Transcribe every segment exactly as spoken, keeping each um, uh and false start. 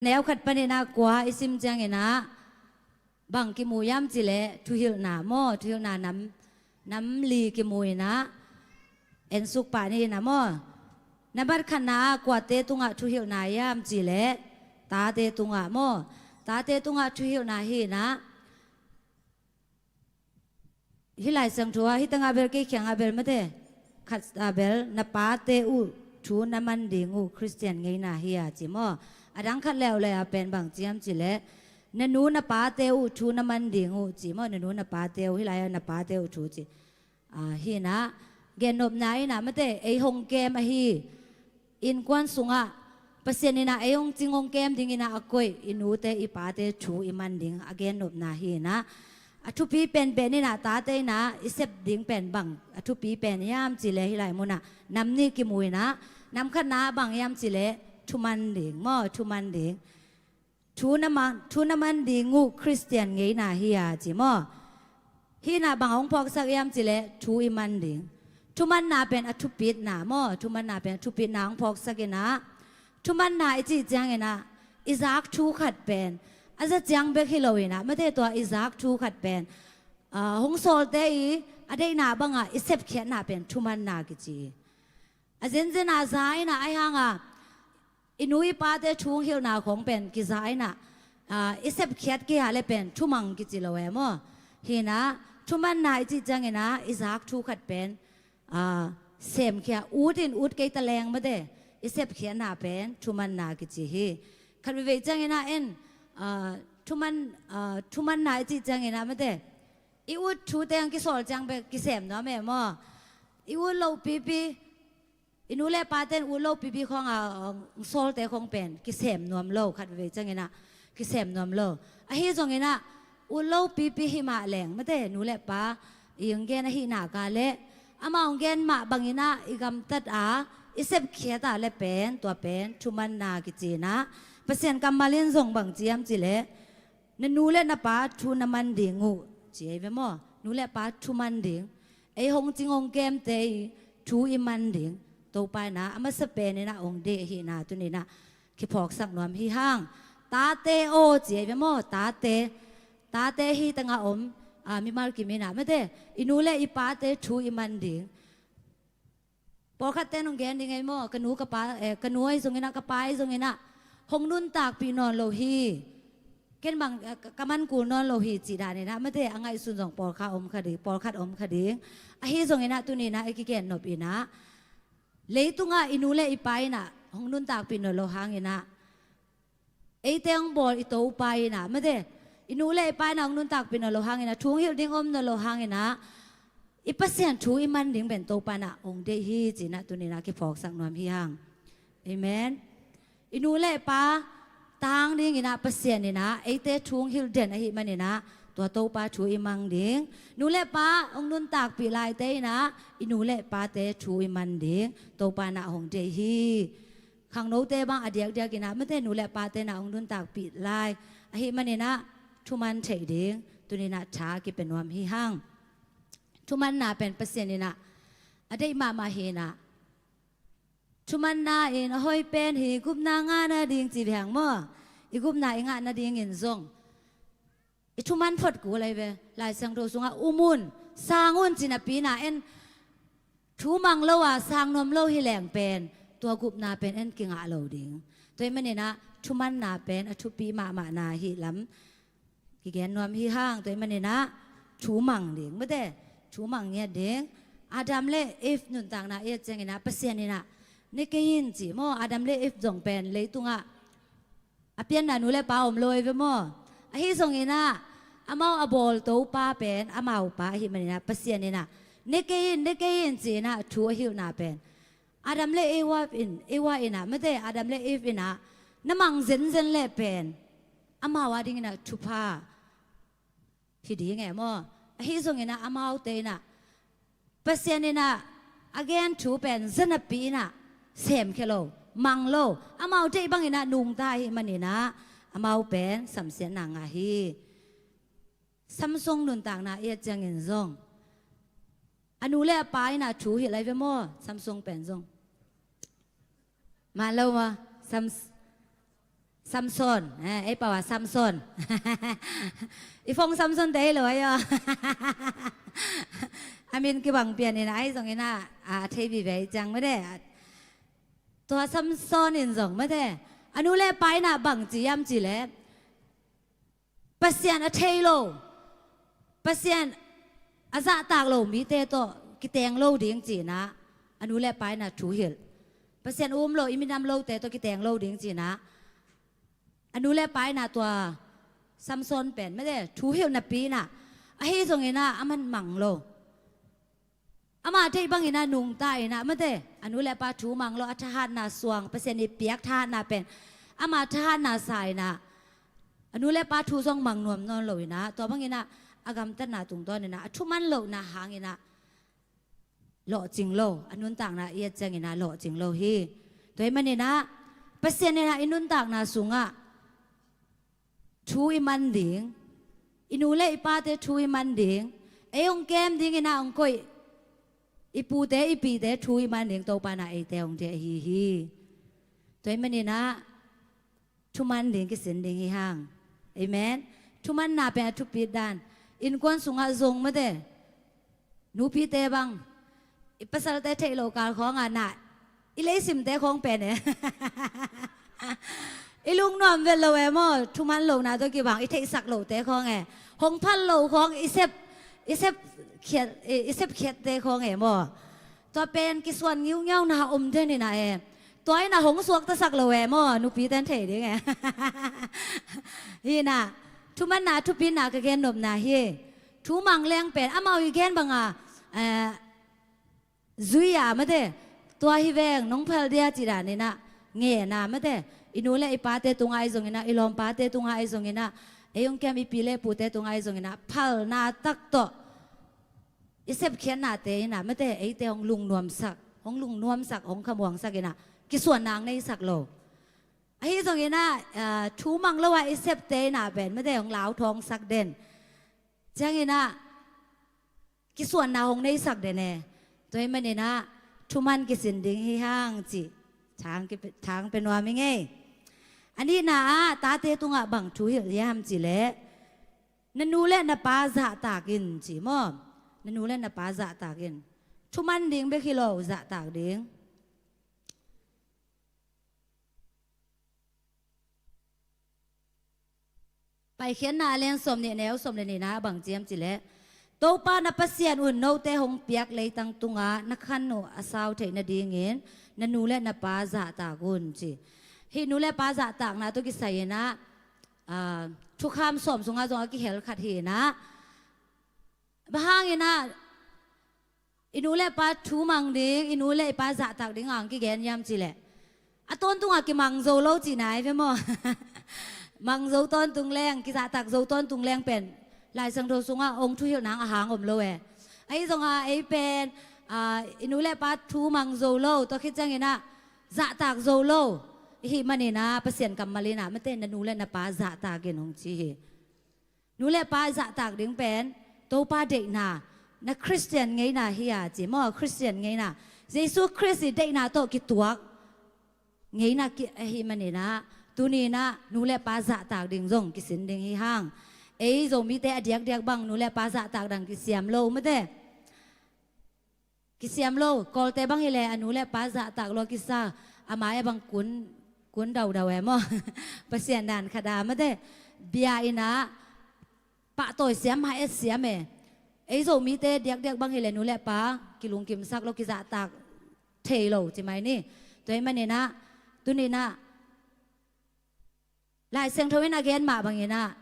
Neu khat panin ah kua i sim ciangin ah bang kimu hiam cih leh thuhilhna maw, thuhilhna nam, nam li kimu in ah, ensuk pah ni in ah maw. Nambat khatna ah kuate tungah thuhilhna hiam cih leh tate tungah maw, tate tungah thuhilhna hi in ah. Hih Lai Siangtho ah hih tangah bel kei kiangah bel mate, khat ah bel na pate uh thu na man ding uh Khristian ngeina hi a ci maw. A dang khat leuleu a pen bang ci hiam cih leh na nu na pate uh thu na man ding uh ci maw. Na nu na pate uh, hih lai ah na pate uh thu ci. Ah, hi in ah gennopna in ah mate, ei hong kem ahi innkuan sungah Pasian in ah ei hong cing hong kem dingin ah a koih i nute i pate thu i man ding a gennopna hi in ah, a thupi pen pen in ah tate in ah i sep ding pen bang a thupi pen hiam cih leh hih lai munah nam nih kimu in ah, nam khatna ah bang hiam cih leh thuman ding maw, thuman ding. Thu na man, thu na man ding uh Khristian ngeina hi a ci maw. Hih in ah bang hong phawksak hiam cih leh thu i man ding. Thumanna pen a thupitna maw, thumanna pen a thupitna hong phawksak in ah. Thumanna i cih ciangin ah i zak thu khat pen a za ciang bek hi lo in ah mate, tua i zak thu khat pen, ah, hong sawlte i a deihna bangah i sepkhiatna pen thumanna kici. A zenzen a za in ah ahi hang a i nu i pate thu hong hilhna khawng pen kiza in ah, ah, i sepkhiat kei a leh pen thumang kici lo e maw. Hi in ah thumanna i cih ciangin ah i zak thu khat pen, ah, semkhia, ut in ut kei ta leng mate, i sepkhiatna pen thumanna kici hi. Khat veivei ciangin ah en, ah, thuman, ah, thumanna i cih ciangin ah mate, i ut thute hong kisawl ciang bek kisem nuam e maw. I ut loh pipi, i nu le pate in ut loh pipi khawng a, ah, sawlte khawng pen kisem nuam lo, khat veivei ciangin ah kisem nuam lo. Ahi zongin ah ut loh pipi hi mah leng mate, nu le pa i hong gen ahih nak leh amau hong gen mah bangin ah i gamtat a i sepkhiat a leh pen tua pen thumanna kici in ah, Pasian kammal in zong bang ci hiam cih leh na nu le na pa thu na man ding uh ci ahi ve maw. Nu le pa thu man ding, ei hong cing hong kemte i thu i man ding Topa in ah a masa pen in ah hong deih ahihna tuni in ah kiphawksak nuam hi hang. Tate aw ci ahi ve maw, tate. Tate hih tangah om, ah, mimal kim in ah mate, i nu le i pate thu i man ding. Pawlkhat ten hong gen ding ei maw, ka nu ka pa, eh, ka nu ahi zongin ah ka pa ahi zongin ah hong nuntakpih nawn lo hi. Ken bang, eh, ka, ka man kul nawn lo hi cih dan in ah mate, a ngaihsun zong pawlkhat om kha ding, pawlkhat om kha ding. Ahi zongin ah tuni in ah i kigen nop in ah leitungah i nu le i pa in ah hong nuntakpih nawn lo hangin ah, eite hong bawl i Topa in ah mate, i nu le i pa in ah hong nuntakpih nawn lo hangin ah, thu hong hilh ding om nawn lo hangin ah, i Pasian thu i man ding pen Topa in ah hong deih hi ci in ah tuni in ah kiphawksak nuam hi hang. Amen. I nu le i pa tang dingin ah Pasian in ah eite thu hong hilh den ahih manin ah tua Topa thu i mang ding. Nu le pa hong nuntakpih laite in ah i nu le pate thu i man ding Topa in ah hong deih hi. Khangnote bang a diakdiak in ah mate, nu le pate in ah hong nuntakpih lai ahih manin ah thuman theih ding tuni in ah tha kipia nuam hi hang. Thumanna pen Pasian in ah a deih mahmah hi in ah, thumanna in a hoih pen hi, gupna ngah nading ci ve hang maw. I gupna i ngah nadingin zong i thuman phot kul ahi ve. Lai Siangtho sungah um un, sang un ci napi in ah en, thu mang lo a sang nuam lo hi leng pen tua gupna pen en kingah lo ding. Tua ahih manin ah thumanna pen a thupi mahmahna hi lam kigen nuam hi hang. Tua ahih manin ah thu mang ding mate, thu mang ngiat ding. Adam le Eve nuntakna i et ciangin ah Pasian in ah ne kei in ci maw. Adam le Eve zong pen leitungah a pianna nu le pa om lo ahi ve maw. Ahi zongin ah amau a bawl Topa pen amau pa ahih manin ah Pasian in ah ne kei in, ne kei in ci in ah thu a hilhna pen Adam le Eva in, Eva in ah mate, Adam le Eve in ah na mang zenzen leh pen amau a dingin ah thupha hi ding e maw. Ahi zongin ah amaute in ah Pasian in ah a gen thu pen za napi in ah semkhia lo, mang lo, amau deih bangin ah nungta ahih manin ah amau pen samsiatna ngah hi. Samsung nuntakna i et ciangin zong a nu le a pa in ah thu hilh ahi ve maw. Samsung pen zong man lo maw. Sam, Samson, eh, ei pau a Samson. I phone Samson te hi lo ahi aw. A min kibang pian in a, ahi zongin a, a thei vive ciang mate. Tua Samson in zong mate, a nu le pa in a bang ci hiam cih leh, Pasian a thei lo, Pasian a zahtak lo mite tawh kiteng lo ding ci-in a, a nu le pa in a thu hilh. Pasian um lo, i minam lote tawh kiteng lo ding ci-in a, a nu le pa in a tua Samson pen mate thu hilh napi in a, ahi zongin a, aman mang lo. Ama theih bangin a nungta in a mate, a nu le pa thu mang lo, a thahatna suang, Pasian i piak thahatna pen ama thahatna sa in a, a nu le pa thu zong mang nuam nawn lo in a, tua bangin a, a gamtatna tungtawn in a, a thuman lohna hangin a lawhcing lo, a nuntakna i et ciangin a lawhcing lo hi. Tua ahih manin a, Pasian in a i nuntakna sungah thu i man ding, i nu le i pate thu i man ding, ei hong kem dingin a hong koih i pute i pite thu i man ding Topa in a eite hong deih ahi hi. Tua ahih manin a thuman ding kisin ding hi hang. Amen. Thumanna pen a thupit dan. Innkuan sungah zong mate, nupite bang, i pasalte theih loh kal khawng a na, i leisimte khawng pen e. I lungnuam vet lo e maw, thuman lohna tawh kibang i theihsak lohte khawng e. Hong phal loh khawng i sep, i sep khiat, i, i sep khiatte khawng e maw. Tua pen kisuan ngiungiauna om den in a e. Tua in a hong suaktasak lo e maw, nupite in thei ding e. Hi in a, thumanna thupitna ka gen nopna hi. Thu mang leng pen amau i gen bang a, eh, zui a mate, tua hi veng nong phal dia ci dan in a, ngen a mate, i nu le i pate tungah ahi zongin a, i lawmpate tungah ahi zongin a, ei hong kem i pi le pute tungah ahi zongin a, phalna tak tawh i sepkhiatnate in a mate, eite hong lungnuamsak, hong lungnuamsak, hong khamuangsak in a, kisuanna hong neisak lo. Ahi zongin a, ah, thu mang lo a i septe in a pen mate, hong lauthawngsak den. Ciangin a, kisuanna hong neisak den e. Tua ahih manin a, thuman kisin ding hi hang cih thang ki, thang pia nuam ing ei. A nihna ah, tate tungah bang thu hilh hiam cih leh, na nu le na pa zahtak in ci maw. Na nu le na pa zahtak in. Thuman ding bek hi lo, zahtak ding. Paikhiatna a lian sawm nih, neu sawm le nihna ah bang ci hiam cih leh, Topa na Pasian un note hong piak leitang tungah na khan uh a sau theih nadingin na nu le na pa zahtak un ci. Hih nu le pa zahtakna tawh kisai in a, ah, thukham sawm sungah zong a kihel khat hi in a, bang hangin a, i nu le pa thu mang ding, i nu le i pa zahtak ding a hong kigen hiam cih leh, a tawntung a kimang zo lo cihna hi ve maw. Mang zo tawntung leng, kizahtak zo tawntung leng pen Lai Siangtho sungah hong thuhilh nang a hang om lo e. Ahi zong a, ei pen, ah, i nu le pa thu mang zo lo, tua khit ciangin a zahtak zo lo i hih manin a, Pasian kammal in a mate, na nu le na pa zahtak in hong ci hi. Nu le pa zahtak ding pen Topa deihna, na Khristian ngeina hi a ci maw, Khristian ngeina, Jesu Khrist i deihna tawh kituak ngeina ki, ahih manin a, tuni in a nu le pa zahtak ding zong kisin ding hi hang. Ei Zomite a diakdiak bang nu le pa zahtak dang kisiam lo mate. Kisiam lo, Kawlte bang hi leh a nu le pa zahtak lo a kisa, a mai a bang kun, kun daudau e maw. Pasian dan khat a mate, bia in a pahtawi siam, mai et siam e. Ei Zomite diakdiak bang hi leh nu le pa kilungkimsak lo, kizahtak thei lo ci mai ni. Tua ahih manin a, tuni in a, Lai Siangtho in a gen mah bangin a,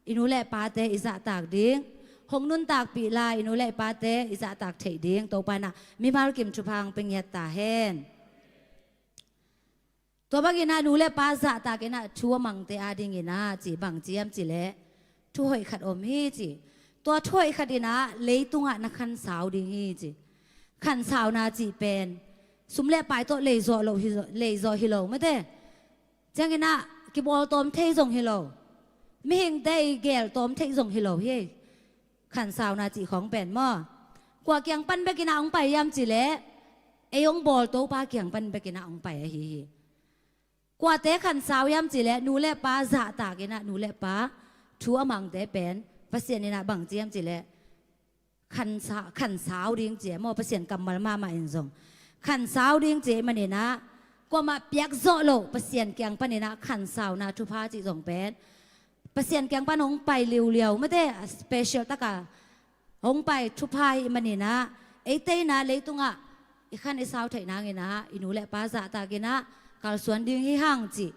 i nu le pate i zahtak ding, hong nuntakpih lai i nu le pate i zahtak theih ding Topa in a mimal kim thupha hong pia ngiat ta hen. Tua bangin a nu le pa zahtak in a thu a mangte adingin a ci bang ci hiam cih leh, thu hoih khat om hi ci. Tua thu hoih khat in a leitungah na khansau ding hi ci. Khansauna cih pen sum le pai tawh leizawh lo hi, leizawh hi lo mate. Ciangin a kibawltawm thei zong hi lo. Mihingte i geltawm thei zong hi lo hi. Khansauna cih khawng pen maw, kua kiang pan bekin a hong pai hiam cih leh, ei hong bawl Topa kiang pan bekin a hong pai ahi hi. Kuate khansau hiam cih leh nu le pa zahtak in ah nu le pa thu a mangte pen Pasian in ah bang ci hiam cih leh khansa-, khansau ding ci e maw, Pasian kammal mahmah in zong. Khansau ding ci e manin ah kuamah piak zawh loh Pasian kiang panin ah khansauna thupha cih zong pen Pasian kiang pan hong pai liuliau mate, a special taka hong pai thupha hi manin ah eite in ah leitungah i khan i sau theih nangin ah i nu le pa zahtak in ah kalsuan ding hi hang cih,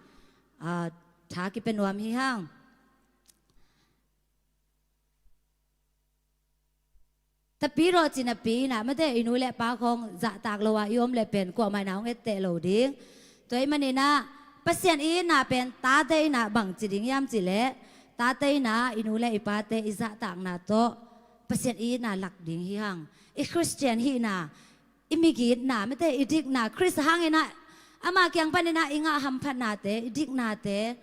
ah, tha kipia nuam hi hang. Tapi rawh ci napi in ah mate i nu le pa khawng zahtak lo ah i om leh pen kuamah in ah hong etteh lo ding. Tua ahih manin ah Pasian i itna pen tate in ah bang ci ding hiam cih leh tate in ah i nu le i pate i zahtakna tawh Pasian i itna lak ding hi hang. I Khristian hihna, i migitna mate, i dikna, Khrist hangin ah ama kiang panin ah i ngah hamphatnate, i diknate,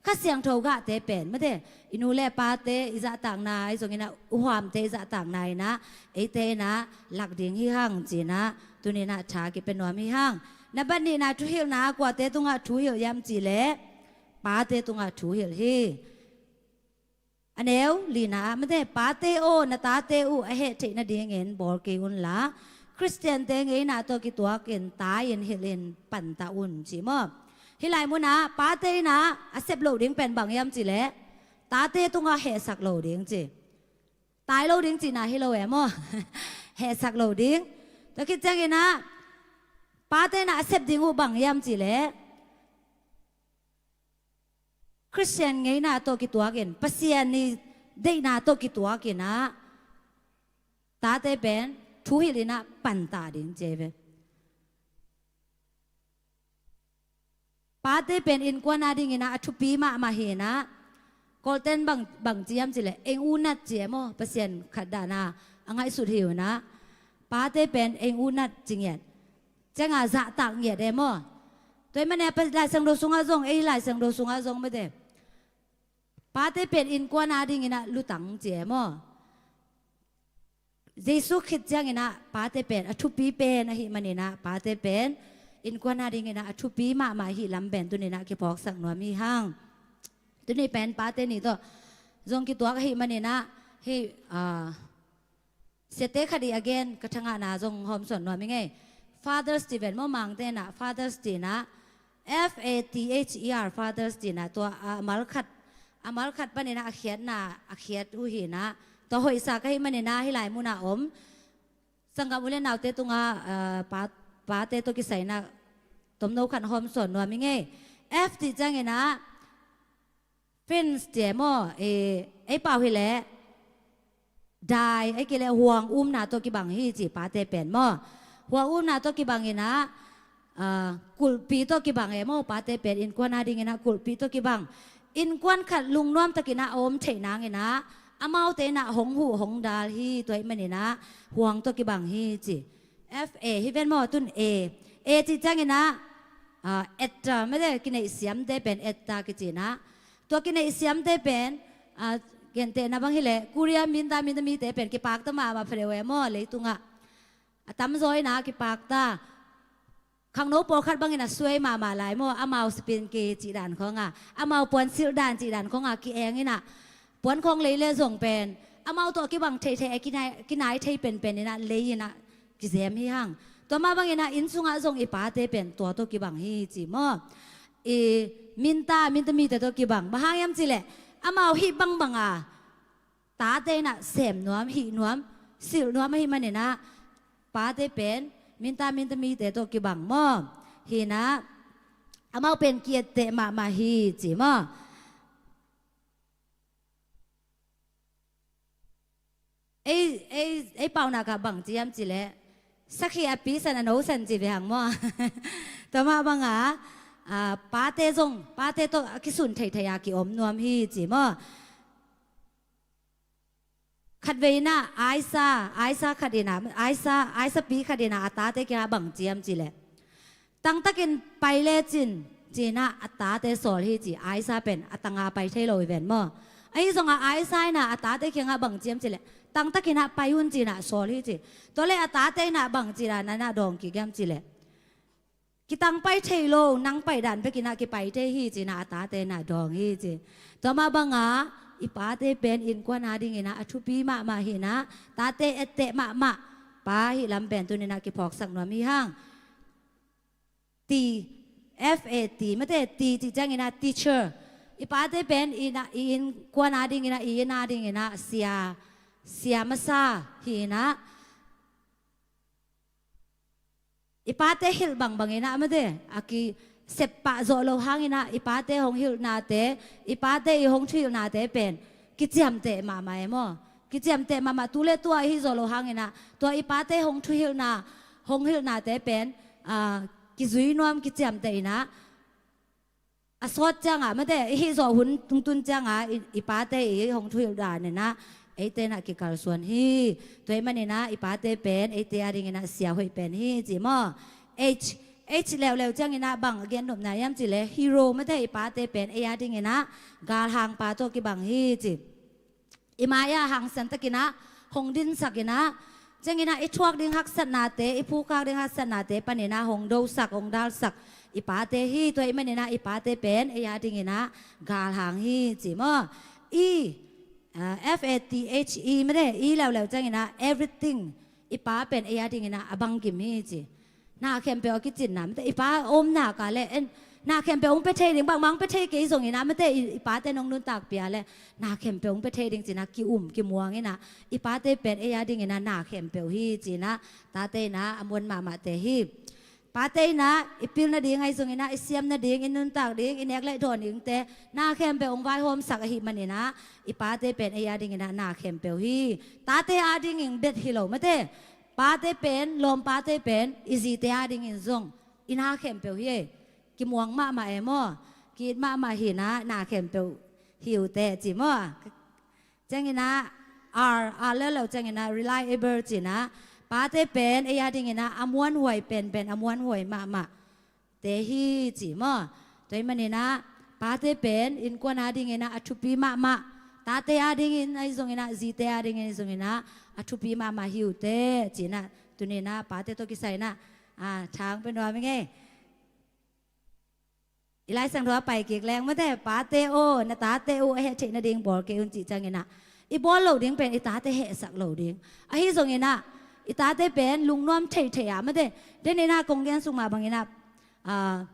Kha Siangtho gahte pen mate i nu le pate i zahtakna, ahi zongin ah u huamte i zahtakna in ah eite in ah lak ding hi hang ci in ah tuni in ah tha kipia nuam hi hang. Na bat nihna thuhilhna ah kuate tungah thuhilh hiam cih leh pate tungah thuhilh hi. A neu lina ah mate, pate aw, na tate uh a heh theih nadingin bawl kei unla, Khristiante ngeina tawh kituakin tai-in hilhin panta un ci maw. Hih lai munah pate in ah a sep loh ding pen bang hiam cih leh tate tungah hehsak lo ding ci. Tai lo ding cihna hi lo e maw. Hehsak lo ding. Tua khit ciangin ah pate in ah a sep ding uh bang hiam cih leh Khristian ngeina tawh kituakin, Pasian i deihna tawh kituakin ah tate pen thuhilh in ah panta ding ci e ve. Pate pen innkuan adingin ah a thupi mahmah hi in ah, Kawlten bang, bang ci hiam cih leh eng unat ci e maw, Pasian khat dahna a ngaihsut hi uh in ah, pate pen eng unat ci ngiat. Ciangah zahtak ngiat e maw. Tua ahih manin ah Lai Siangtho sungah zong, ei Lai Siangtho sungah zong mate pate pen innkuan adingin ah lutang ci e maw. Jesu khit ciangin ah pate pen a thupi pen ahih manin ah pate pen innkuan adingin ah a thupi mahmah ahih lam pen tuni in ah kiphawksak nuam hi hang. Tuni pen pate ni tawh zong kituak ahih manin ah hih, ah, siate khat ih a gen ka thangahna zong hawmsawn nuam ing ei. Father's Day ven maw, Mangte in ah Father's Day in ah F A T H E R, Father's Day in ah tua a mal khat, a mal khat panin ah a khiatna a khiat uh hi in ah, tua hoihsa ka hih manin ah hih lai munah om sanggam u le naute tungah, ah, pa, pate tawh kisai in ah tomno khat hawmsawn nuam ing ei. F cih ciangin ah fence ci e maw, eh, ei pau hi leh dai, ei kei leh huang umna tawh kibang hi ci pate pen maw. Huang umna tawh kibang in ah, ah, kulhpi tawh kibang e maw, pate pen innkuan adingin ah kulhpi tawh kibang. Innkuan khat lungnuam takin ah a om theih nangin ah amaute in ah hong huh hong dal hi, tua ahih manin ah huang tawh kibang hi ci. F A hi ven maw, tun A. A cih ciangin ah, ah, etta mate, kineih siamte pen etta kici in ah. Tua kineih siamte pen, ah, gentehna bang hi leh Korea minta, minta mite pen kipakta mahmah pha deuh e maw, leitungah. A tamzaw in ah kipakta. Khangno pawlkhat bangin a suai mahmah lai maw, amau sipin ke cih dan khawngah, amau puan silh dan cih dan khawngah ki-eng in ah, puan khawng lei le zong pen amau tawh kibang theithei a kinai, kinai thei penpen in ah lei in ah kizem hi hang. Tua mah bangin ah inn sungah zong i pate pen tua tawh kibang hi ci maw. I minta, minta mite tawh kibang. Bang hang hiam cih leh amau hih bangbang a tate in ah sem nuam, hih nuam, silh nuam ahih manin ah pate pen minta, minta mite tawh kibang maw. Hi in ah amau pen ki-etteh mahmah hi ci maw. Ei, ei, ei paunak ah bang ci hiam cih leh sakhi a pi san a no san ci ve hang maw. Tua mah bangah, ah, pate zong, pate tawh a kisun theithei a ki-om nuam hi ci maw. Khatvei in ah Aisa, Aisa khat in ah, Aisa, Aisa pi khat in ah a tate kiangah bang ci hiam cih leh, tangtakin pai lecin ci in ah a tate sawl hi ci. Aisa pen a tanga pai thei lo hi ven maw. Ahi zongah Aisa in ah a tate kiangah bang ci hiam cih leh, tangtakin ah pai un ci in ah sawl hi ci. Tua leh a tate in ah bang ci dan in ah dawng kik hiam cih leh, Kitang pai thei lo, nang pai dan bekin ah kipai thei hi ci-in ah a tate in ah dawng hi ci. Tua mah bangah i pate pen innkuan adingin ah a thupi mahmah hi-in ah, tate etteh mahmah pa hih lam pen tuni-in ah kiphawksak nuam hi hang. T, F A T, mate, T cih ciangin ah teacher. I pate pen i na, i innkuan adingin ah, i inn adingin ah sia, sia masa hi-in ah, i pate hilh bangbangin ah, mate, a kisep pah zawh loh hangin ah i pate hong hilhnate, i pate i hong thuhilhnate pen kiciamteh mahmah e maw. Kiciamteh mahmah, tu le tua i hih zawh loh hangin ah tua i pate hong thuhilhna, hong hilhnate pen, ah, kizui nuam, kiciamteh in ah, a sawt ciangah, mate, i hih zawh hun tungtun ciangah i, i pate i hong thuhilh danin ah eite in ah kikalsuan hi. Tua ahih manin ah i pate pen eite adingin ah sia hoih pen hi ci maw. H, H leuleu ciangin ah bang a gen nopna hiam cih leh hero, mate, i pate pen ei adingin ah galhangpa tawh kibang hi ci. I mai-ah hangsan takin ah hong dinsak in ah, ciangin ah i thuak ding haksatnate, i phukak ding haksatnate panin ah hong dosak, hong dalsak i pate hi. Tua ahih manin ah i pate pen ei adingin ah galhang hi ci maw. I, ah, F A T H E, mate, i leuleu ciangin ah everything, i pa pen ei adingin ah a bangkim hi ci. Na khempeuh a kicinna, mate, i pa a om nak leh, en, na khempeuh hong pia thei ding, bangmah hong pia thei kei zongin ah, mate, i, i pate in hong nuntak pia leh na khempeuh hong pia thei ding ci-in ah ki-um kimuang in ah, i pate pen ei adingin ah na khempeuh hi ci-in ah tate in ah a muan mahmahte hi. Pate in ah i pil nading ahi zongin ah, i siam nading, i nuntak ding, i nek le i dawn dingte na khempeuh hong vaihawmsak ahih manin ah i pate pen ei adingin ah na khempeuh hi. Tate adingin bek hi lo, mate, pate pen, lawmpate pen i zite adingin zong i na khempeuh hi. Kimuang mahmah e maw. Ki-it mahmah hi-in ah na khempeuh hi uh teh ci maw. Ciangin ah R, R leuleu ciangin ah reliable ci-in ah, pate pen ei adingin ah a muanhuai penpen, a muanhuai mahmah te hi ci maw. Tua ahih manin ah pate pen innkuan adingin ah a thupi mahmah, tate adingin ahi zongin ah, zite adingin ahi zongin ah a thupi mahmah hi uh teh ci-in ah tuni-in ah pate tawh kisai-in ah, ah, thang pia nuam ing ei. I Lai Siangtho ah pai kik leng, mate, pate aw, na tate uh a heh theih nading bawl kei un cih ciangin ah, i bawl loh ding pen i tate hehsak loh ding. Ahi zongin ah i tate pen lungnuam theihtheih ah, mate, den in ah kong gen suk mah bangin ah, ah,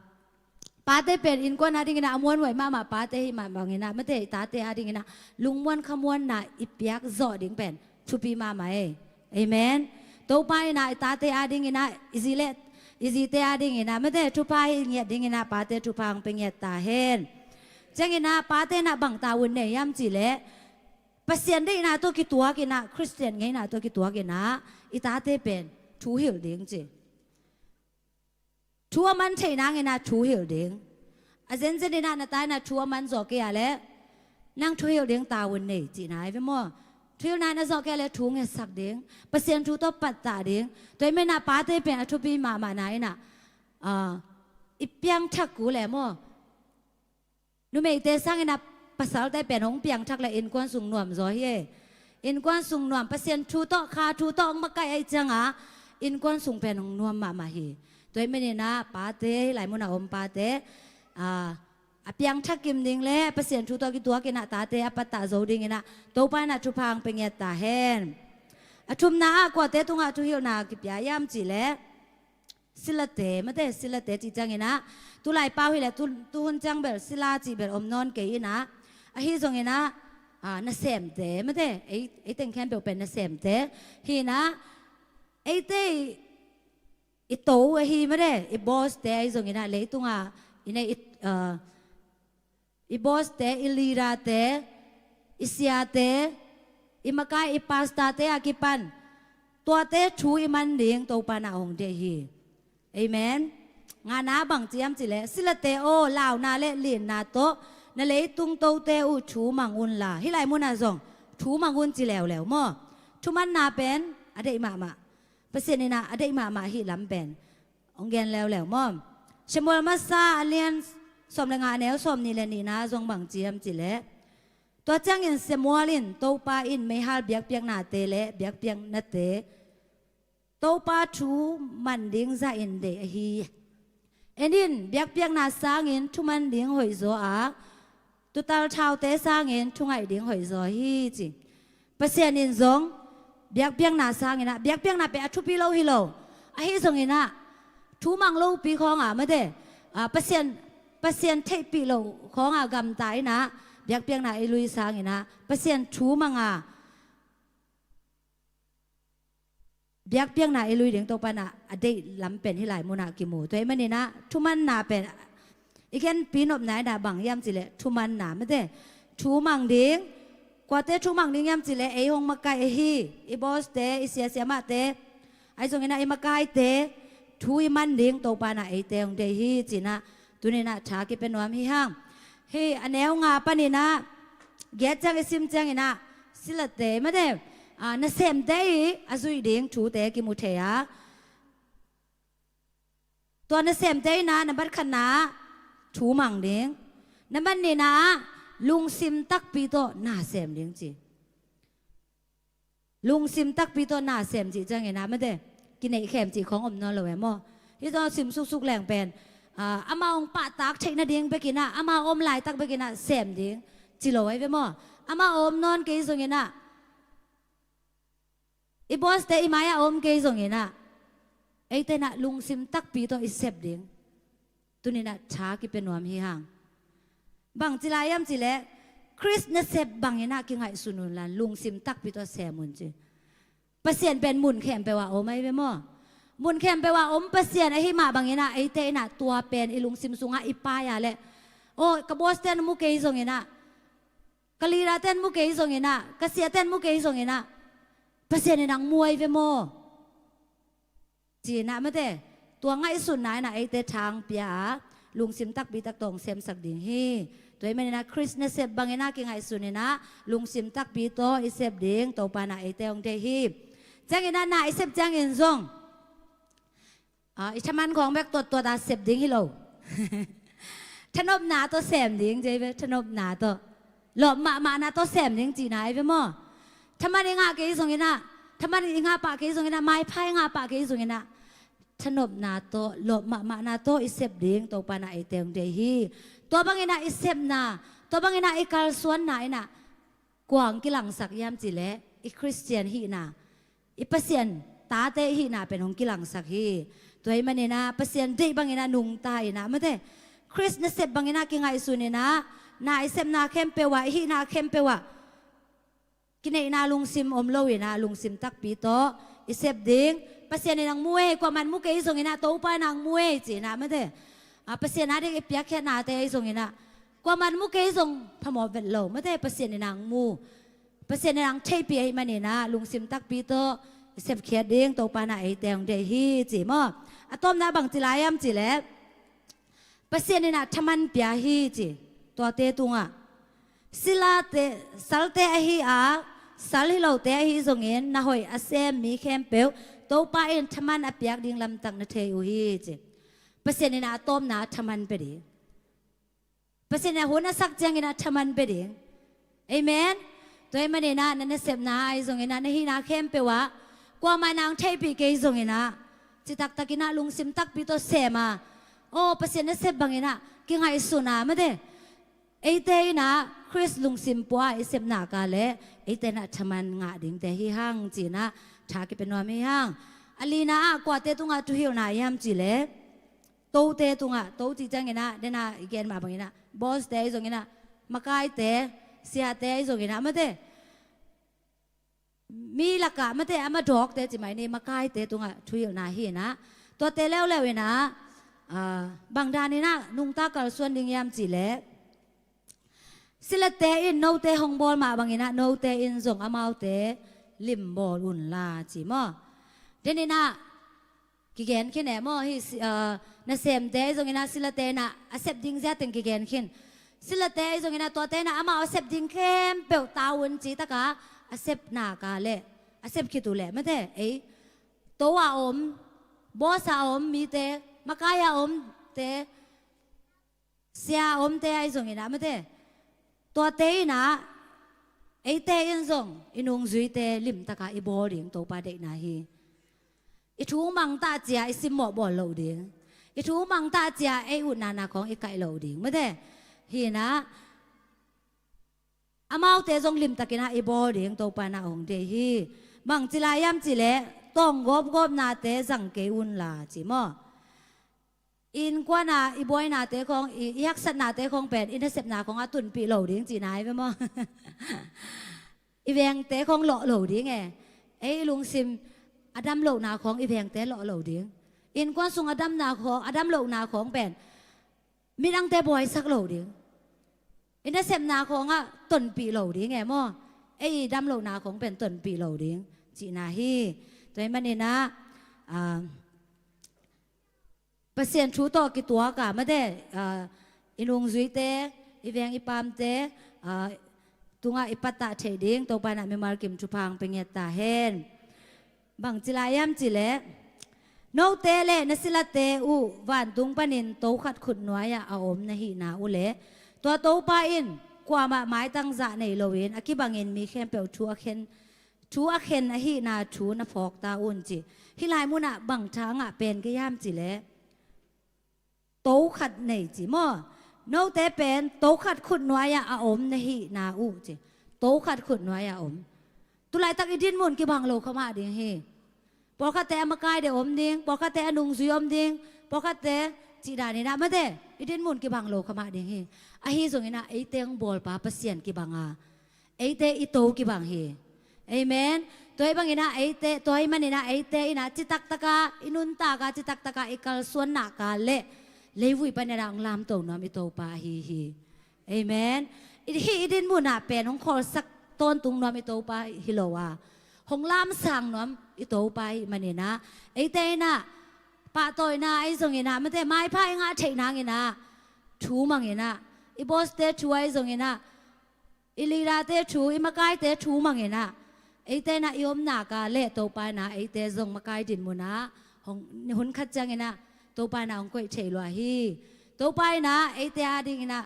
pate pen innkuan adingin ah a muanhuai mahmah pate hi mah bangin ah, mate, i tate adingin ah lungmuan khamuanna i piak zawh ding pen thupi mahmah e. Amen. Topa in ah i tate adingin ah, i zi le i zite adingin ah, mate, thupha hih ngiat dingin ah pate thupha hong pia ngiat ta hen. Ciangin ah pate in ah bang tavuan nei hiam cih leh, Pasian deihna tawh kituakin ah, Khristian ngeina tawh kituakin ah i tate pen thu hilh ding ci. Thu a man theih nangin ah thu hilh ding. A zenzen in ah na ta in ah thu a man zawh kei a leh, nang thu hilh ding tavuan nei cihna hi ve maw. Thu hilhna in a zawh kei a leh thu ngetsak ding, Pasian thu tawh pattah ding. Tua ahih manin ah pate pen a thupi mahmahna in ah, ah, i piangthak uh leh maw, numeite sangin ah pasalte pen hong piangthak leh innkuan sung nuamzaw hi e. Innkuan sung nuam, Pasian thu tawh, kha thu tawh hong makaih ahih ciangah innkuan sung pen hong nuam mahmah hi. Tua ahih manin ah pate, hih lai munah om pate, ah, a piangthak kim ding leh Pasian thu tawh kituakin ah tate a pattah zo dingin ah Topa in ah thupha hong pia ngiat ta hen. A thumna ah kuate tungah thuhilhna kipia hiam cih leh, silate, mate, silate cih ciangin ah, tulai pau hi leh tu, tuhun ciang bel sila cih bel om nawn kei in ah, ahi zongin ah, ah, nasemte, mate, ei, ei teng khempeuh pen nasemte hi-in ah, eite i, i to ahi, mate, i boss-te ahi zongin ah, leitungah i nei i, ah, i boss-te, i leader-te, i siate, i makai, i pastor-te a kipan tuate thu i man ding Topa in ah hong deih hi. Amen. Ngana bang ci hiam cih leh, silate aw, launa le lianna tawh na leitung tote uh thu mang unla. Hih lai munah zong thu mang un ci leuleu maw. Thumanna pen a deih mahmah. Pasian in ah a deih mahmah hih lam pen hong gen leuleu maw. Samuel masa a lian sawm le nga, a neu sawmnih le nihna zong bang ci hiam cih leh, tua ciangin Samuel in, Topa in meihal biakpiaknate le biakpiaknate, Topa thu man ding zahin deih ahi, En in, biakpiakna sangin thuman ding hoihzaw a, tuutal thaute sangin thungaih ding hoihzaw hi ci. Pasian in zong biakpiakna sanginah, biakpiakna pen a thupi lo hi lo, ahi zonginah thu mang lopi khawngah mate, a, Pasian, Pasian theihpih lo khawngah gamta inah biakpiakna i lui sanginah Pasian thu manga biakpiakna i lui ding Topa inah a deih lam pen hih lai munah kimu. Tua ahih maninah thumanna pen i genpi nopna inah bang hiam cihleh thumanna mate, thu mang ding. Kuate thu mang ding hiam cihleh ei hong makaih ahi i bawste, i sia siamahte, ahi zonginah i makaite thu i man ding Topa inah eite hong deih hi cinah tuninah tha kipia nuam hi hang. Hih a neu nga paninah giat ciang i sim cianginah silate mate, a, nasemte i a zuih ding thute kimu thei a, tua nasemte inah nambat khatna thu mang ding, nambat nihna lungsim takpi tawh na sem ding ci. Lungsim takpi tawh na sem cih cianginah mate, kineihkhem cih khawng om nawn lo e maw? Hih tawh sim suksuk leng pen, a, amah hong pahtak theih nading bekinah, amah om laitak bekinah sem ding ci lo ahi ve maw? Amah a om nawn kei zonginah, i bawste i mai-ah a om kei zonginah eite inah lungsim takpi tawh i sep ding tuninah tha kipia nuam hi hang. Bang ci lai hiam cihleh Khrist nasep banginah kingaihsun unla lungsim takpi tawh sem un ci. Pasian pen mun khempeuh ah om ahi ve maw? Mun khempeuh ah om Pasian ahi mah banginah eite inah tua pen i lungsim sungah i pai-a leh, aw, ka bawste in mu kei zonginah, ka leader ten mu kei zonginah, ka sia ten mu kei zonginah Pasian in hong mu ahi ve maw? Cinah mate, tua ngaihsutna inah eite tha hong pia a, lungsim takpi tak tawh hong semsak ding hi. Tua ahih maninah Khrist nasep banginah kingaihsun inah lungsim takpi tawh i sep ding Topa inah eite hong deih hi. Cianginah na i sep ciangin zong, a, i thaman khawng bek tuattuat a sep ding hi lo. Thanopna tawh sem ding ci ahi ve, thanopna tawh. Lawp mahmahna tawh sem ding cihna ahi ve maw? Thaman i ngah kei zonginah, thaman i ngah pah kei zonginah, maipha i ngah pah kei zonginah thanopna tawh, lawp mahmahna tawh i sep ding Topa inah eite hong deih hi. Tua banginah i sepna, tua banginah i kalsuanna inah kua hong kilangsak hiam cihleh i Khristian hihna, i Pasian tate i hihna pen hong kilangsak hi. Tua ahih maninah Pasian deih banginah nungta inah mate, Khrist nasep banginah kingaihsun inah na i sepna khempeuh ah, i hihna khempeuh ah kineihna lungsim om lo inah lungsim takpi tawh i sep ding. Pasian in hong mu ei, kuaman mu kei zonginah Topa in hong mu ei cinah mate, a, Pasian a ding i piakkhiatnate ahi zonginah kuaman mu kei zong phamawh vet lo mate, Pasian in hong mu, Pasian in hong theihpih ahih maninah lungsim takpi tawh i sepkhiat ding Topa inah eite hong deih hi ci maw? A tawpna bang ci lai hiam cihleh Pasian inah thaman pia hi ci. Tuate tungah silate, salte ahi a, sal hi lote ahi zongin na hoih a sem mi khempeuh Topa in thaman a piak ding lamtak na thei uh hi ci. Pasian inah a tawpna thaman pia ding. Pasian inah hun a sak cianginah thaman pia ding. Amen. Tua ahih maninah na nasepna ahi zonginah na hihna khempeuh ah kuamah in hong theihpih kei zonginah citaktakinah lungsim takpi tawh sem a, aw, Pasian nasep banginah kingaihsun a mate, eite inah Khrist lungsim pua i sep nak leh eite inah thaman ngah dingte hi hang cinah tha kipia nuam hi hang. A lina ah kuate tungah thuhilhna hiam cihleh tote tungah, to cih cianginah dena i gen mah banginah bawste ahi zonginah, makaite, siate ahi zonginah mate, mi lakah mate a madawkte ci mai ni, makaite tungah thuhilhna hi inah, tuate leuleu inah, a, bang daninah nungta kalsuan ding hiam cihleh silate in note hong bawl mah banginah note in zong amaute lim bawl unla ci maw? Deninah kigen khin e maw? Hih si-, a, nasemte ahi zonginah silate inah a sep ding zia teng kigen khin. Silate ahi zonginah tuate inah amau a sep ding khempeuh tau un citaka a sep nak leh, a sep khit uh leh mate, ei, to a om, boss a om mite, makai a omte, sia a omte ahi zonginah mate, tuate inah eite in zong i nungzuite limtaka i bawl ding Topa deihna hi. I thu mangtah cia i simmawh bawl loh ding. I thu mangtah cia ei utna na khawng i kaih lo ding mate. Hinah amaute zong limtakinah i bawl ding Topa na hong deih hi. Bangci lai hiam cileh tawng gawpgawpnate zang kei unla ci maw? Innkuana i buainate khawng, i, i haksatnate khawng pen i nasepna khawngah tunpih lo ding cihna hi ve maw? I vengte khawng lawh lo ding e. Ei i lungsim a dam lohna khawng i vengte lawh lo ding. Innkuan sung a damna khawng, a dam lohna khawng pen midangte buaisak lo ding. I nasepna khawngah tonpih lo ding e maw? Ei i dam lohna khawng pen tonpih lo ding cihna hi. Tua hi maninah, ah, Pasian thu tawh kituaka mate, ah, i nungzuite, i veng i pamte, ah, tungah i patah theih ding Topa inah mimal kim thupha hong pia ngiat ta hen. Bangci lai hiam cileh, note le na silate uh vantung panin to khat khut nuai-ah a om na hihna uh leh tua Topa in kuamah maitang zah nei loin a kibangin mi khempeuh thu a khen thu a khen ahihna thu na phawkta un ci. Hih lai munah bang tha a ngah pen kei hiam cileh to khat nei ci maw? Note pen to khat khut nuai-ah a om na hihna uh ci. To khat khut nuai-ah a om. Tulaitak i dinmun kibang lo kha mah ding hi. Pawlkhatte a makai deuh om ding, pawlkhatte a nungzui om ding, pawlkhatte cihdaninah mate i dinmun kibang lo kha mah ding hi. Ahi zonginah eite hong bawlpa Pasian kibanga eite i to kibang hi. Amen. Tua hi banginah eite, tua hi maninah eite inah citaktaka i nuntaka citaktaka i kalsuan nahka le leivui paninah hong lamto nuam i Topa ahi hi. Amen. I, hih i dinmunah pen hong khawlsak tawntung nuam i Topa hi lo a, hong lamsang nuam i Topa hi maninah eite inah pahtawina ahi zonginah mate maipha i ngah theih nanginah thu manginah i bawste thu ahi zonginah i leaderte thu, i makaite thu manginah eite inah i omnaka le Topa inah eite zong makai dinmunah hong, hun khat cianginah Topa inah hong koih thei lua hi. Topa inah eite adinginah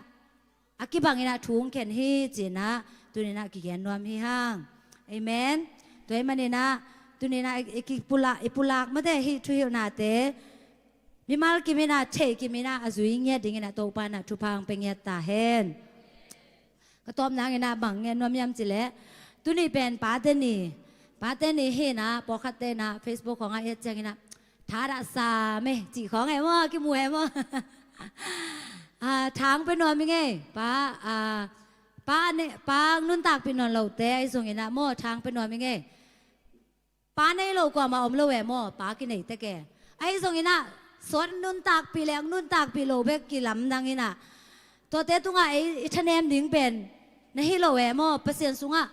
a kibanginah thu hong khen hi cinah tuninah kigen nuam hi hang. Amen. Tua hi maninah tuninah i, i kipulak, i pulak mate hih thuhilhnate mimal kiminah theih kiminah a zui ngiat dinginah Topa inah thupha hong pia ngiat ta hen. Ka tawp nanginah bang ngen nuam hiam cileh tuni pen pate ni, pate ni hinah pawlkhatte inah Facebook khawngah i et cianginah tha dah sa me cih khawng e maw, kimu e maw? Ah, thang pe nuam i ngei pa, ah, pa ne, pa nuntakpih nawn lote ahi zonginah maw thang pe nuam i ngei. Pa nei lo kuamah om lo e maw, pa kinei tek e. Ahi zonginah sawt nuntakpih le nuntakpih lo bek kilamdanginah tuate tungah ei i thanem ding pen na hi lo e maw, Pasian sungah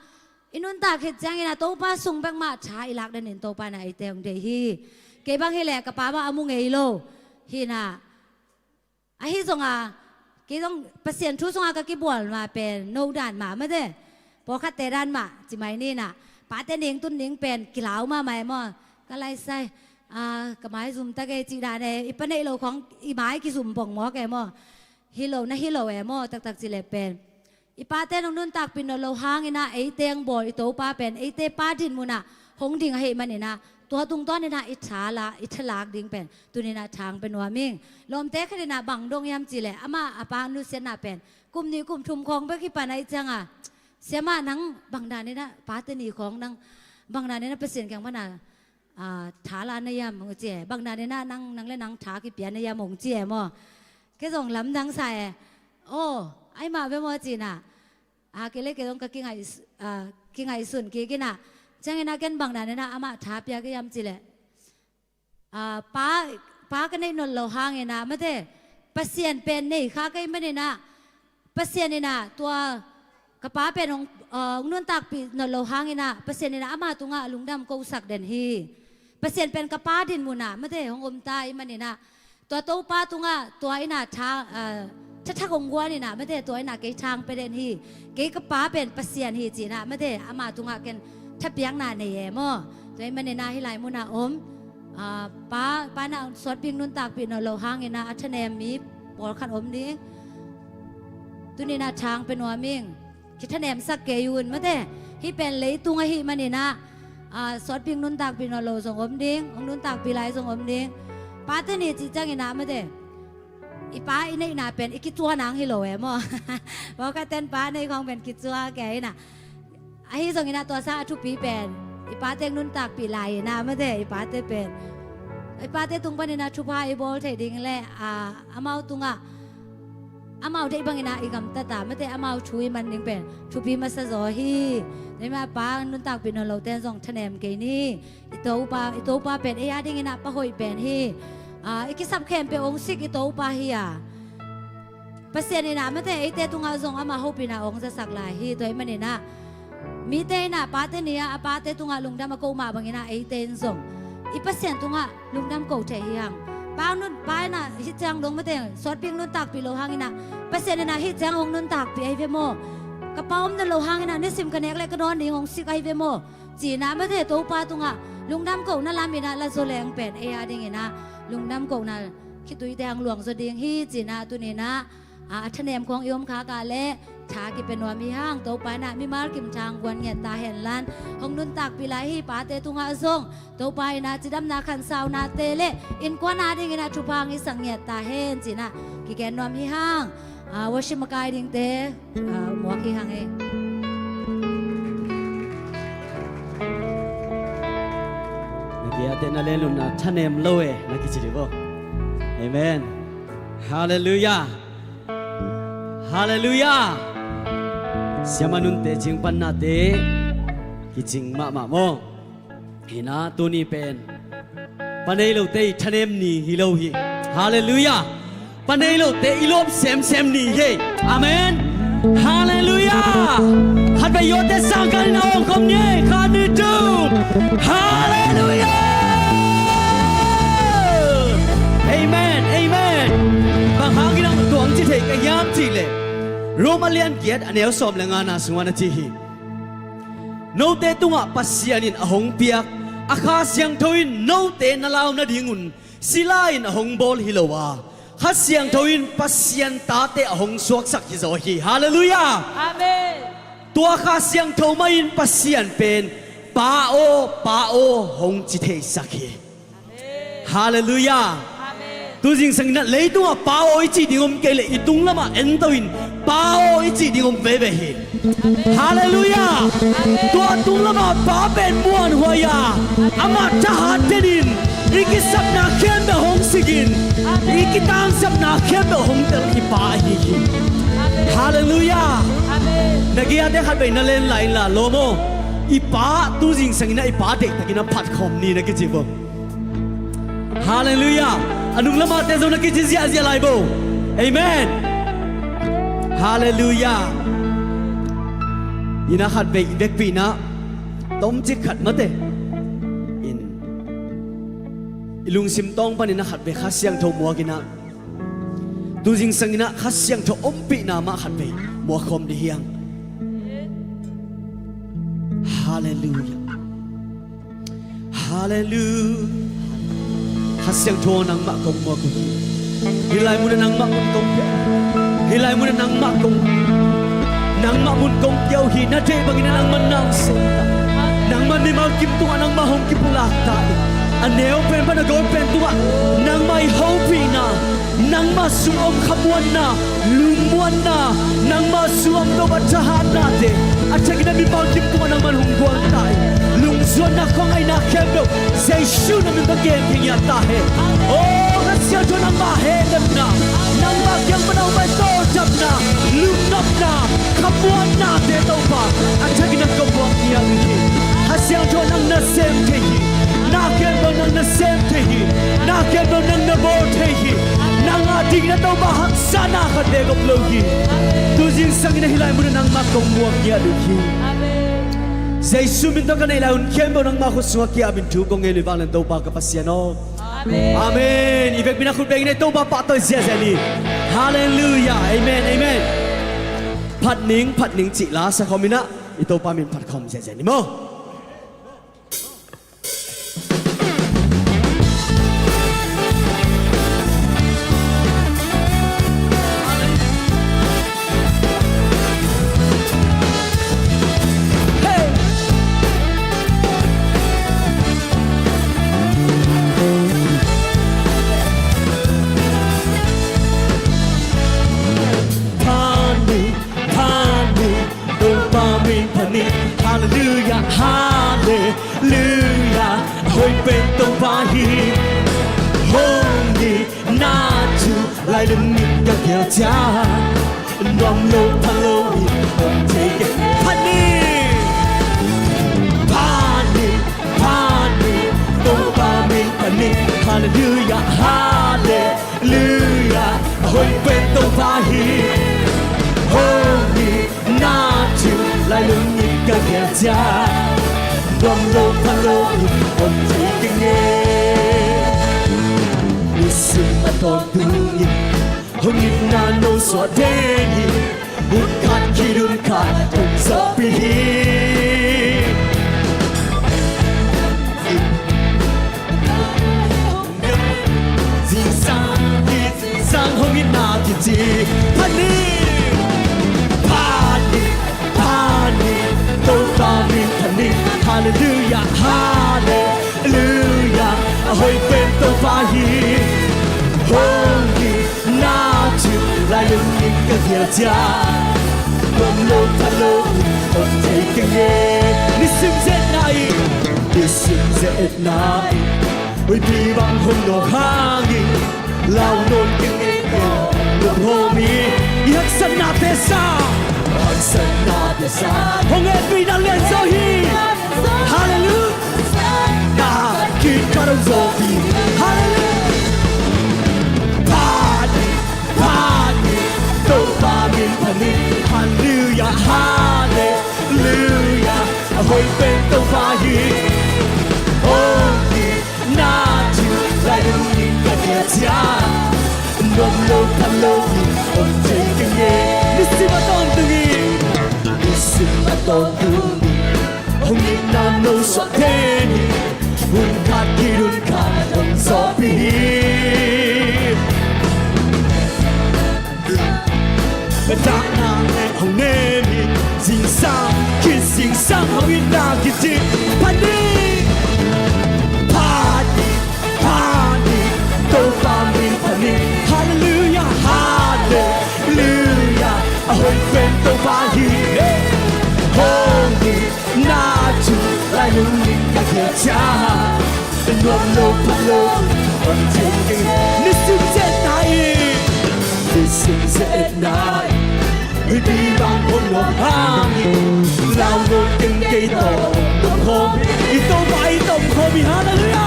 i nuntak khit cianginah Topa sung bek mah tha i lak denin Topa inah eite hong deih hi. Kei bang hileh ka pa mah a mu ngei lo hinah Ahi zonga kei zong Pasian thu sungah ka kibual mah pen no dan mah mate, pawlkhatte dan mah ci mai ninah pate ning tun ning pen kilau mahmah e maw? Ka laisai, ah, ka maizum tak e cih dan e, i pa neih lo khawng i mai kizum pongmawk e maw? Hi lo na hi lo e maw taktak cileh pen i pate nong nuntakpih nawn lo hanginah eite hong bawl i Topa pen eite pa dinmunah hong ding ahi maninah tua tungtawninah i thala, i thalak ding pen tuninah thang pe nuam ing. Lawmte khatinah bang dong hiam cileh amah a pa nusiatna pen kum nih kum thum khawng bek hi pan ahi cianga, siamah nang bang daninah pate ni khawng nang bang daninah Pasian kiang pana ah, thala na hiam hong ci e. Bang daninah nang, nang le nang tha kipia na hiam hong ci e maw? Kei zong lamdang sa e. Aw, ai mah ve maw cinah, ah, kei le kei zong ka kingaih, ah, kingaihsun kikinah cianginah ken bang daninah amah tha pia ka hiam cileh, ah, pa, pa ka neih nawn lo hanginah mate Pasian pen nei kha ka hi maninah Pasian inah tua ka pa pen hong, ah, hong nuntakpih nawn lo hanginah Pasian inah ama tungah lungdam kosak den hi. Pasian pen ka pa dinmunah mate hong omta i maninah tua Topa tungah tua inah tha, ah, thathak hong guan inah mate tua inah kei thang pe den hi. Kei ka pa pen Pasian hi cinah mate ama tungah ken thapiakna nei e maw? Tua i maninah hih lai munah om, ah, pa, pa inah sawtpi nuntakpih nawn lo hanginah a thanem mi pawlkhat om ding. Tuninah thang pe nuam ing. Kithanemsak kei un mate. Hih pen leitung ahi maninah, ah, sawtpi nuntakpih nawn lo zong om ding, hong nuntakpih lai zong om ding. Pate ni cih ciangin ah mate, i pa i neihna pen i kicuah nang hi lo e maw. Pawlkhat ten pa nei khawng pen kicuah kei inah. Ahi zongin ah tua sang a thupi pen i pate nuntakpih lai inah mate, i pate pen i pate tung panin ah thupha i bawl theih ding le, a, amau tungah amau deih bangin ah i gamtat a mate, amau thu i man ding pen thupi masa zaw hi. Tua hi mah pa nuntakpih nawn lote zong thanem kei ni. I Topa, i Topa pen ei a dingin ah pa hoih pen hi. A, i kisap khempeuh hong sik i Topa hi a, Pasian inah mate eite tungah zong amah hopih inah hong zasak lai hi. Tua ahih manin ah mite inah pate ni-ah a pate tungah lungdam a koh mah bangin ah eite in zong i Pasian tungah lungdam koh thei hi hang. Pa nun, pa inah hih ciang dong mate sawtpi nuntakpih lo hangin ah Pasian inah hih ciang hong nuntakpih ahi ve maw? Ka pa om nawn lo hangin ah nisim ka nek le ka dawn ding hong sik ahi ve maw? Ci-in ah mate Topa tungah lungdam kohna lam inah la zaw leng pen ei a dingin ah lungdam kohna khituite hang luang zaw ding hi. Ci-in ah tuni inah, a, a thanem khawng i om khak a leh tha kipia nuam hi hang. Topa inah mimal kim thang guan ngiat ta hen la, hong nuntakpih lai hi. Pate tungah zong Topa inah cidamna khansaunate le innkuan a dingin ah thupha hong hisak ngiat ta hen ci-in ah kigen nuam hi hang. A, worship makai dingte, a, muak hi hang e. Na kiate na lelunna thanem lo e na kici dih bo. Amen. Halleluiah. Halleluiah. Siama nunte cing pannate kicing mahmah maw? Hi na, tuni pen pa nei lote i thanem ni hi lo hi. Halleluiah. Pa nei lote i lawp semsem ni hi. Amen. Halleluiah. Khat vei yawte sang kal in a awng khawm ni. Khat, nih, thum. Halleluiah. Amen. Amen. Bang hangin a tuang ci thei ka hiam cih leh Roma lian giat a neu sawm le ngana sungah na ci hi. Note tungah Pasian in a hong piak a Kha Siangtho in note na lau nadingun sila in a hong bawl hi lo a, Kha Siangtho in Pasian tate a hong suaksak hi zaw hi. Halleluiah. Amen. Tua Kha Siangtho mah in Pasian pen Pa aw, Pa aw hong ci theisak hi. Halleluiah. Amen. Tu zingsang inah leitungah Pa aw i cih ding om kei leh i tunglamah ento in Pa aw i cih ding om veve hi. Amen. Halleluiah. Amen. Tua tunglamah Pa pen muanhuai a, amah thahat tenin i kisapna khempeuh hong sikin, amen, i kitangsapna khempeuh hong tel i Pa ahi hi. Amen. Halleluiah. Amen. Na kiate khat vei na len lai inla lawm aw. I Pa tu zingsang inah i Pa deihtakin a phat khawm ni na kici bo. Halleluiah. A nung lamate zong na kici ziahziah lai bo. Amen. Halleluiah. Inah khat vei i vekpi inah tomcik khat mate in i lungsim tawng panin a khat vei Kha Siangtho muak inah tu zingsang inah Kha Siangtho ompihna mah khat vei muak khawm dih hi hang. Halleluiah. Halleluiah. Kha Siangtho nangmah kong muak uh hi. Hih lai munah nangmah mun kong pia. Hih lai munah nangmah kong, nangmah mun kong pia uh hi. Na deih bangin nangmah nang sem ta. Nangmah mimal kim tungah nangmah hong kipulak ta in, a neu pen pan a gol pen tungah nangmah i hopihna, nangmah sungah om khamuanna, lungmuanna, nangmah sungah om Topa thahatnate a thakin a mimal kim tungah nangmah hong guang ta in, lungzuanna khuangaihna khempeuh Jesu na min tawh gen thei ngiat ta hen. Aw Kha Siangtho, nangmah hehtemna, nangmah kiang pan a hong pai tawldamna, lungnopna, khamuannate Topa a thakin a kong muak ngiat uh hi. Kha Siangtho nang na sem thei hi. Na khempeuh nang na sem thei hi. Na khempeuh nang na bawl thei hi. Nang a dingin a Topa haksatna khat beek om lo hi. Tu zingsang inah hih lai munah nangmah kong muak ngiat uh hi. Jesu min tawh ka neih lai hun khempeuh nangmah khut sungah ki-ap in thu kong ngen uh hi. Vanglian Topa ka Pasian aw. Amen. Amen. I vekpi inah khut beng inah i Topa pahtawi ziahziah ni. Halleluiah. Amen. Amen. Phat ning, phat ning cih la sa khawm inah i Topa min phat khawm ziahziah ni maw. Lungngit ka gel ciang nuam lo pha lo in om thei keng. Phat ni, phat ni, phat ni, Topa min phat ni. Halleluia, halleluia. A hoih pen Topa hi. Holy na thu lai lungngit ka gel ciang nuam lo pha lo in om thei keng e. Nisim a tawntung in hong itna nong suah den hi. Hun khat khit hun khat hong zawhpih hi. Zingsang khit zingsang hong itna kici. Phat ni, phat ni, phat ni, Topa min phat ni. Halleluia, halleluia. A hoih pen Topa hi. Hong itna thu lai lungngit ka gel ciang nuam lo pha lo in om thei keng e. Nisim ze-etna in, nisim ze-etna in huihpi bang hong nawk hangin lau nawn keng e. Nuam hawm hi. I haksatnate sang, haksatnate sang hong hehpihna lianzaw hi. Halleluia. Na khat khit khat hong zawhpih. Halleluia. Phat ni, phat ni, Topa min phat ni. Halleluia, halleluia. A hoih pen Topa hi. Hong itna thu lai lungngit ka gel ciang nuam lo pha lo in om thei keng e. Nisim a tawntung in, nisim a tawntung in hong itna nong suah den hi. Hun khat khit hun khat hong zawhpih hi. Ka takna hong nem hi. Zingsang khit zingsang hong itna kici. Phat ni, phat ni, phat ni, Topa min phat ni. Halleluia, halleluia. A hoih pen Topa hi. Hong itna thu lai lungngit ka gel ciang nuam lo pha lo in om thei keng e. Nisim ze-etna in, nisim ze-etna in huihpi bang hong nawk hangin lau nawn keng, kei tawh om khawm hi. I Topa i tawh om khawm hi. Halleluia.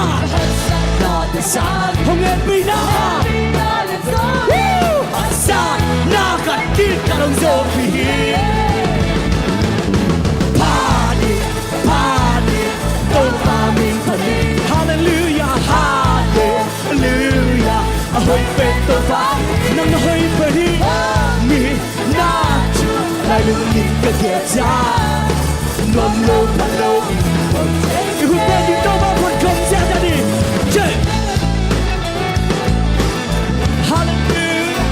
Hong hehpihna, woo, haksatna khat khit khat hong zawhpih hi. Phat ni, phat ni, Topa min phat ni. Halleluia, halleluia. A hoih pen Topa, nang na hoih pen hi. Hong itna thu lai lungngit ka gel ciang nuam lo pha lo in om thei keng e. I hun pen ding Topa phot khawm ciat ciat ni. Halleluia.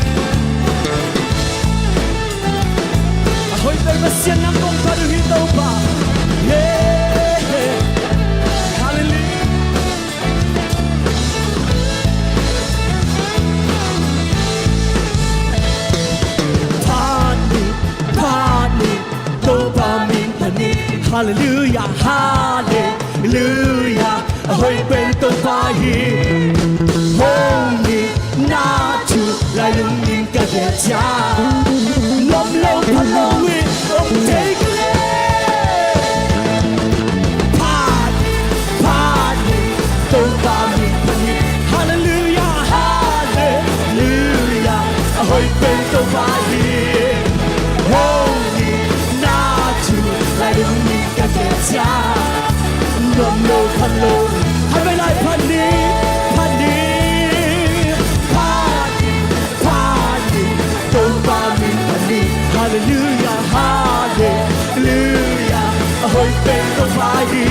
A hoih pen Pasian nang kong phat uh hi Topa. Yeah. Halleluia. Phat ni, phat ni, Topa min phat ni. Halleluia, halleluia. A hoih pen Topa hi. Hong itna thu lai lungngit ka gel ciang nuam lo pha lo in om thei keng e. Phat ni, phat ni, Topa min phat ni. Halleluia, halleluia. A hoih pen Topa hi. Hong itna thu lai lungngit ka gel ciang nuam lo pha lo in. Hai bai lai, phat ni, phat ni, phat ni, phat ni, Topa min phat ni. Halleluia, halleluia. A hoih pen Topa hi.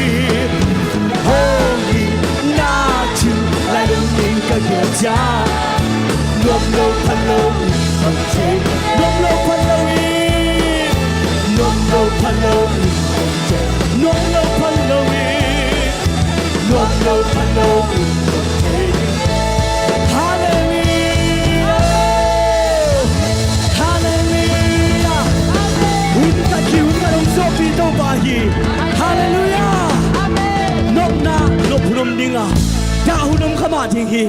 Hong itna thu lai lungngit ka gel ciang nuam lo pha lo in om thei. Nuam lo pha lo in, nuam lo pha lo in, nuam lo pha lo in, nuam lo pha lo in om thei. Halleluia. Halleluia. Hun khat khit hun khat hong zawhpih Topa hi. Halleluia. Nopna nop hun om ding a, dah hun om kha mah ding hi.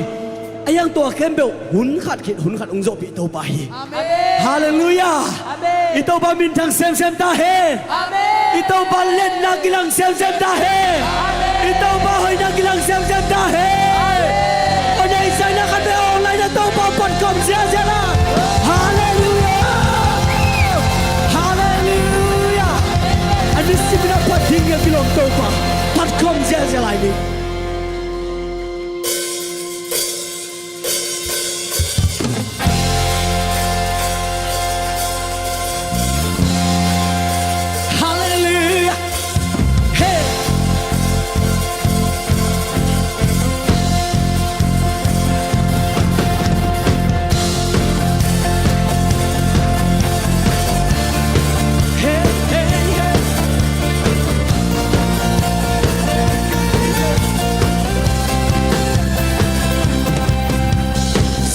A hiang tua khempeuh hun khat khit hun khat hong zawhpih Topa hi. Amen. Halleluiah. Amen. I Topa minthang semsem ta hen. Amen. I Topa liatna kilang semsem ta hen. Amen. I Topa hoihna kilang semsem ta hen. Amen. Aw, na i saina khat vei online a Topa phat khawm ziahziah la. Halleluiah. Halleluiah. A nisim in a phat ding a kilawm Topa phat khawm ziahziah lai ni. Halleluiah. Hey. Hey, hey, hey.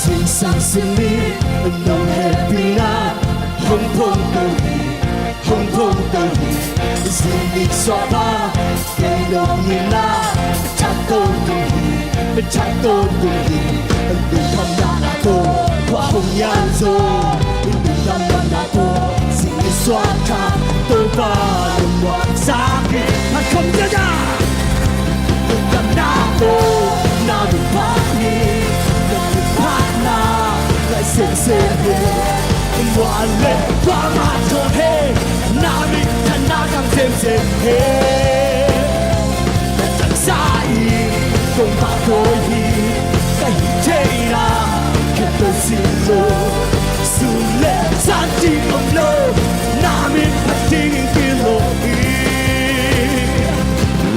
Zingsang simi nong hehpihna hong phongto hi, hong phongto hi. Zing ning suahpha kei nong itna thak tawntung hi, thak tawntung hi. Lungdamna tawh khua hong yan zo, lungdamna tawh zing ning suah thak Topa lungmuang sak hi. Phat khawm ziahziah. Lungdamna tawh na min phat hi, na min phatna ngai semsem hi. Mual le kuamah thawn hi, na minthanna kang semsem hi. Na taksa in kong pahtawi hi, ka hih theihna khempeuh sin lo. Sun le zan ding om lo, na min phat ding kilawm hi.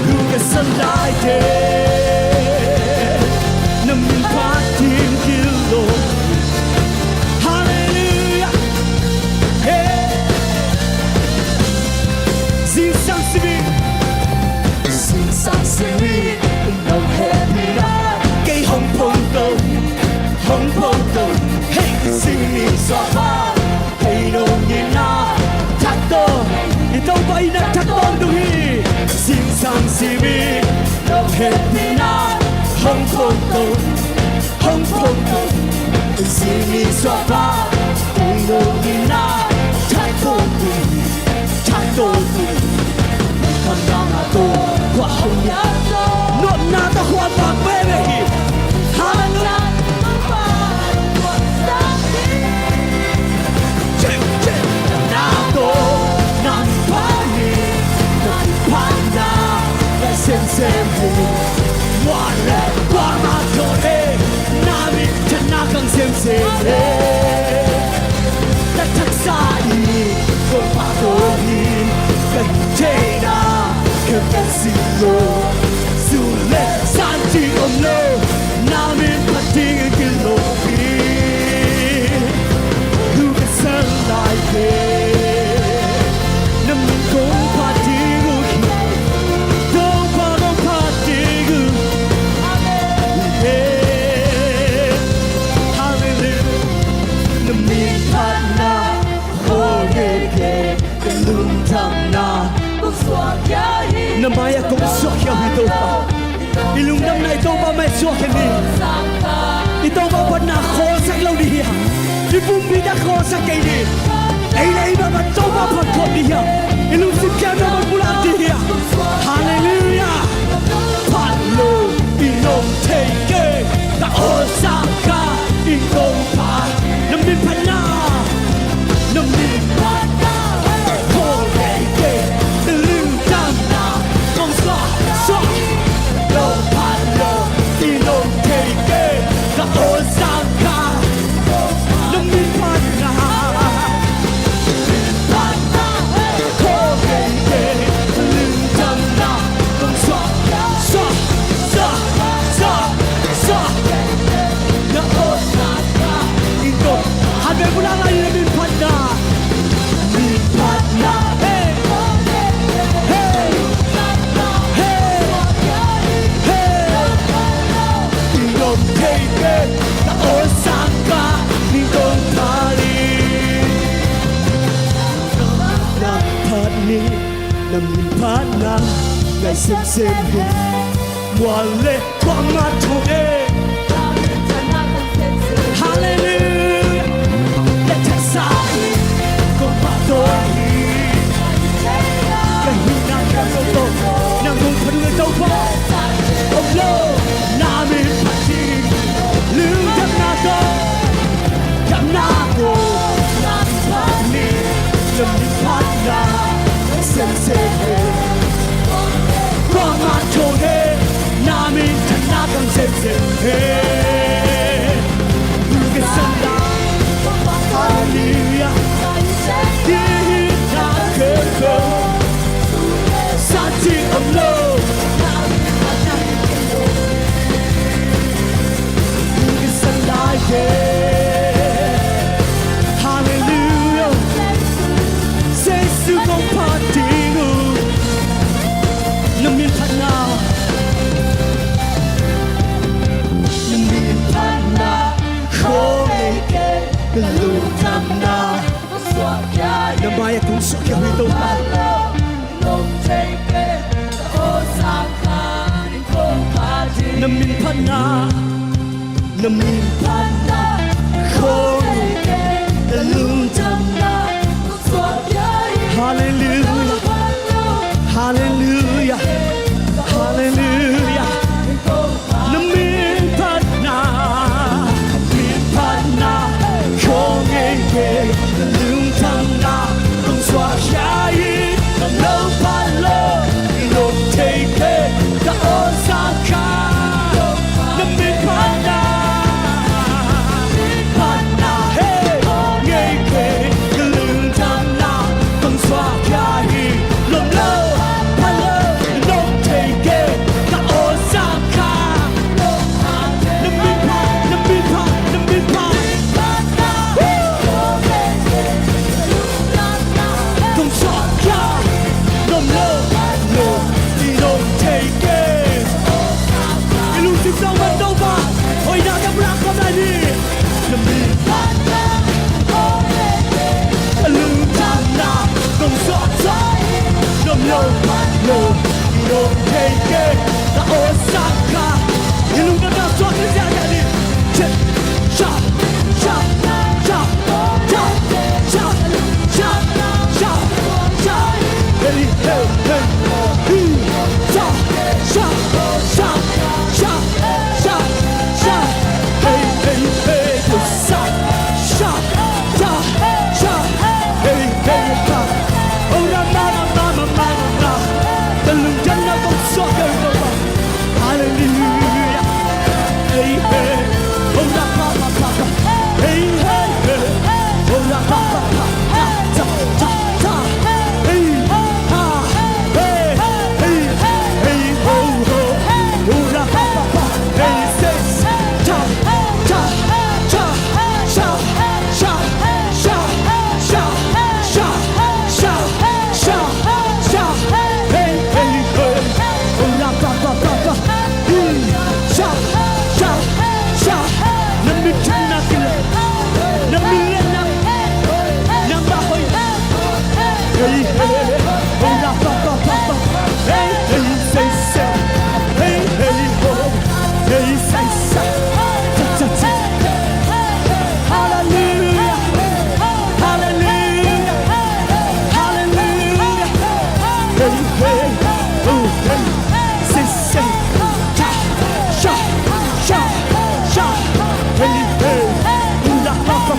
Lu ka san lai teh na min phat ding kilawm. Halleluiah. Hey. Zingsang simi, zingsang simi nong hehpihna kei hong phongto, hong phongto. Hey, zing ning suahpha kei nong itna thak tawn, i Topa itna thak tawntung hi. Zingsang simi nong hehpihna hong phongto, hong phongto. Zing ning suahpha kei nong itna thak tawntung, thak tawntung. Lungdamna tawh khua hong yan zo, nuamna tawh khua vak veve hi. Halleluiah. Lungdamna tawh na min phat hi, na min phatna ngai semsem hi. Mual le kuamah thawn hi, na minthanna kang semsem hi. Na taksa in kong pahtawi hi, ka hih theihna khempeuh sin lo. Sun le zan ding om lo, na min phat ding kilawm hi. Lu ka san lai teh na min kong phat ding uh hi, Topa kong phat ding uh hi. Halleluiah. Na min phatna khawl kei, ka lungdamna kong suak khia hi. Na mai-ah kong suak khia hi Topa. I lungdamna i Topa mai-ah suak khia ni. I Topa phatna khawlsak lo ding hi hang. I pumpi tawh khawlsak kei ni. Ei le ei mah bang Topa phat khawm ding hi hang. I lungsim kiang Topa pulak ding hi hang. Halleluiah. Phat lo i nong thei kei, ka awlsang kha in kong phat. Na min phatna, na min phatna khawl kei, kei lungdamna kong suak, suak. Lo phat lo i nong thei kei, ka awlsang kha. Na min phatna, min phatna khawl kei, kei lungdamna kong suak, suak, suak, suak, suak. Na awlsang kha in kong, han ve pulak lai na min phatna. Min phatna, hey, hey, hey, hey. I nong thei kei, na awlsang kha in kong phat hi. Na phat ni, na min phatna ngai semsem hi. Mual le kuamah thawn hi, Sensei, kuamah thong he, na minthanna khang sensei he. Uke sanda, hallelujah. Ki hita keko, sati amlo. Uke sanda he. Hallelujah. Jesu kong phat ding uh. Na min phatna, na min phatna khong ei kei, ka lungdamna. Na mai ah kong suak khia uh hi Topa. Na min phatna, na min phatna khong ei kei, ka lungdamna. Hallelujah. Hallelujah. Hallelujah. Na min phatna, min phatna khong ei kei, ka lungdamna kong suak khia hi. Ka lo phat lo, i lo thei kei, ka awlsang kha. Na min phatna, min phatna, hey, khong ei kei, ka lungdamna kong suak khia hi. Lom lo, pha lo, i lo thei kei, ka awlsang kha. Na min phat, na min phat, na min phat. Kong suak khia, lom lo, lo, i lo thei kei. I lungsim zong man Topa, hoihna dam lak kham lai ni. Na min phatna, ka lungdamna kong suak khia hi. Lom lo, lo, i lo thei kei, ka awlsang kha. I lungdamna suak hi ziahziah ni. Sha, sha, sha, sha, sha, sha, sha. Hey, hey, hey. Hi, sha, sha, sha, sha, sha, sha. Hey, hey, hey, sha, sha, sha, sha. Hey, hey, sha. Oh, ra, ma, ra, ma, ma, ma, ma, ma. Ka lungdamna kong suak khia hi Topa. Hallelujah. Hey, hey. Oh, ra, pa, pa, pa, pa. Hey, hey, hey. Oh, ra, pa, pa, pa, pa. Ta, ta, ta. Hey, ha. Hey, hey, hey, ho, ho. Oh, ra, pa, pa, pa. Hey, say, say. Ta, ta, ta, ta. Sha, sha, sha, sha, sha, sha, sha, sha, sha. Hey, hey, hey. Oh, la, ba, ba, ba, ba. Hey, sha, sha, sha. Na min phatna kila. Na min liatna. Nangmah hoih. Hey, hey, hey. Oh, la, ba, ba, ba, ba. Hey, hey, say, say. Hey, hey, oh. Hey, say, say. Cha, cha, cha. Hallelujah. Hallelujah. Hallelujah. Hey, hey. Oh, hey. Say, say. Cha, cha, cha, cha. Hey, hey. Ooh, la, la, la.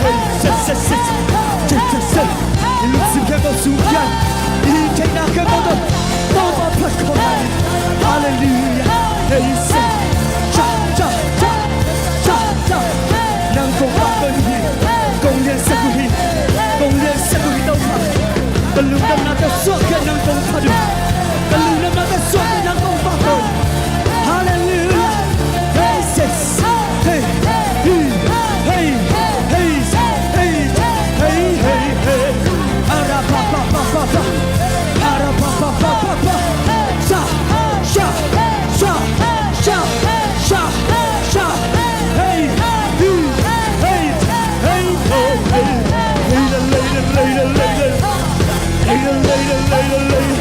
Hey, say, say, say. Cha, cha, say. I lungsim khempeuh sungkhia in, i hih theihna khempeuh tawh Topa phat khawm lai in. Hallelujah. Hei, sa, sa, sa, sa, sa, sa. Nang kong phat uh hi. Kong liansak uh hi. Kong liansak uh hi Topa. Ka lungdamna tawh suak khia in nang kong phat uh hi. Ka lungdamna tawh suak khia in nang kong phat uh hi. Hallelujah. Hey, sa, sa. Hey, hey, hey, hey, hey, hey, hey, hey. Ara pa pa pa pa pa. Ara pa pa pa pa pa. Sha, sha, sha, sha, sha, sha. Hey, hey, hey, hey, oh, hey. Later, later, later, later. Later, later, later, later.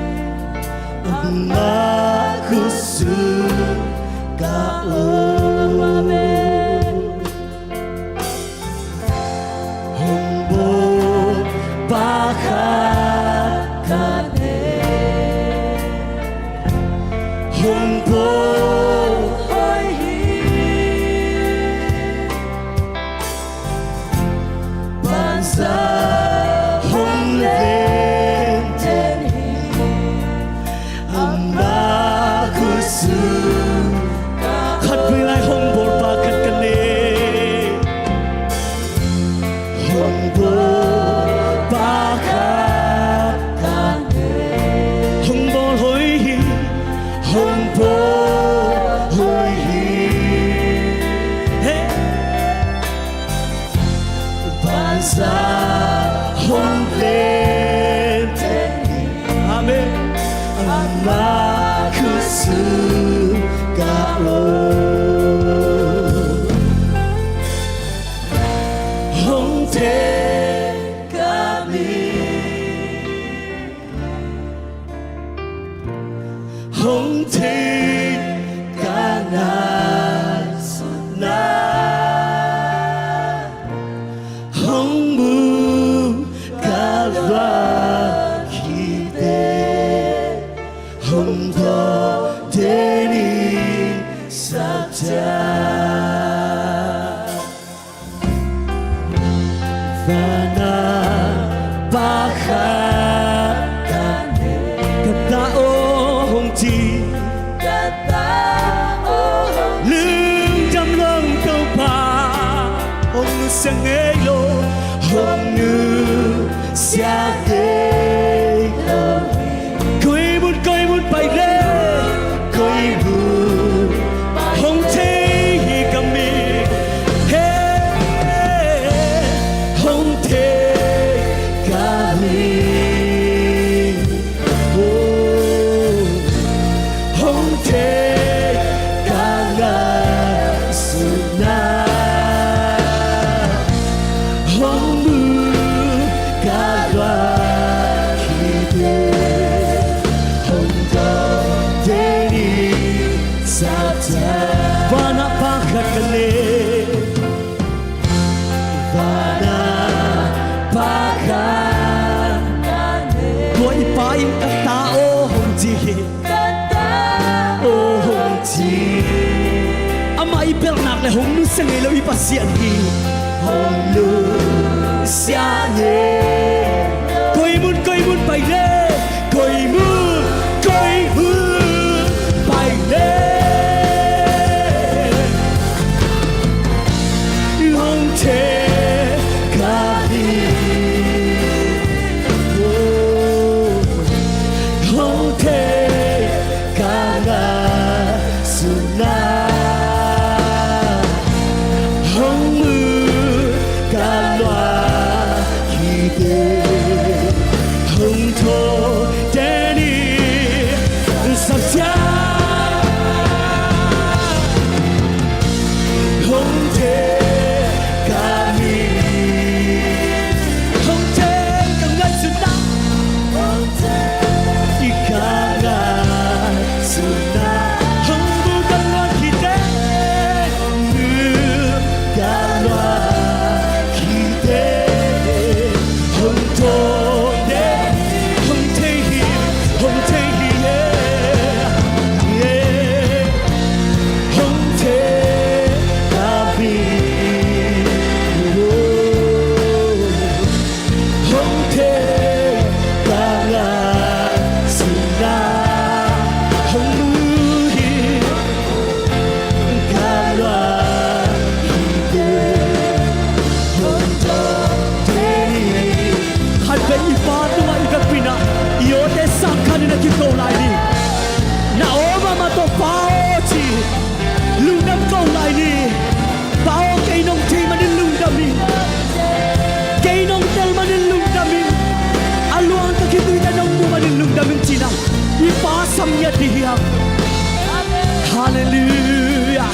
Amah khutsung ka om. Hong bawl pakhat ka nei. Hong bawl hoih hi. Bansa hong lenten hi. Amah khutsung ka om. Khatvei lai hong bawl pakhat ka nei. Hong bawl pakhat ka nei. Hong bawl hoih hi. Hong bawl hoih hi. Hey. Bansa hong lenten hi. Amen. Amah khutsung ka om. Hong thei ka mih. Hong thei ka ngaihsutna. Hong mu ka luah khit teh. Hong tawh den ing, Satia. Van ah pakhat ka nei. Ka ta aw, hong ci. Ka ta aw, hong ci. Lungdam lawm Topa. Hong nusia ngei lo. Hong nusia ngei lo. Koi mun, koi mun pai leh, koi mun hong thei hi ka mih. He, hong thei ka mih. Oh, hong thei ka ngaihsutna. Hong mu ka luah khit teh. Hong tawh den ing, Satia. Van ah pakhat ka nei. Van ah pakhat ka nei. Tua i Pa in ka ta aw hong ci hi. Ka ta aw hong ci. Amah i belhnak le hong nusia ngei lo i Pasian hi. Hong nusia ngei. Koi mun, koi mun pai leh, koi mun, koi mun pai leh, hong thei ka hi. Oh, hong thei ka ngaihsutna. Hong mu ka luah khit teh. Hong tawh den ing, Satia. Hong thei ka mih. Hong thei ka ngaihsutna. Hong thei ka ngaihsutna. Hong mu ka luah khit teh. Hong mu ka luah khit teh. Hong tawh den, hong thei hi, hong thei hi, yeah, yeah. Hong thei ka mih, oh, hong thei ka ngaihsutna. Hong mu hi ka luah khit teh. Hong tawh den ing. Khatvei i Pa tungah i vekpi-in ah, i awte sang khat in a kiko lai ni. Na aw mahmah tawh Pa aw ci. Lungdam ko lai ni. Pa aw, kei nong thei manin lungdam ing. Kei nong tel manin lungdam ing. A luang ka khitui teh nong mu manin lungdam ing ci-in ah i Pa sam ngiat ding hi hang. Halleluiah.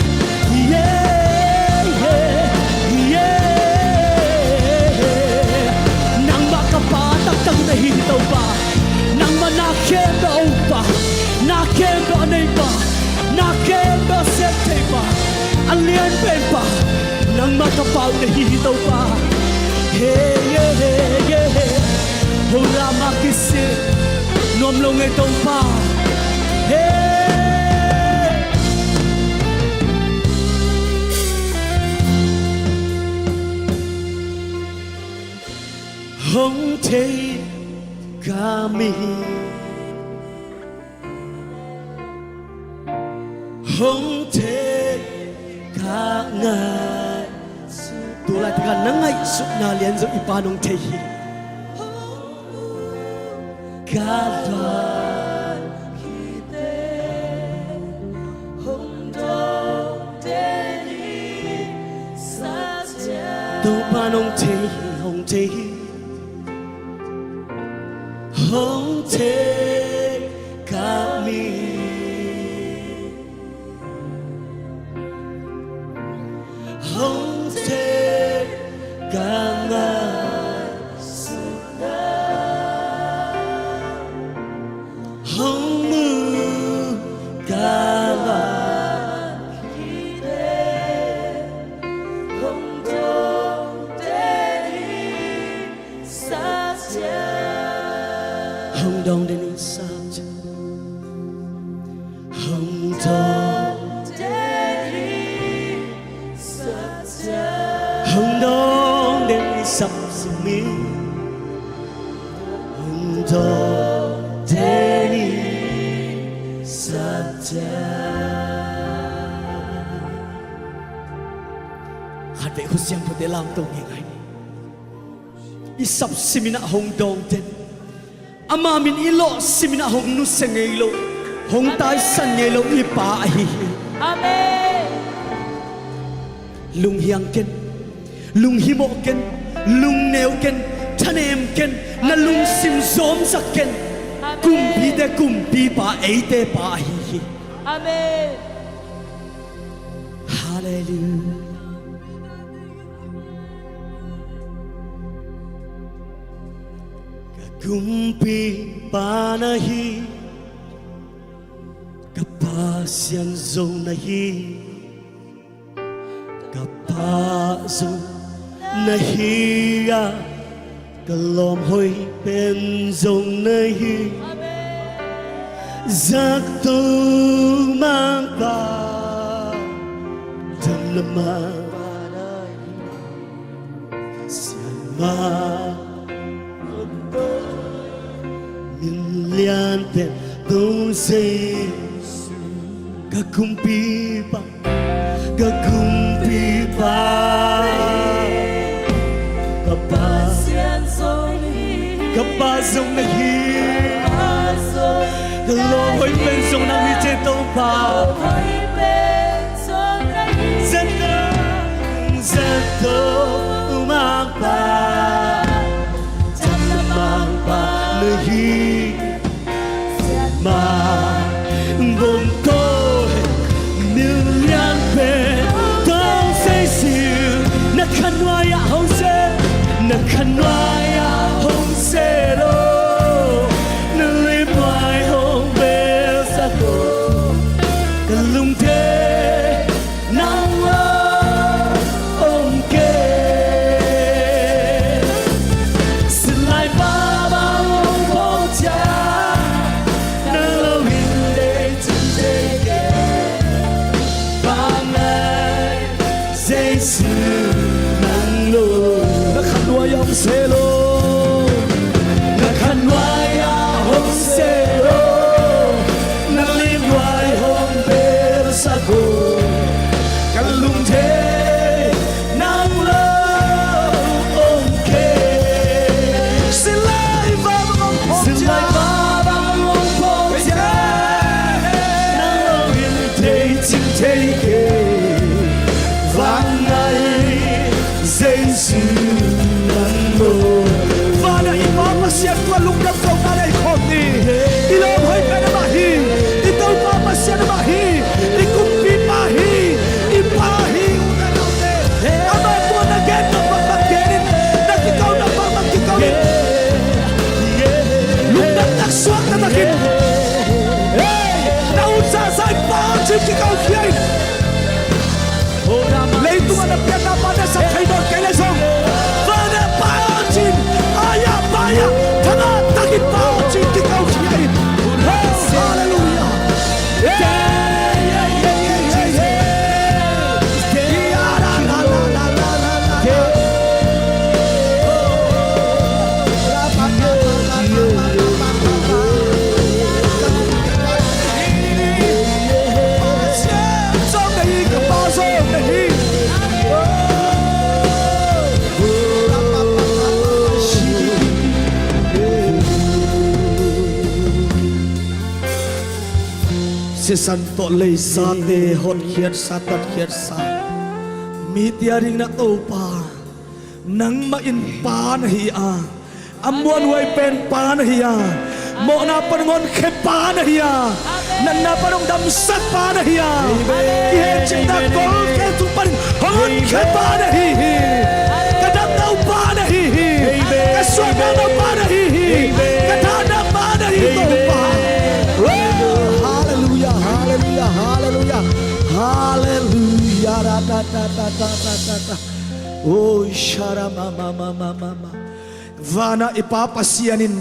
Yeah, yeah, yeah. Nangmah ka Pa taktak na hi hi Topa. Nangmah na khem na Topa. A lian pen Pa, nangmah ka Pa uh na hi hi Topa. He, he, he, he, he. Hong lam a kisik nuam lo ngei Topa. He. Hong thei ka mi, hong thei ka ngai. Tu laitak a na ngaihsutna lian zong i Pa'n hong thei hi. Ka lua khite hong dong den hi. Topa'n hong thei hi, hong thei hi. Hong thei ka mi, hong thei ka ngaihsutna, hong mu ka lua khite hong dong den hi. Hong dong den hi sap ciang. Hong dong den hi sap ciang. Hong dong den hi sap ciang mi. Hong dong den hi sap ciang. Khatvei khut siangthote lamto ngeingai ni. I sap simin ah hong dong den, ama min i lawh simin ah hong nusia ngei lo, hong taisan ngei lo i Pa ahi hi. Amen. Lunghiang ken, lunghimawh ken, lungneu ken, thanem ken, na lungsim zawmsak ken. Amen. Kumpite Kumpipa, eite Pa ahi hi. Amen. Halleluiah. Ka Kumpipa na hi, ka Pasian zong na hi, ka Pa zong na hi a, ka lawm hoih pen zong na hi. Zato Mangpa, damna Mangpa, Siamah, min lian pen dong Jesu, ka Kumpipa, ka Kumpipa. Ka Pasian zong hi, ka Pa zong na hi, ka lawm hoih pen zong nang hi, Topa. Zato, zato Mangpa, damna Mangpa na hi. Mah bawm tawh hi, min lian pen dong Jesu, na khanuai ah hong se, na khanuai ah hong se lo, na limnuai hong belsak lo, ka lungte nang lo om kei. Sinlai vava hong phawk ciang, nang lo in deih cing thei kei. Bang ngai Jesu nang lo, na khanuai ah hong se lo, na khanuai ah hong se lo, na limnuai hong belsak lo, ka lungte nang lo om kei. Sinlai vava hong phawk ciang, sinlai vava hong phawk ciang, nang lo in deih cing thei kei. Bang ngai Jesu nang lo. Father, i Pa Pasian tua lungdam kohna nei khawm ni. I lawm hoih pen amah hi. I Topa Pasian amah hi. I Kumpipa hi. I Pa hi. Amah tua na gen nop bangbang gen in, na kiko nop bangbang kiko in. Lungdam taksuak taktakin, hei, na utsa zai Pa ci-in kiko khia in. Sisan tawh leisate hotkhiatsa, tatkhiatsa, mite a ding na Topa, nangmah in Pa na hi a, a muanhuai pen Pa na hi a, mawhna pan hong honkhia Pa na hi a, natna pan hong damsak Pa na hi a, kihei cihna golkhia tung panin hong honkhia Pa na hi hi. Ka damna uh Pa na hi hi. Ka suahtakna uh Pa na hi hi. Ka thahatna Pa na hi Topa. Halleluiah, halleluiah, halleluiah. Halleluiah. Ra, ra, ra, ra, ra, ra, ra, ra. Oh, shara, ma, ma, ma. Vana i Pa Pasian in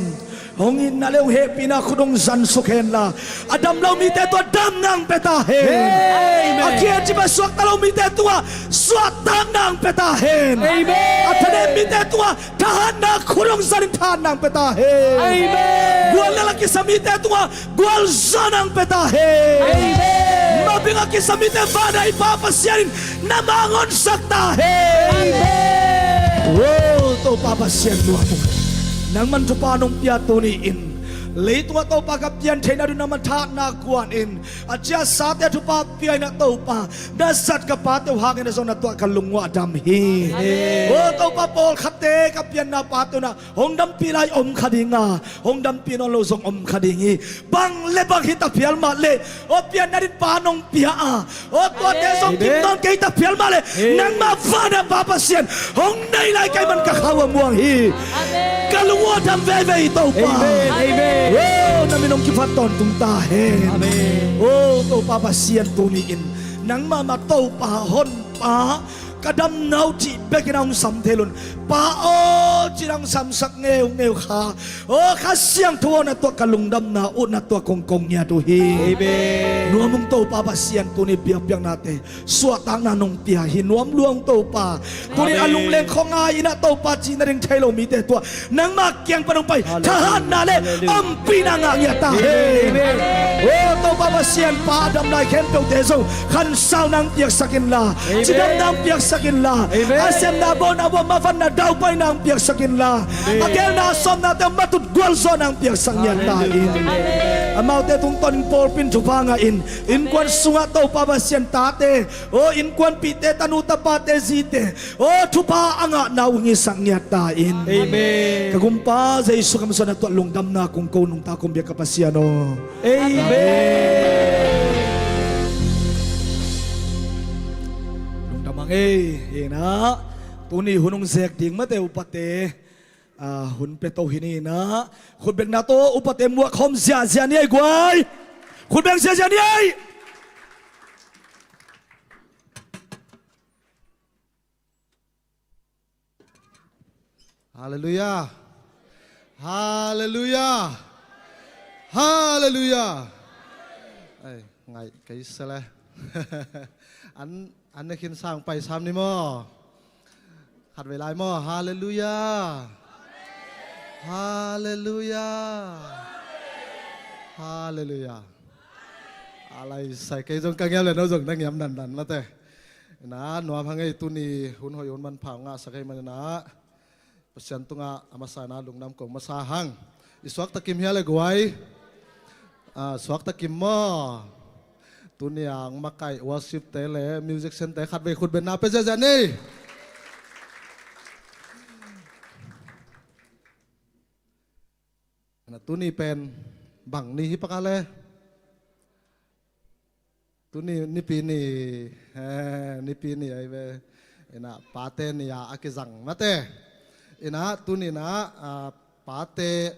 hong itna le hong hehpihna khut hong zansuk henla, a dam lo mite tungah damna hong pia ta hen. Amen. A kihei cih bang suakta lo mite tungah suahtakna hong pia ta hen. Amen. A thanem mite tungah thahatna khut hong zanin thahatna hong pia ta hen. Amen. Guallel a kisa mite tungah gualzawhna hong pia ta hen. Amen. Mabing a kisa mite vana i Pa Pasian in na mang honsak ta hen. Amen. Oh, Topa Pasian nuam uh. Nangman thupha nong pia tuni-in leitungah Topa ka pian theihna ding nangman thahatna kuan in a ciahsate thupha pia in a Topa, na zat ka pate uh hangin a zong na tuah ka lung uh a dam hi. Amen. Oh, Topa pawlkhatte ka pianna pate uh na hong dampih lai om kha ding a, hong dampih nawn lo zong om kha ding hi. Bang le bang hi ta phial mah leh, aw pianna ding Pa nong pia a, aw tuate zong kim nawn kei ta phial mah leh, nangmah vana Pa Pasian hong nei lai ka hih man ka khau a muang hi. Ka lung uh a dam veve hi Topa. Amen. Aw na min hong kiphat tawntung ta hen. Amen. Aw Topa Pasian tuni-in nangmah mah Topa Honpa, ka damna uh cih bekin a hong sam thei lo in, Pa aw cih na hong samsak ngeungeu kha. Aw Kha Siangtho aw na tuah ka lungdamna uh na tuah kong kong ngiat uh hi. Amen. Nuam ung Topa Pasian, tuni biakpiaknate suahtakna nong pia hi nuam lua ung Topa. Tuni a lungleng khua ngai in a Topa cih na ding thei lo mite tungah nangmah kiang pan hong pai thahatna le ompihna ngah ngiat ta hen. Aw Topa Pasian, Pa a dam lai khempeuhte zong khansauna hong piaksak inla, cidamna hong piaksak inla, a sepna, bauna, mavanna, daupaina hong piaksak inla, a geelna a sawmnate hong matut gualzawhna hong piaksak ngiat ta in. Amaute tungtawnin pawlpi in thupha ngah in, innkuan sungah Topa Pasian tate, aw innkuanpihte, tanu tapate, zite, aw thupha a ngahna uh hong hisak ngiat ta in. Amen. Ka Gumpa Jesu Khrist min suang na tuah lungdamna kong ko nungta kong biak ka Pasian aw. Amen. Lungdam hang ei. Hi na, tuni hun hong zek ding mate upate, ah, hun pia to hi ni na. Khutbekna tawh upate muak khawm ziahziah ni ei guai. Khutbeng ziahziah ni ei. Halleluiah. Halleluiah. Halleluiah. Ai, ngaih kei se le. An, an ne khin sang pai sam ni maw? Khatvei lai maw? Halleluiah. Halleluiah. Halleluiah. A lai sai kei zong ka ngiam le no zong na ngiam dandan mate. Ina nuam hang ei, tuni hun hoih hun manpha ngahsak ei manin ah Pasian tungah a masa ina lungdam kong masa hang. I suakta kim hia le guai? Ah, suakta kim maw? Tuni a hong makaih worship te le musician te khatvei khutbetna pia ziahziah ni. Na tuni pen bang ni hi pak a le? Tuni Nipi ni, eh, Nipi ni ahi ve. Ina pate ni a a kizang mate. Ina tuni na, ah, pate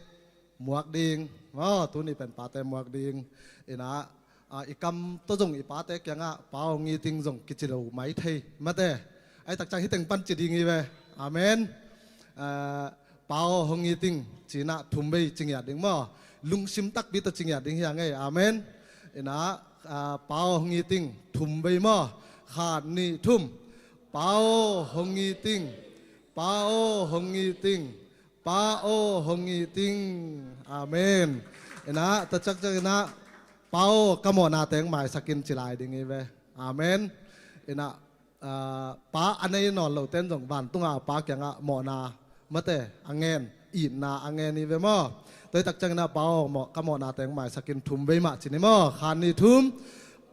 muak ding. Oh, tuni pen pate muak ding. Ina, ah, i kam tawh zong i pate kiangah Pa aw hong it ing zong kici lo mai thei mate. Ahi takciang hih teng pan ci ding hi ve. Amen. Ah, Pa aw hong it ing ci-in ah thum vei ci ngiat ding maw? Lungsim takpi tawh ci ngiat ding hi hang ei. Amen. Ina, ah, Pa aw hong it ing thum vei maw? Khat, nih, thum. Pa aw hong it ing. Pa aw hong it ing. Pa aw hong it ing. Amen. Ina, ta ciakciak ina, Pa aw ka mawhna teng maisak in ci lai ding hi ve. Amen. Ina, ah, pa a nei nawn lo ten zong vantunga Pa kiangah mawhna mate a ngen itna a ngen hi ve maw. Tua hi tak ciangin ah, Pa aw, mawh, ka mawhna teng maisak in, thum vei mah ci ni maw. Khat, nih, thum.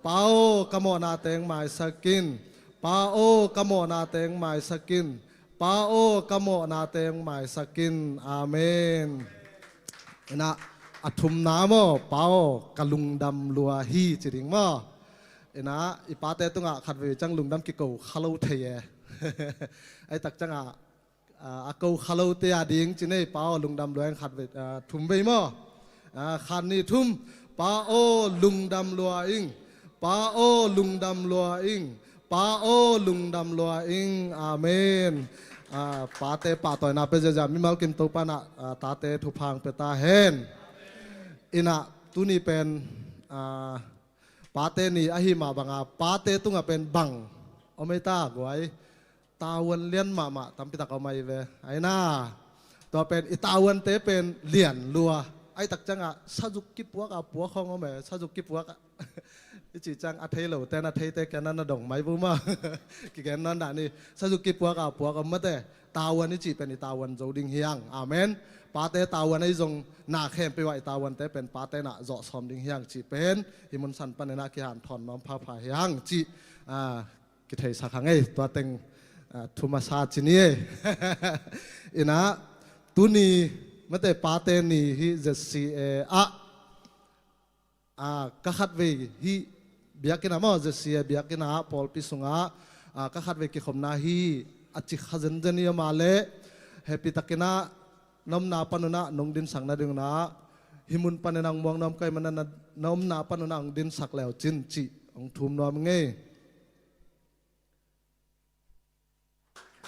Pa aw, ka mawhna teng maisak in. Pa aw, ka mawhna teng maisak in. Pa aw, ka mawhna teng maisak in. Amen. Inah, a thumna maw, Pa aw, ka lungdam lua hi ci ding maw. Inah, i pate tungah khatvei ciang lungdam kiko kha lo thei e. Ahi tak ciangah, a, a ko kha lote a ding ci ni, Pa aw, lungdam lua ing, khatvei, a, thum vei maw. A, khat, nih, thum. Pa aw, lungdam lua ing. Pa aw, lungdam lua ing. Pa aw, lungdam lua ing. Amen. A, pate pahtawina pia ziazia mimal kim Topa in ah, a, tate thupha hong pia ta hen. Inah, tuni pen, a, pate ni ahi mah banga, pate tungah pen bang om ei ta guai. Tavuan lian mahmah tampitak om ahi ve. Aina, tua pen i tavuante pen lian lua. Ahi tak ciangah sazuk kipuak a puak hong om e, sazuk kipuak a. I cih ciang a thei lote na theite kia na na dong mai bu maw. Kigen nawn dah ni. Sazuk kipuak a puak om mate. Tavuan i cih pen i tavuan zo ding hi hang. Amen. Pate tavuan ahi zong, na khempeuh ah i tavuante pen pate na zawh sawm ding hi hang cih pen hih mun san panin ah kihanthawn nuam phapha hi hang cih, a, kitheisak hang ei, tua teng, a, thu masa ci ni ei. Inah, tuni, mate, pate ni hi Z C A ah, a, ka khatvei hih biakinn ah maw, Z C A biakinn ah pawlpi sungah, a, ka khatvei kikhopna hi a ci kha zenzen hi a, amah leh hehpih takin ah na omna panun ah nong dinsak nading un ah, hih mun panin ah hong muang nuam ka hih manin ah, na omna panun ah hong dinsak le uh cin cih hong thum nuam ing ei.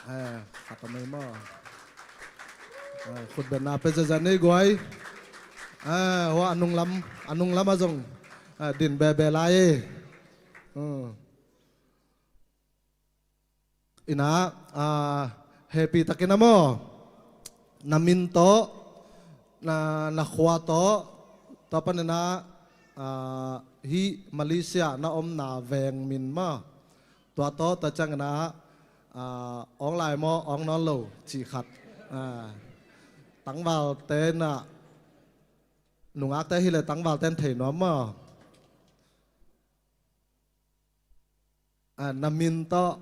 Eh, khat om ei maw. Eh, khutbetna pia ziazia nei guai. Eh, hua a nunglam, a nunglam ah zong, eh, din bebe lai ei. Hmm. Inah, ah, hehpih takin ah maw, na min tawh, na, na khua tawh, tua panin ah, ah, hih Malaysia na omna veng min maw. Tua tawh, tua ciangin ah, ah, awng lai maw, awng nawn lo cih khat. Ah, tangvalte na, nungakte hi leh tangvalte in thei nuam maw. Ah, na min tawh.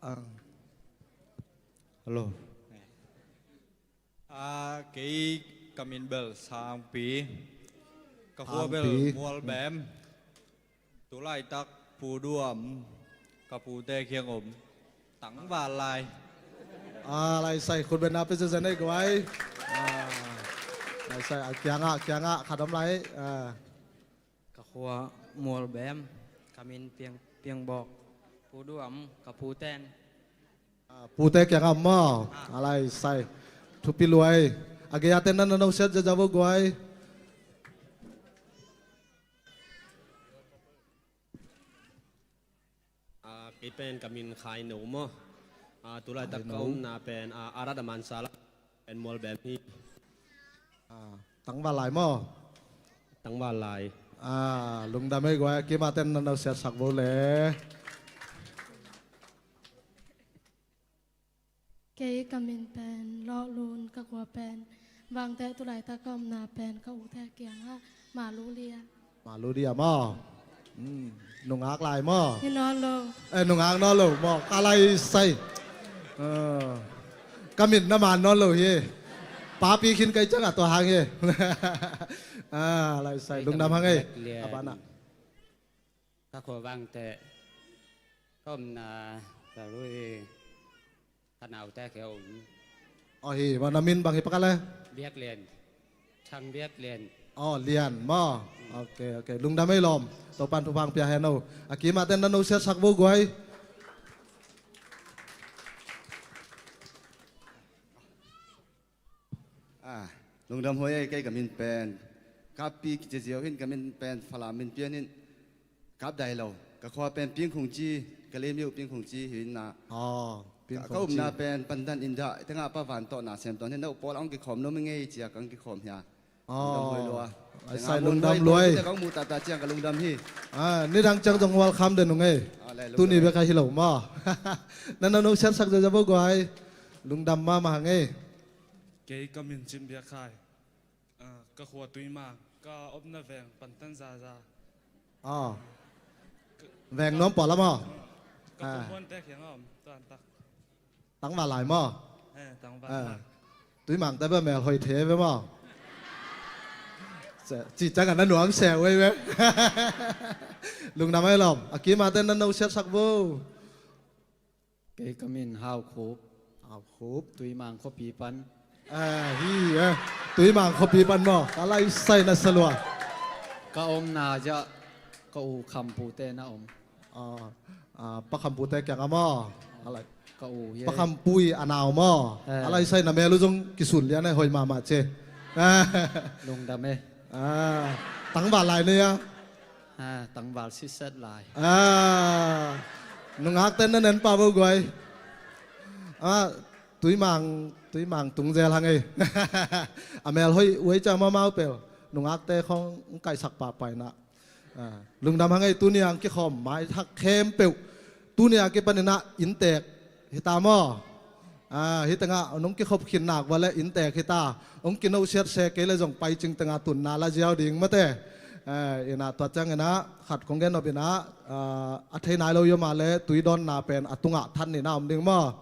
Ah. Hello. Ah, kei ka min bel Sangpi. Ka khua bel Sangpi. Mualbem. Tu laitak Pu Duam, ka pute kiang om. Tangval lai. Ah, lai sai, khutbetna pia ziazia nei guai. Ah, lai sai, a kiangah, kiangah, khat om lai. Ah. Ka khua Mualbem, ka min Piang, Piangbawk, Pu Duam, ka pute in. Ah, pute kiangah maw. Ah. A lai sai. Thupi luai. A gei-a ten na na nosiat ziazia vo guai. Ah, kei pen ka min Khai No maw. Ah, tu laitak ka omna pen, ah, Arat Amansara pen Mualbem hi. Ah, tangval lai maw. Tangval lai. Ah, lungdam ei guai, a kim a ten na nosiatsak vo le. Kei ka min pen Lawh Lun, ka khua pen Vangteh, tu laitak ka omna pen ka ute kiangah Maludia. Maludia maw. Hmm, nungak lai maw. Hi nawn lo. Eh, nungak nawn lo maw. Ka lai sai. Ah, ka min na man nawn lo hi. Papi khin kai ciangah tua hang hi. Ah, lai sai. Lungdam hang ei. A banah. Ka khua Vangteh. Ka omna ka lui. Ka naute kiang om. Aw hi, maw, na min bang hi pakal e? Biak Lian. Thang Biak Lian. Aw, Lian maw. Ok, ok. Lungdam ei lawm. Topan thupha hong pia hen o. A kim a ten na nosiatsak vo guai. Ah, lungdam huai ei, kei ka min pen Kappi kici ziau hi in, ka min pen Falam min pian hi in, Kap Dai Lo. Ka khua pen Pingkhungci, ka leimi uh Pingkhungci hi in ah. Aw, ka, ka Pingkhungci. Umna pen Pandan Indah, tengah Pa Van tawh na sem tuan hi in, na uh pawl hong kikhawm nuam ing ei ci-a ka hong kikhawm hi a. Aw. Lungdam huai lua. Ai sai, lungdam luai. Tengah hong muh tata ciang ka lungdam hi. Ah, nidang ciang zong welcome den ung ei. Ah, le, lungdam. Tuni bek ahi lo maw. Na na nosiatsak ziazia vo guai. Lungdam mahmah hang ei. Kei ka min Cin Biak Khai. Ah, ka khua Tuimang, ka omna veng Pantan Zaza. Ah. Veng nuam pua lam aw? Ka ah, kumhuan tek hiang om, tuan tak. Tangval lai maw? Eh, tangval ah, lai. Tuimang te bia mel hoi the bia maw? Ci ciang a na nuam se wei wei. Lungdam ai lom. A kima te na no siat sak bo. Kei ka min Hau Khup. Hau Khup. Tuimang khuapi pan. Ah, hi, eh. Tuimang khuapi pan maw? Ka lai sai na salua. Ka omna ja ka u Khampu te na om. Ah, ah, Pa Khampu te kiang a maw? A lai. Ka u hi. Pa Khampu i a nau maw? Eh. A lai sai na mel uh zong kisun lian ai hoi mahmah ce. Lungdam e. Ah, tangval lai ne a. Ah, tangval siset lai. Ah, nungak ten na nen pa bo guai. Ah, Tuimang, Tuimang tung zel hang ei. A mel hoi uai ca mamau pel. Nungak te khong kaisak pa pai na. Ah, lungdam hang ei, tuni ang kikhom mai thak khempeuh. Tuni a kipan ina inntek hita maw? Ah, hi tengah nong kikhop khin nak vale inntek hita. Ong kino siat se kei le zong pai cing tengah tunna la ziau ding mate. Ah, ina tua ciang ina khat kong gen nop ina, ah, a thei nai lo yoma le tuidonna pen a tungah than nina om ding maw?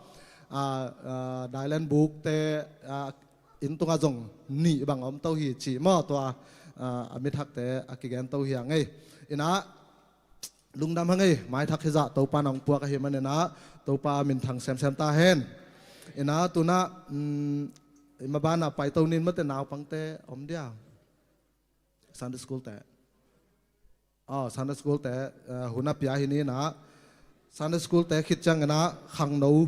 Ah, ah, Dailen buk te, ah, inn tungah zong nih bang om to hi ci maw tua, ah, a mithakte a kigen to hi a ngei. Ina lungdam hang ei, maithak hizah Topa nong puak ahi maninah Topa minthang semsem ta hen. Ina tunah, um, i mabana paito nin mate naupangte om dia. Sunday school te. Oh, Sunday school te, eh, hun a pia hi ni na. Sunday school te khit ciang ina khangno,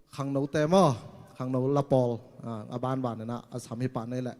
khangno te maw, khangno lapol, ah, a banban ina a sam hi pah nei leh.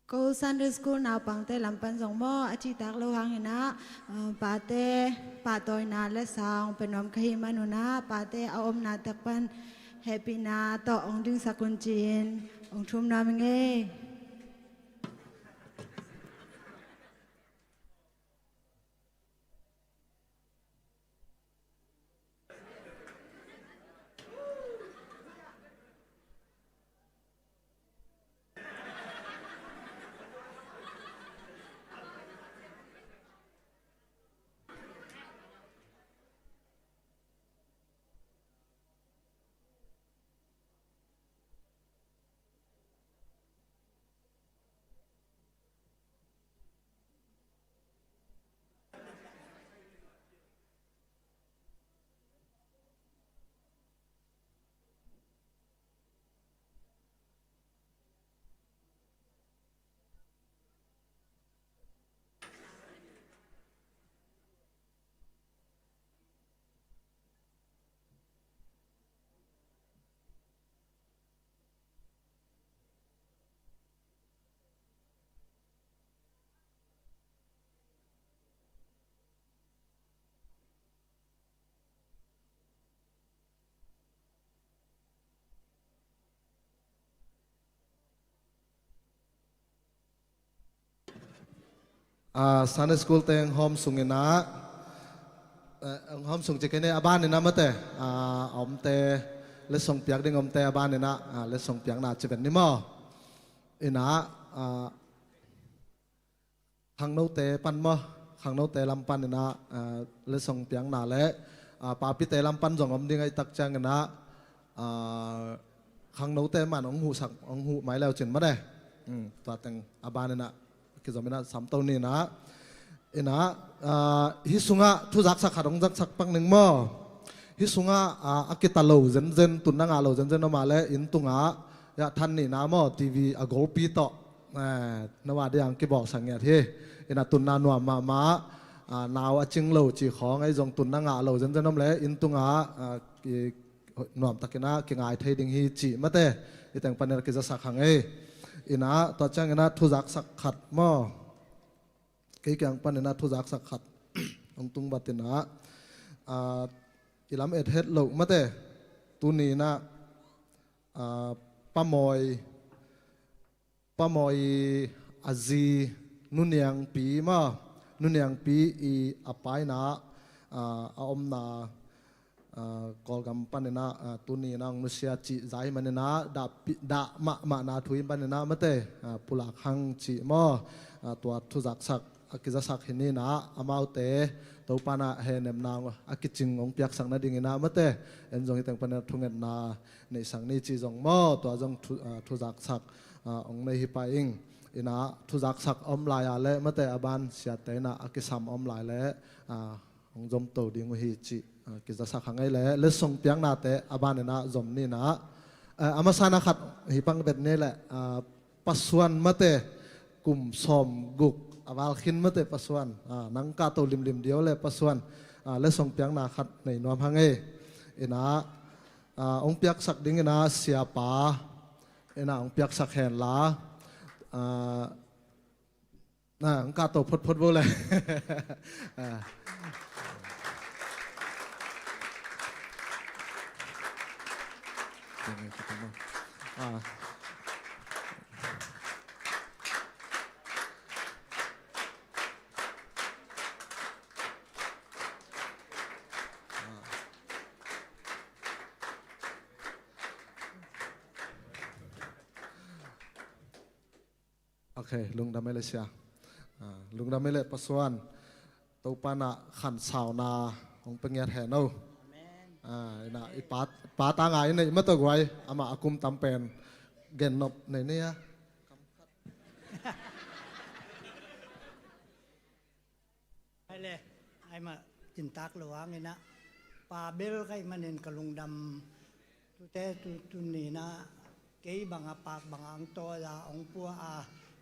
Ko Sunday School naupangte lam pan zong maw, a cihtak lo hangin ah, uh, pate pahtawina le sang pia nuam ka hih man un ah, pate a omna tek pan hehpihna tawh hong dingsak un ci-in hong thum nuam ing ei. Ah, Sunday School te hong hawm sungin ah, eh, hong hawm sung ci kei ni, a banin ah mate, ah, a omte letsong piak ding omte a banin ah, ah, letsong piakna ci ven ni maw. In ah, ah, khangnote pan maw, khangnote lam panin ah, ah, letsong piakna le, ah, papite lam pan zong om ding ahih tak ciangin ah, ah, khangnote man hong huhsak, hong huh mai leu cin mate. Hmm, tua teng a banin ah kizom in ah samto ni in ah. In ah, ah, hih sungah thuzaksak khat hong zaksak pak ning maw. Hih sungah, ah, a kita lo zenzen, tunna ngah lo zenzen om a le inn tungah, ya, than nihna maw, T V a golpi tawh, eh, na va diang kibawlsak ngiat hi. In ah tunna nuam mahmah, ah, nau a cing lo cih khawng ahi zong tunna ngah lo zenzen om le inn tungah, ah, ki, nuamtakin ah kingai thei ding hi cih mate. Hih teng panin ah kizasak hang ei. In ah tua ciangin ah thuzaksak khat maw. Kei kiang panin ah thuzaksak khat hong tung bat in ah, ah, i lam et het loh mate. Tuni in ah, ah, Pa Mawi, Pa Mawi a zi Nu Niangpi maw, Nu Niangpi i a paina, ah, a omna, ah, Kawlgam panin ah, ah, tuni in ah hong nusia cih za ahih manin ah, dah pi-, dah mahmahna thu ahih manin ah mate, ah, pulak hang cih maw. Ah, tua thuzaksak a kizasak hi ni in ah, amaute Topa in ah hehnepna a kicing hong piaksak nadingin ah mate, en zong hih teng panin ah thungetna neihsak ni cih zong maw, tua zong thu, ah, thuzaksak, ah, hong nei hi pah ing. In ah thuzaksak a om lai a le mate, a ban siate in ah a kisam a om lai le, ah, hong zomto ding uh hi cih, ah, kizasak hang ei le, letsong piaknate a banin ah zom ni in ah. Eh, a masa na khat hih pan bek ni le, ah, Pa Suan mate, kum sawmguk a val khin mate Pa Suan. Ah, nang kahto limlim ding uh le Pa Suan. Ah, letsong piakna khat nei nuam hang ei. In ah, ah, hong piaksak dingin ah siapa, in ah hong piaksak hen la. Ah, na, hong kahto photphot vo le. Ah. Ah. Ok, lungdam ei le sia. Ah, lungdam ei le Pa Suan. Topa in ah khansauna hong pia ngiat hen o. Amen. Ah, in ah i pa, pa tanga i neih mate guai, amah a kum tam pen gen nop nei ni a. Ai le, ai mah, cintak lo hangin ah, pa bel ka hih manin ka lungdam. Tute tu, tuni in ah, kei bang a pak bang a hong tawi a, hong pua a,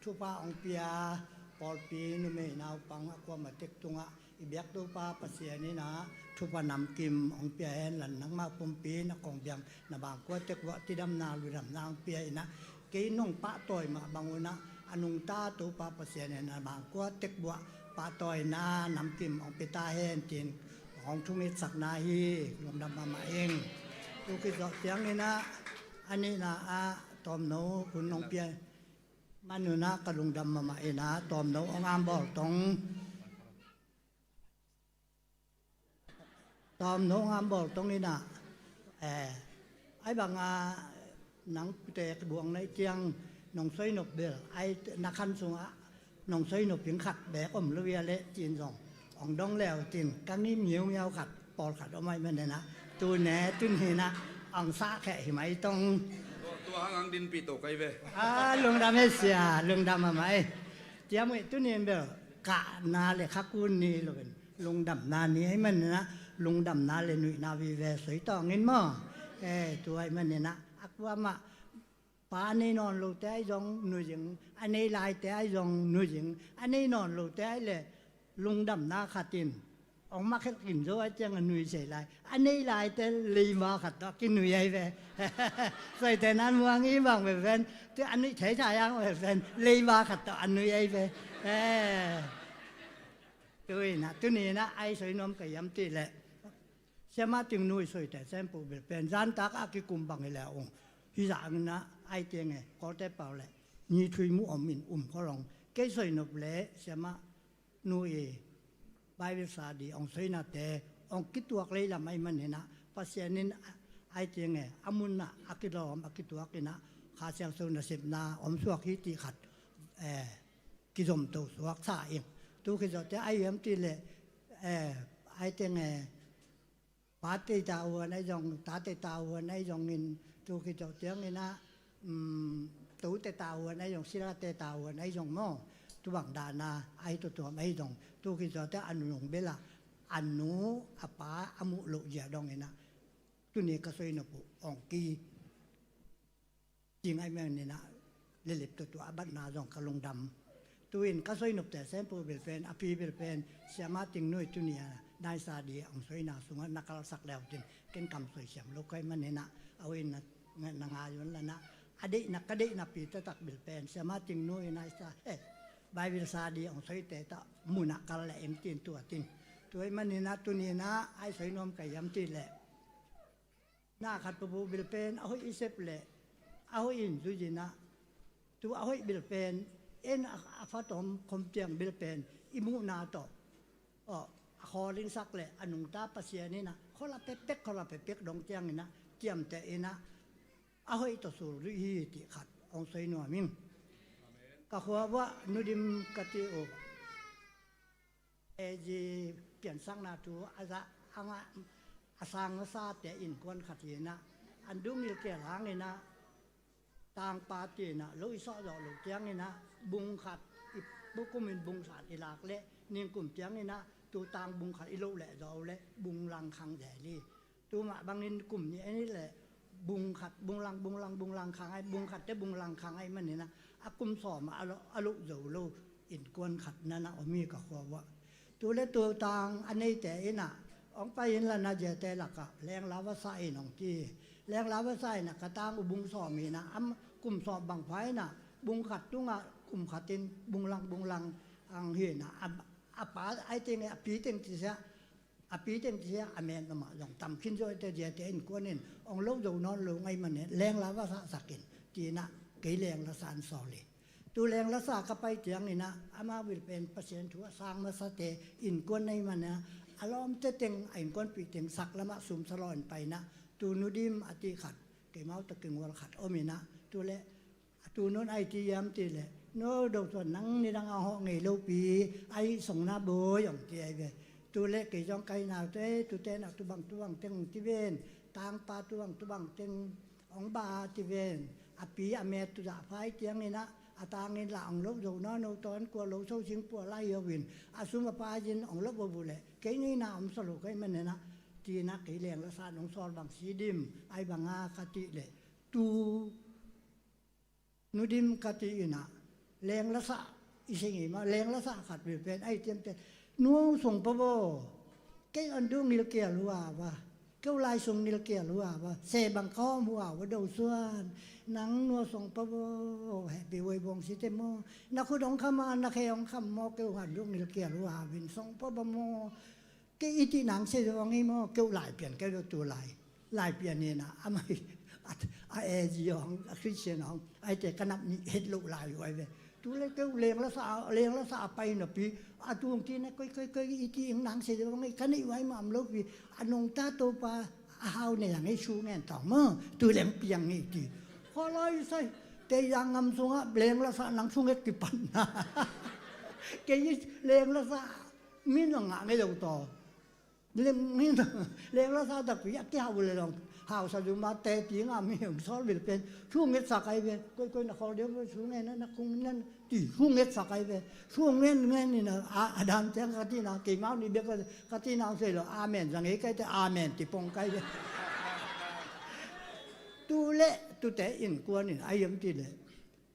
thupha hong pia, pawlpi numei naupang a kuamah tek tungah i biak Topa Pasian in ah thupha namkim hong pia hen la, nangmah pumpi na kong biang na bangkua tek uah cidamna ludamna hong pia in ah, kei nong pahtawi mah bang un ah, a nungta Topa Pasian in a mangkua tekbuah pahtawina namkim hong pia ta hen, ci-in hong thungetsakna hi. Lungdam mahmah ing. Tu khit zawh ciangin ah, a nihna ah Tawmno hun hong pia man un ah ka lungdam mahmah in ah, Tawmno hong ambawl tong Tawmno hong ambawl tong in ah, eh, ai bang a nang pute ka buang na i ciang nong soi nop bel, ai na khan sungah nong soi nop ing khat beek om lo ia leh ci-in zong hong dong leu tin ka ngim ngiungeu khat, pawlkhat om ai manin ah, tu ne tuni in ah hong sahkheh hi mai tong. Tua, tua hang hang dinpih to kai ve. Ah, lungdam e sia, lungdam a mai. Ciam uh tuni in bel kahna le khakun ni lo in lungdamna ni ai manin ah, lungdamna le nuihna vive soi tawng in maw. Eh, tu ai manin ah, a kuamah pa a nei nawn lote ai zong nui ing, a nei laite ai zong nui ing, a nei nawn lote ai le lungdamna khat in hong makhelh kin zo ai ciang a nui sei lai. A nei laite leiba khat tawh a kinui ai ve. Soite nan muang i bang ve ven, tu a nui thei sa yang ve ven, leiba khat tawh a nui ai ve. Eh. Tu in ah, tuni in ah ai soi nuam ka hiam cih leh, Siamah Ting Nu i soite sempu bel pen zantak a kikum bang hi le ung, hi zah in ah ai teng e, Kawlte pau le ni thui mu om in um kholong, kei soi nop le Siamah Nu i Bible study hong soinate hong kituak leilam ai manin ah, Pasian in ai teng e, a mun ah a kilawm a kituak in ah, Kha Siangtho nasepna om suak hi cih khat, eh, kizomto suak sa ing. Tu khit zawhte ai hiam cih leh, eh, ai teng e, pate tavuan ai zong, tate tavuan ai zongin, tu khit zawh ciangin ah, um, tote tavuan ai zong, silate tavuan ai zong maw, tu bang dan a ai tuamtuam ai zong, tu khit zawhte a nu nung bel ah a nu a pa a muh loh zia dongin ah, tuni ka soi nop uh hong ki cing ai manin ah, lelep tuahtuah a batna zong ka lungdam. Tu in ka soi nopte sempu bel pen, a pi bel pen, Siamah Ting Nu i tuni a night study hong soina sungah na kalsak leu tin, ken kam soi siam lo ka hih manin ah, a ui na, na, na ngai un la in ah, a deihna, ka deihna pi taktak bel pen, Siamah Ting Nu i night study, eh, Bible study hong soite tawh mun ah kal le eng tin tua tin. Tu ai manin ah tuni in ah ai soi nuam ka hiam cih leh, na khat papu bel pen a hoih i sep leh a hoih in zui in ah, tu a hoih bel pen, en a, a fatawm khom ciang bel pen i muhna tawh, aw, a khawlingsak le a nungta Pasian in ah khuala pekpek, khuala pekpek dong ciangin ah ciamteh in ah, a hoih tawh sul zui hi cih khat hong soi nuam ing. Ka khua uah Nu Dim ka ci uh, A G piansakna thu a zah a ngah a sang masate innkuan khat hi in ah, an dung ngilkial hangin ah, tangpa ci in ah lo i sawh zawh loh ciangin ah, bung khat i pukum in bung khat i lak leh ningkum ciangin ah, tu tang bung khat i loh leh zawh leh bung lang khang zel hi. Tu mah bangin kum nih a nih leh bung khat bung lang, bung lang, bung lang khang ai, bung khat teh bung lang khang ai manin ah, a kum sawm ah a lo, a loh zo lo innkuan khat na na om hi ka khua uah. Tu le tu tang a neite in ah, hong pai in la in ah, ziate lakah lengla va sa in hong ci hi. Lengla va sa in ah, ka tang uh bung sawm hi in ah, a kum sawm bang pha in ah, bung khat tungah kum khat in bung lang, bung lang hang hi in ah, a, a pa ai teng e, a pi teng ci sia, a pi teng ci sia, a met mahmah zong tam khin zaw hi teh, ziate innkuan in hong loh zo nawn lo ngei manin lengla va sahsak in, ci in ah kei lengla sa in sawl hi. Tu lengla sa ka pai ciangin ah, amau bel pen Pasian thu a sang masate innkuan na hih manin ah, a lawmte teng, a innkuanpih teng sak lamah sum sa law in pai in ah, tu Nu Dim a cih khat, keimau tawh kingual khat om in ah, tu le a tu nun ai ci hiam cih leh, no do suan nang nidang a hawh ngei lopi, ai song na bawi hong ci ai ve. Tu le kei zong kai nau te, tu ten ah tu bang tu bang teng hong ci ven, tangpa tu bang tu bang teng hong ba ci ven. A pi a met tu zah phai ciangin ah, a tangin lah hong loh zo nawn lo, tawn kua lo so sing pua lai hi ho in, a sum a pai in hong loh vo bu leh kei ngeina om sa lo ka hih manin ah, ci in ah kei lengla sa in hong sawl bang si dim, ai bang a ka cih leh, tu Nu Dim ka ci in ah, lengla sa i sing hi mah, lengla sa khat bel pen ai ciamteh, nu hong song pa vo, kei an dung ngilkial hua va, Keu lai sung nilkial uh a, se bang ka hawm uh a, va do suan. Nang nua song pa bo, hehpih huai bawng si te maw? Na khut hong kham a, na khe hong kham maw? Keu hong a duk nilkial uh a, vin song pa ba maw? Kei i ti nang se zong i maw? Keu lai pian kei lo tu lai. Lai pian ni na, a mai, a, a e zi hong, a Christian hong, ai te ka nap ni het lo lai uh ai ve. Tu le keu leng la sa, leng la sa a pai napi, a tu hong ti na koi, koi, koi, i ti ing nang se zong i ka nei uh ai mam lo pi, a nong ta to pa, a hau ne yang i su ngen tong maw, tu leng piang i ti. Kho lai sai, te yang ngam sung a, leng la sa nang sung et ki pan na. Kei i leng la sa, min ngah ngei lo to. Leng, leng la sa takpi a kihau le long. Hau sa duma te ti nga mi hong sol bil pen. Thu nget sak ai ve. Koi, koi na khol deuh ve. Thu ngen na, na kung nan ti. Thu nget sak ai ve. Thu ngen, ngen ni na. A, a dan tiang ka ti na. Kei mau ni bek ka, ka ti na se lo. Amen. Zang ei kai te. Amen. Ti pong kai ve. Tu le, tu te in kuan in. Ai yam ti le.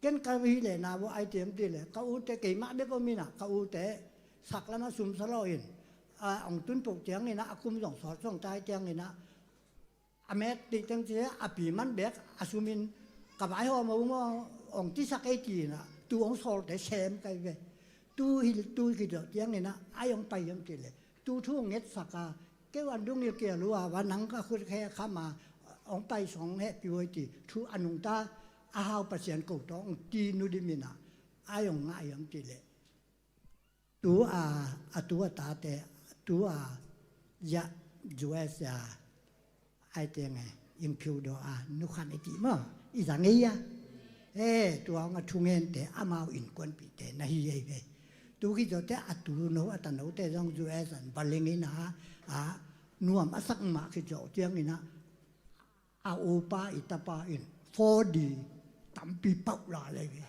Ken ka hi le na bo ai ti yam ti le. Ka u te kei ma bek o mi na. Ka u te. Sak lama sum sa lo in. A, ong tun pok tiang ina, a kum zong sawt zong tai tiang ina, a met ti teng ti a pi man bek, a sum in ka vai hawm a um a, ong ti sak ei ti ina, tu ong sawl te sem kai ve. Tu hil, tu ki do tiang ina, ai ong pai yam ti le. Tu thu nget sak a, keu an dung il kia lu a, va nang ka khut khe kham a, ong pai song he pi woi ti, thu a nung ta, a hau Pasian ko to, ong ti nu di mina, ai ong ngah yam ti le. Tu a, a tu a tate, tu a, ya, U S a, ai te nge, ing phiu do a, nu khan i ti maw, i zang ei a. E, tu a nga thu ngen te, amau innkuanpih te, na hi ei ve. Tu ki zo te, a tu no, a ta no te, zong U S an, baling ina, a, nuam a sak ma ki zo, tiang ina, a upa i tapa in four D tampi pauh la lei ve.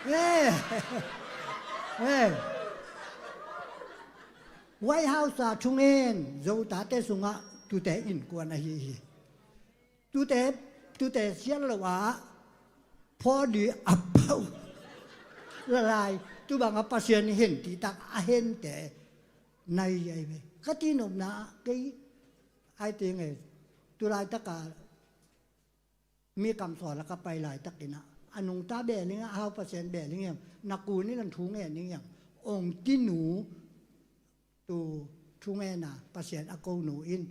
Hey! Hey! White House a thungen zo tate sungah tute innkuan ahi hi. Tute, tute siat lo ah four D a pauh la lai. Tu bang a Pasian i hen ti tak a hente nai ai ve. Ka ti nopna ah kei ai ti ngei tu laitak a mi kam sawl a ka pai laitak ina, a nungta beh ling a, a hau Pasian beh ling hiam, na ku ni lan thu ngen ning hiam, ong ti nu tu thu ngen a Pasian a ko nu in,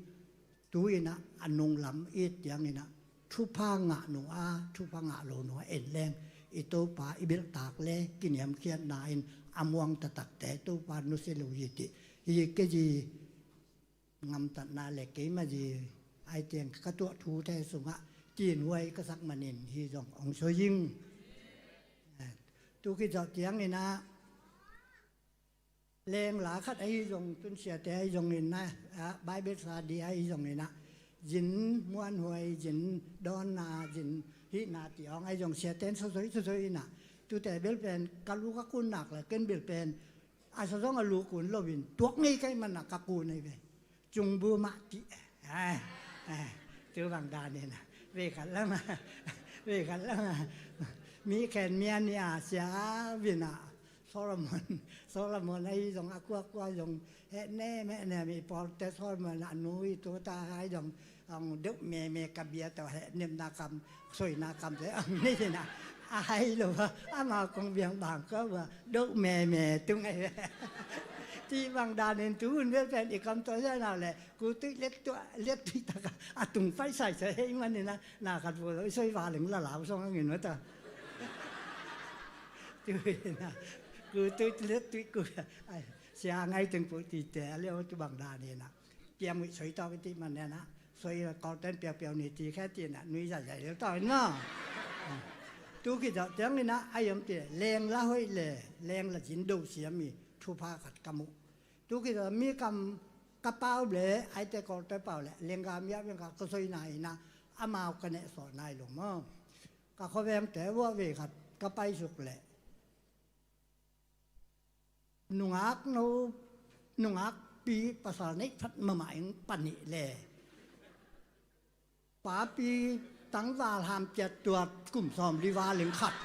tu ina a nung lam it tiang ina, thupha ngah nu a, thupha ngah lo nu a en leng, i Topa i belhtak le kiniamkhiatna in a muang taktakte Topa nusia lo hi ti, hi kei zi ngamtatna le keima zi ai tiang ka tuah thute sungah tinhuai ka sak manin hi zong ong soi ing. Tu kizawh tiang ina lengla khat ahi zong tun siate ahi zong ina, ah, Bible study ahi zong ina zin muanhuai, zin dawnna, zin hihna ti ong ahi zong siaten sosoi sosoi ina tute bel pen ka lu ka kun nak le ken bel pen a sa zong a lu kun lo in tuak ngei kai man a ka kun ei ve. Cung bu mah ti. Ai, ai, tu bang dan in a. Ve khat lam a. Ve khat lam a. Mi khen mian ni a sia vin a. Solomon. Solomon ahi zong a kua kua zong. He ne me ne mi pawl te Solomon a nu i tu ta hai zong. Ang deuh me me ka bia tawh heh nemna kam, soina kam te ang nei na. A hai lo a, amau kong biang bang ka ba, deuh me me tung ai. Ti bang danin tu hun bel pen i kam tawh zai nau le, ku tui let tua, let tui taka, a tung pai sai sai hei man ni na, na khat bo lo, i soi va leng la lau song angin ma ta. Tu na, ku tui let tui ku, ai, sia ngai teng pu ti te, a leo tu bang danin na. Piang wih soi tawk i ti man nena soi kawlten piaupiau ni ti khe ti na nui zai zai lel tawk in maw? Tu kizawh tiang ina a yom ti leng la hoih le leng la zin do siam i thupha khat ka muh. Tu kizawh mi kam ka pau le aite kawlte pau le lengga mi a veng ka ka soi na ina amau ka neh sawh nai lo maw? Ka khuavengte vuah vei khat ka paisuk le nungak no, nungak pi pasal neih phat mamah in panih le papi tangval ham ciat tuat kum sawm li val in khat.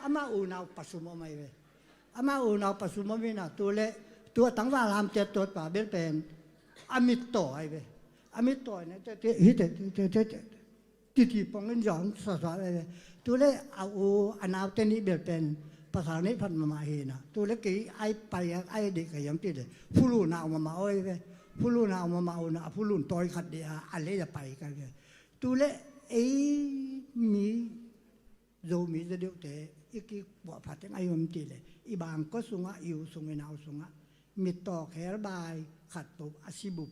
Ama unau pasum om ai ve. Ama unau pasum om ina tu le tua tangval ham ciat tuat pa bel pen a mit taw ai ve. a mittawi na te te hi te te te te te titi pongin zong sasa ve. Tule a u a naute nih bel pen pasal neih phat mahmah hi na. Tule kei ai pai a ai deih ka hiam ti le, phulun a om mahmah oi ve. Phulun a om mahmah uh na, a phulun tawi khat deih a a lei a pai ka ve. Tule ei mi Zomi za deuhte i kipuah phat teng a hiam ti le, i bangkua sungah, i u sung i nau sungah mittaw khelbai khat po a sibup,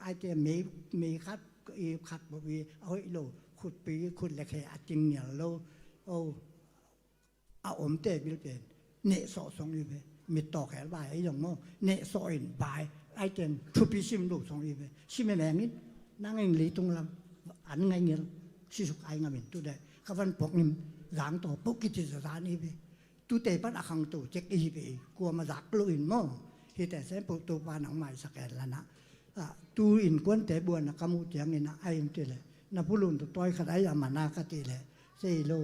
aite mei, mei khat i khat po i a hoih lo, khutpi khut le khe a ting nial lo, o, a omte bil pen nehsawh song i ve. Mittaw khelbai a i zong maw, nehsawh in bai, aite thupi sim lo song i ve. Sim e mengin nang ing leitung lam an ngai ngel, sisuk ai ngamin tu deh ka van pok ngim, zang taw po kiti zazan i ve. Tute pan a khangto cek i hi ve, kuama zak lo in maw. Hite sem po Topa nang maisak en lana. Ah, tu innkuante buanna ka muh tiangin a, ai ti le, na phulun tu tawi khat ai a mana ka ti le, sei lo.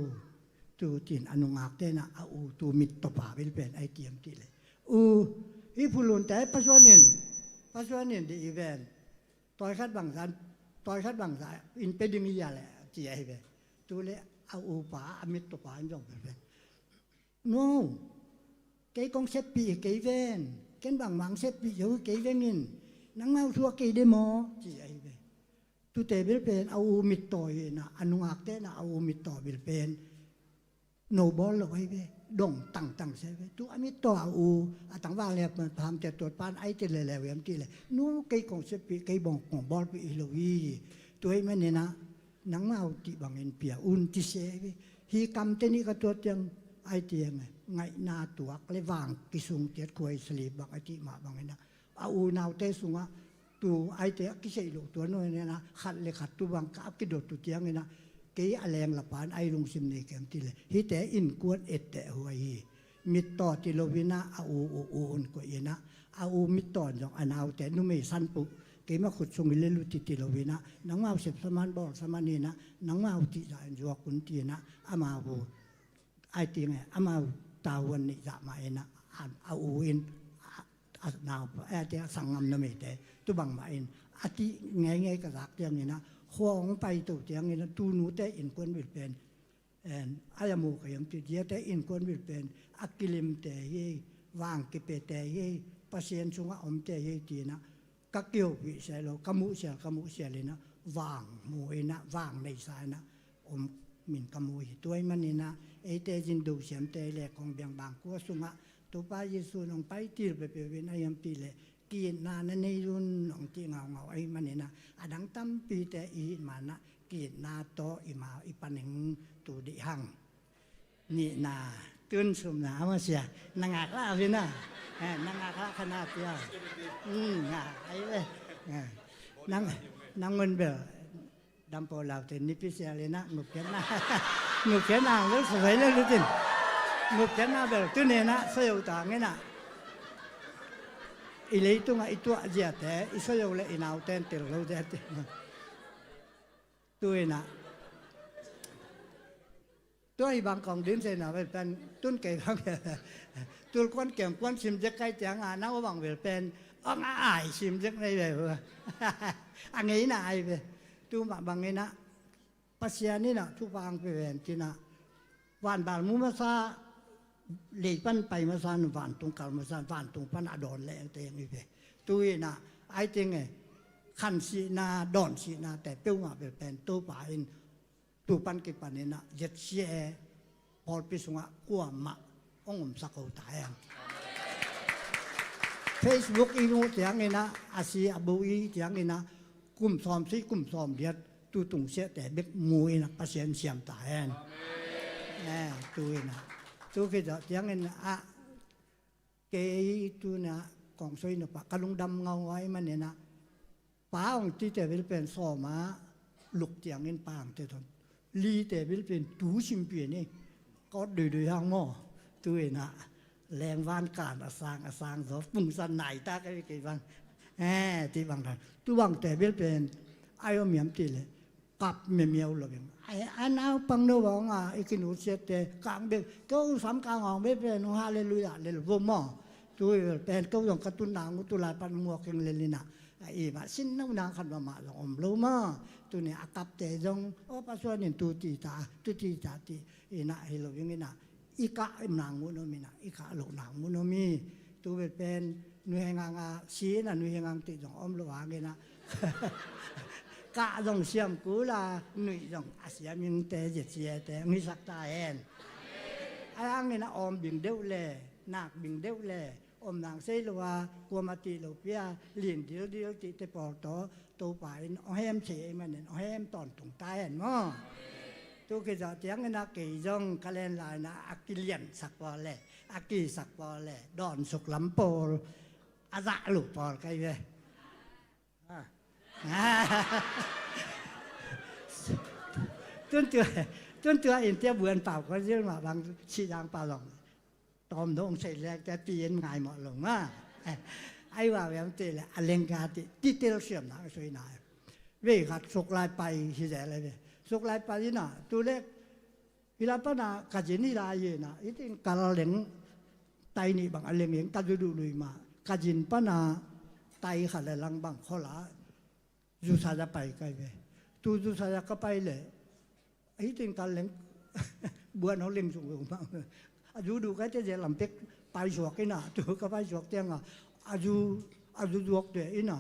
Tu tin a nungak tena a u tu mittaw pa bil pen ai tiam ti le, u, i phulunte pasuanin, pasuanin di i ven, tawi khat bangzan, tawi khat bangza in pe ding i ya le, ci ai ve. Tule a u pa a mittaw pa in zong bil pen, no, kei kong seppih hi kei ven, ken bangmang seppih zo hi kei vengin, nangmau thu a kei de maw, ci ai ve. Tute bil pen a u mittaw hi na, a nungak tena a u mittaw bil pen no bawl lo ai ve, dong tangtang se ve. Tu a mittaw a u a tangval le pamte tuat pan ai ti le le viam ti le, no, kei kong seppih, kei bong kong bawlpih hi lo hi. Tu ai manina nangmau tih bangin pia un ti se ai ve. Hi kamte nih ka tuat tiang ai tiang e, ngaihna tuak le vang kisung tiat khuai salip bang a tih mah bangina, a unaute sungah tu aite a kiseih loh tua nuainena khat le khat tu bang ka a kidot tu tiangina, kei a leng lapan ai lungsim nei keng ti le, hite innkuan etteh huai hi. Mittaw ti loinah a u u u un koih inah, a u mittaw in zong a naute numei sanpuh, keima khut sung hi le luti ti loinah, nangmau sepsaman bawlsaman inah, nangmau tihzah in zuak un tinah, amau hu ai ti nge, amau tavuan neih zah mah inah, a, a u in, a, a nau, a, ti a sanggam numeite tu bang mah in a ti ngeingei ka zak tianginah, khua hong paito tianginah, tunute innkuan bil pen, en, ai a mu ka hiam ti, ziate innkuan bil pen a kilimte hi, vang kipete hi, Pasian sungah omte hi tinah, ka kihopih sial lo, ka muh sial, ka muh sial inah, vang mu inah, vang neisa inah om min ka mu hi. Tuai maninah eite zindo siamte le kong biang bangkua sungah Topa Jesu nong pai til pepeu in a hiam ti le, kiitna na nei un nong ti ngaungau ahi maninah, a dang tampite i hih manah kiitna tawh i ma i paning tu dih hang. Nihna, tun sumna a masia, na ngak la a vina. Eh, na ngak la khana pia. Hmm, nga, ai ve. Eh, nang, nang ngun bel. Dampo laute nipi sia lena, ngupketna. Ngupketna, bel sa vai le lutin. Ngupketna bel, tu nena, sa yo ta ngena. I leitunga i tuah ziate, i sa yo le i nau ten tel lo ziate. Tu ina. Tua hi bang kong din se na pen tun kei bang. Tul kuan kem kuan sim zek kai tiang a na bang vel pen. Ong a ai sim zek nei ve. A ngei na ai ve. Tu ma bang ina. Pasian ina tu bang pe ven tina. Van bal mu masa, lei pan pai masa, nu van tung kal masa, van tung pan a don le te ngi ve. Tu ina ai ting e. Khan si na, don si na te peu ma vel pen tu pa in. Tu pan kipan inah Z C A pawlpi sungah kuamah hong omsak ho ta hen. Facebook i muh tianginah, a si a bu i tianginah, kum sawm si kum sawm liat tu tung siate bek mu inah Pasian siam ta hen. Eh, tu inah. Tu khit zawh tiangin ah, kei tuna kong soi nop ah ka lungdam ngaungau ahih maninah, pa hong tite bil pen sawm a luk tiangin pa hong te thon. Lite bil pen tu sim pian hi. Kawt duidui hang maw. Tu inah lengvan kan a sang a sang zaw pungsan nai ta kei kei bang. Eh, ti bang dan. Tu bangte bil pen ai om hiam ti le kap memiau lo beng. Ai, a naupang no bang a, i kinut siate kang beng. Ko sam kang hong be pen, hong hallelujah lel vo maw. Tu pen ko zong ka tun nang u tu lai pan muak keng lel inah. A i mah sin no nang khat mahmah zong om lo maw. Tuni a kapte zong aw pasuan in tu ti ta tu ti ta ti ina hi lo ing ina. I kah nang mun om ina i kah lo nang mun om i. Tu bel pen nuiheng ang a si ina nuiheng ang ti zong om lo ang ina. Kah zong siam kula nuih zong a siam ing te zia sia te ngisak ta hen. A ang ina om bing deuh le nak bing deuh le om nang sei lo a kuama ti lo pia lin dildil ti te pawl taw Topa in ong hem thei ei manin ong hem tawntung ta hen maw. Tu kizah tiang ina kei zong ka len lai na a kilian sak pawl le a kisak pawl le dawn suk lam pawl a zah lo pawl kai ve. Tuntua tuntua in tia buan pau ko zil ma bang si dang pau long. Tawm dong sei lek te pi in ngai mawh lo ma. Ai wa wem ti le a leng ga ti ti tel siam na sui na. Vei khat suk lai pai hi ze le ve suk lai pai ina tu le hi la pana ka zin hi la ye na i tin kal leng. Tai ni bang a leng eng ka zu du lui ma ka zin pana tai khat le lang bang khola. Zu sa za pai kai ve tu zu sa za ka pai le. Hi tin kal leng buan ho leng sung ma a zu du kai te ze lam pek pai suak ina tu ka pai suak tiang a a zu a zu zuak te ina.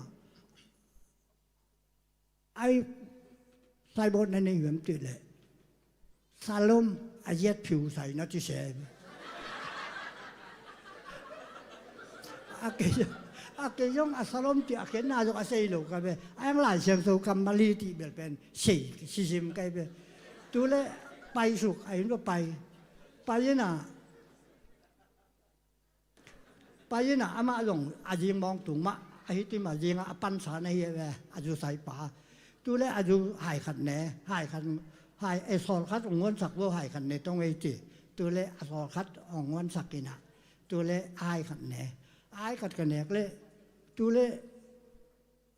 Ai saibot na nei vem ti le salom a ziat phiu sai na ti se. A kei a kei zong a salom ti a khen na zong a sei lo ka ve a yang lai siang so kam mali ti bel pen sei sisim kai ve. Tu le pai suk a in pai pai ina. Pai ina amah zong a zing mawng tung mah a hi tim a zing a a pansa na hi ve a zu sai pa. Tu le a zu hai khat ne hai khat hai e sawl khat ong nguan sak lo hai khat ne tong ei ti. Tu le a sawl khat ong nguan sak ina. Tu le a hai khat ne a hai khat ka nek le tu le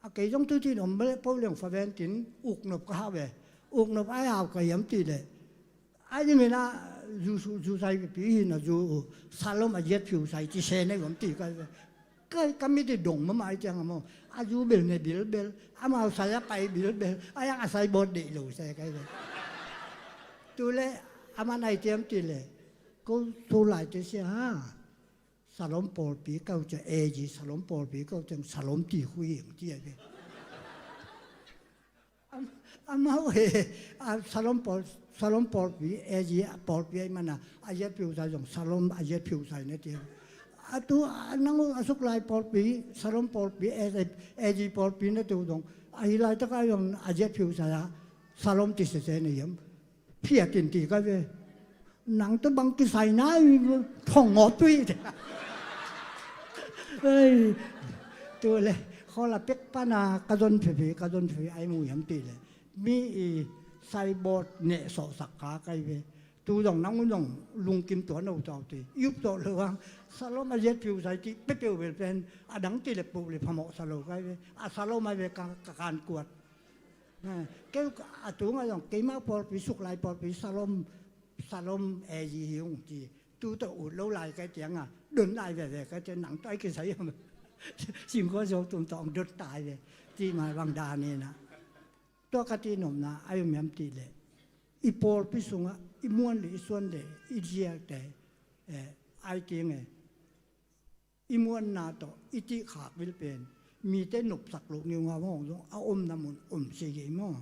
a kei zong tu tin om le po leng fa ven tin uk nop ka hau ve. Uk nop ai hau ka yam ti le ai ding ina zu su zu sai pi hi na zu salom a ziat phiu sai ti se nei om ti ka ve. Ka ka mi ti dong ma mai tiang mo a zu bel ne bil bel a mau sai a pai bil bel a yang a sai bot de lo se kai ve. Tu le a ma nai tiam ti le ko tu lai te sia ha. Salom pawlpi kau cia A G salom pawlpi kau ciang salom ti hui ang cia ve. Amau he a salom pawl salom pawlpi A G pawlpi ai mana a ziat phiu sai zong salom a ziat phiu sai na tia. A tu a nang a suk lai pawlpi salom pawlpi A G pawlpi na tu zong a hi lai taka zong a ziat phiu sai a salom ti sese na yam. Phiat in ti ka ve. Nang tawh bang kisai nai thong ngawt tuih. Ei, tu le khawl a pek pana ka zon phiphi ka zon phiphi ai mu hiam ti le mi i saibawt neh sawhsak kha kai ve. Tu zong nang un zong lungkim tua no tau ti i up tawh lo ang salom a ziat piu sai ti pepeu bel pen a dang ti le puh le phamawh sa lo kai ve. A salom ai ve ka kan kuat. Kei a tunga zong keimah pawlpi suklai pawlpi salom salom A G hi ung ti tu tawh ut lo lai kai tianga don lai veve kai tia nang tawh ai kisai om. Singkua zo tum tawh ong don tai ve ti mai bang dan ina. Tua ka ti nopna ai om hiam ti le i pawlpi sunga i muan le i suan le i ziakte ai ting e. I muanna tawh i tihkhak vil pen mite nopsak loh ngiungau hong zong a omna mun om sei ei maw?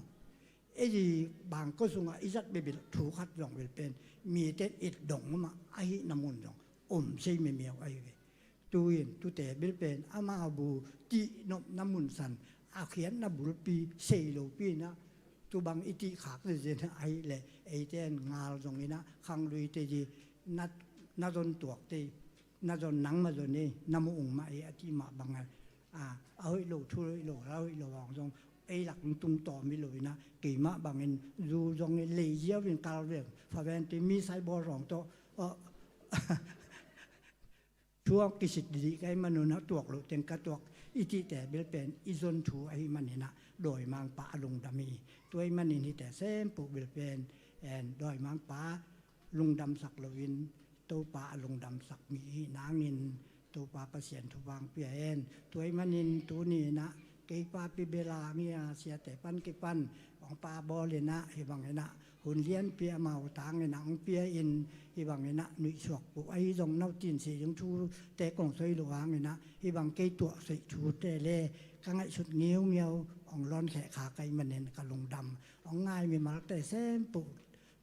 Ei bangkua sungah i zat bebilh thu khat zong vil pen mite it dong mah ahihna mun zong om sei mimiau ahi ve. Tu-in tute bil pen amau bu tihnopna mun san a khiatna bulpi sei lopi inah tu bang i tihkhak zezen ahih leh eite in ngal zong inah khangluite zi na zon tuakte na zon nangmah zon ei na mu ung mah ei a ti mah bangah a hoih lo thu hoih lo la hoih lo hong zong ei lak tung tawm hi lo inah keimah bangin zu zong ei lei ziau in kal veng fa vente mi sai bawl hong tawh thu hong kisit didih ka hih manun a tuak loh teng ka tuak i tihte bil pen i zon thu ahih maninah dawimangpa a lungdam hi. Tua ahih manin hihte sempuh bil pen en dawimangpa lungdamsak loin Topa a lungdamsak mi hi nangin Topa Pasian thupha hong pia hen. Tua ahih manin tuni inah Kei papi bela ngia siate pan kipan hong pa bawl inah, hih bang inah hun lianpi amau tang inah hong pia in, hih bang inah nuihsuak uh ahi zong nau tin si ding thute kong soi lo hang inah, hih bang kei tuah soih thute le ka ngaihsut ngiungiau hong lawn kheh kha ka hih manin ka lungdam. Hong ngai mimalte sempuh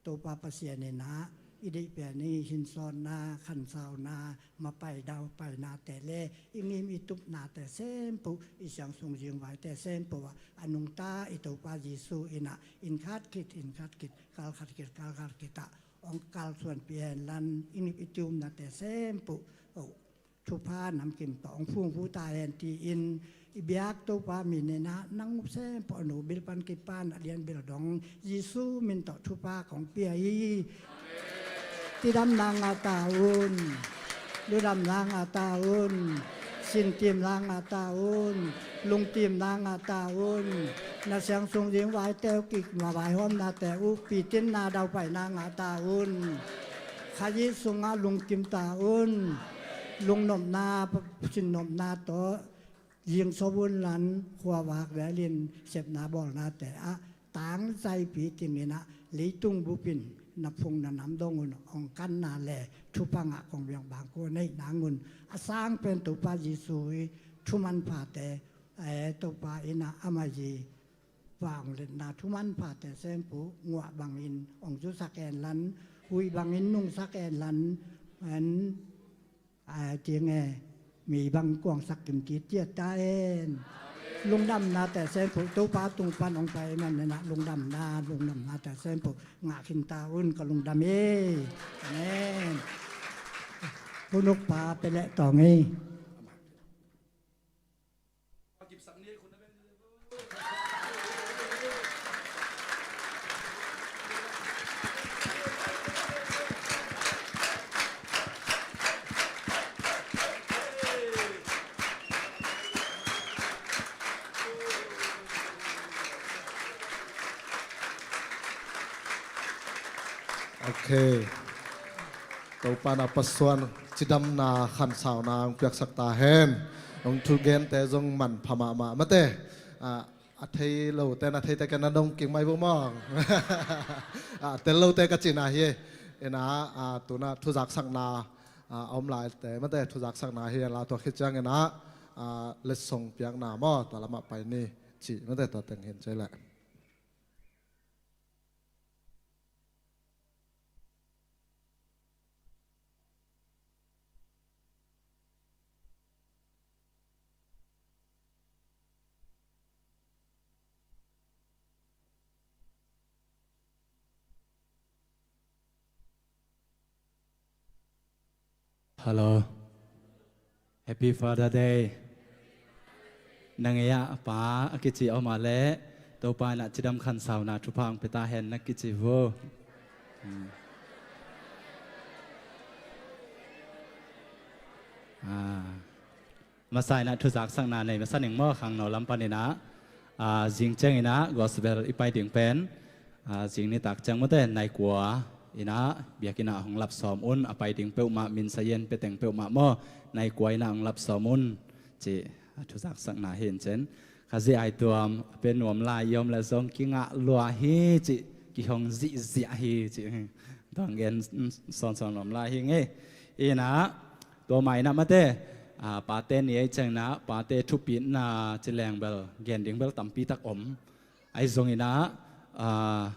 Topa Pasian inah i deih pian i hinsawnna, khansauna, mapai daupainate le i ngim i tupnate sempuh, i siangsung zingvaite sempuh ah a nungta i Topa Jesu inah inn khat khit inn khat khit, kal khat khit kal khat khit ah hong kalsuanpih hen lan, i ngip i tumnate sempuh, oh, thupha namkim tawh hong phungphu ta hen, tiin i biak Topa min inah nang up sempuh a nu bil pan kipan a lian bil dong Jesu min tawh thupha kong pia hi. Cidamna ngah ta un, ludamna ngah ta un, sintimna ngah ta un, lungtimna ngah ta un. Na siangsung zingvaite uh kik mavaihawmnate uh pitinna daupaina ngah ta un. Kha Jesu sungah lungkim ta un. Lungnopna, sinnopna tawh zingso un lan, khuavak velin sepna bawlnate ah tangzaipi ting inah leitung bupin na phung na nam dong un hong kanna le thupha ngah kong biang bangkua neih nangun a sang pen Topa Jesu i thumanphate, eh, Topa inah ama zi vang letna thumanphate sempuh nguah bangin hong zusak en lan, huih bangin nungsak en lan, en ai tiang e, mi bang kuangsak kim kitiat ta en. Lungdamnate sempuh Topa tung pan hong pai man inah lungdamna, lungdamnate sempuh ngah khin ta un, ka lungdam e. Amen. Hunuk pa peleh tawng e. Ok. Topa na pasuan cidamna khansauna hong piaksak ta hen. Hong thugente zong manpha mahmah mate. Ah, a thei lote na theite ken na dong kik mai vo maw. Ah, tel lote ka cihna hi. Ina, ah, tuna thuzaksakna, ah, a om laite mate thuzaksakna hi la, tua khit ciang ina, ah, letsong piakna maw, tua lamah pai ni cih mate, tua teng hin cei leh. Hello. Happy Father Day. Na ngei ah pa a kici a om a leh, Topa in ah cidam khansauna thupha hong pia ta hen na kici vo. Hmm. Ah. Masa in ah thuzaksakna nei masa ning maw, khangno lam pan in ah, ah, zing ciang in ah gospel i pai ding pen, ah, zing nitak ciang mate nai kua in ah biakinn ah hong lap sawm un, a pai ding peuhmah, min sayen pia teng peuhmah maw, nai kua in ah hong lap sawm un, cih, ah, thuzaksakna hi in cen. Khazih ai tuam, a pia nuam lai i om leh zong kingah lua hi cih kihong zihziah hi cih. Tuang gen, mm, sawnsawn nuam lai hi ngei. In ah, tua mah in ah mate, ah, pate ni ei ciang in ah, pate thupitna ci leng bel, gen ding bel tampi tak om. Ahi zong in ah, ah,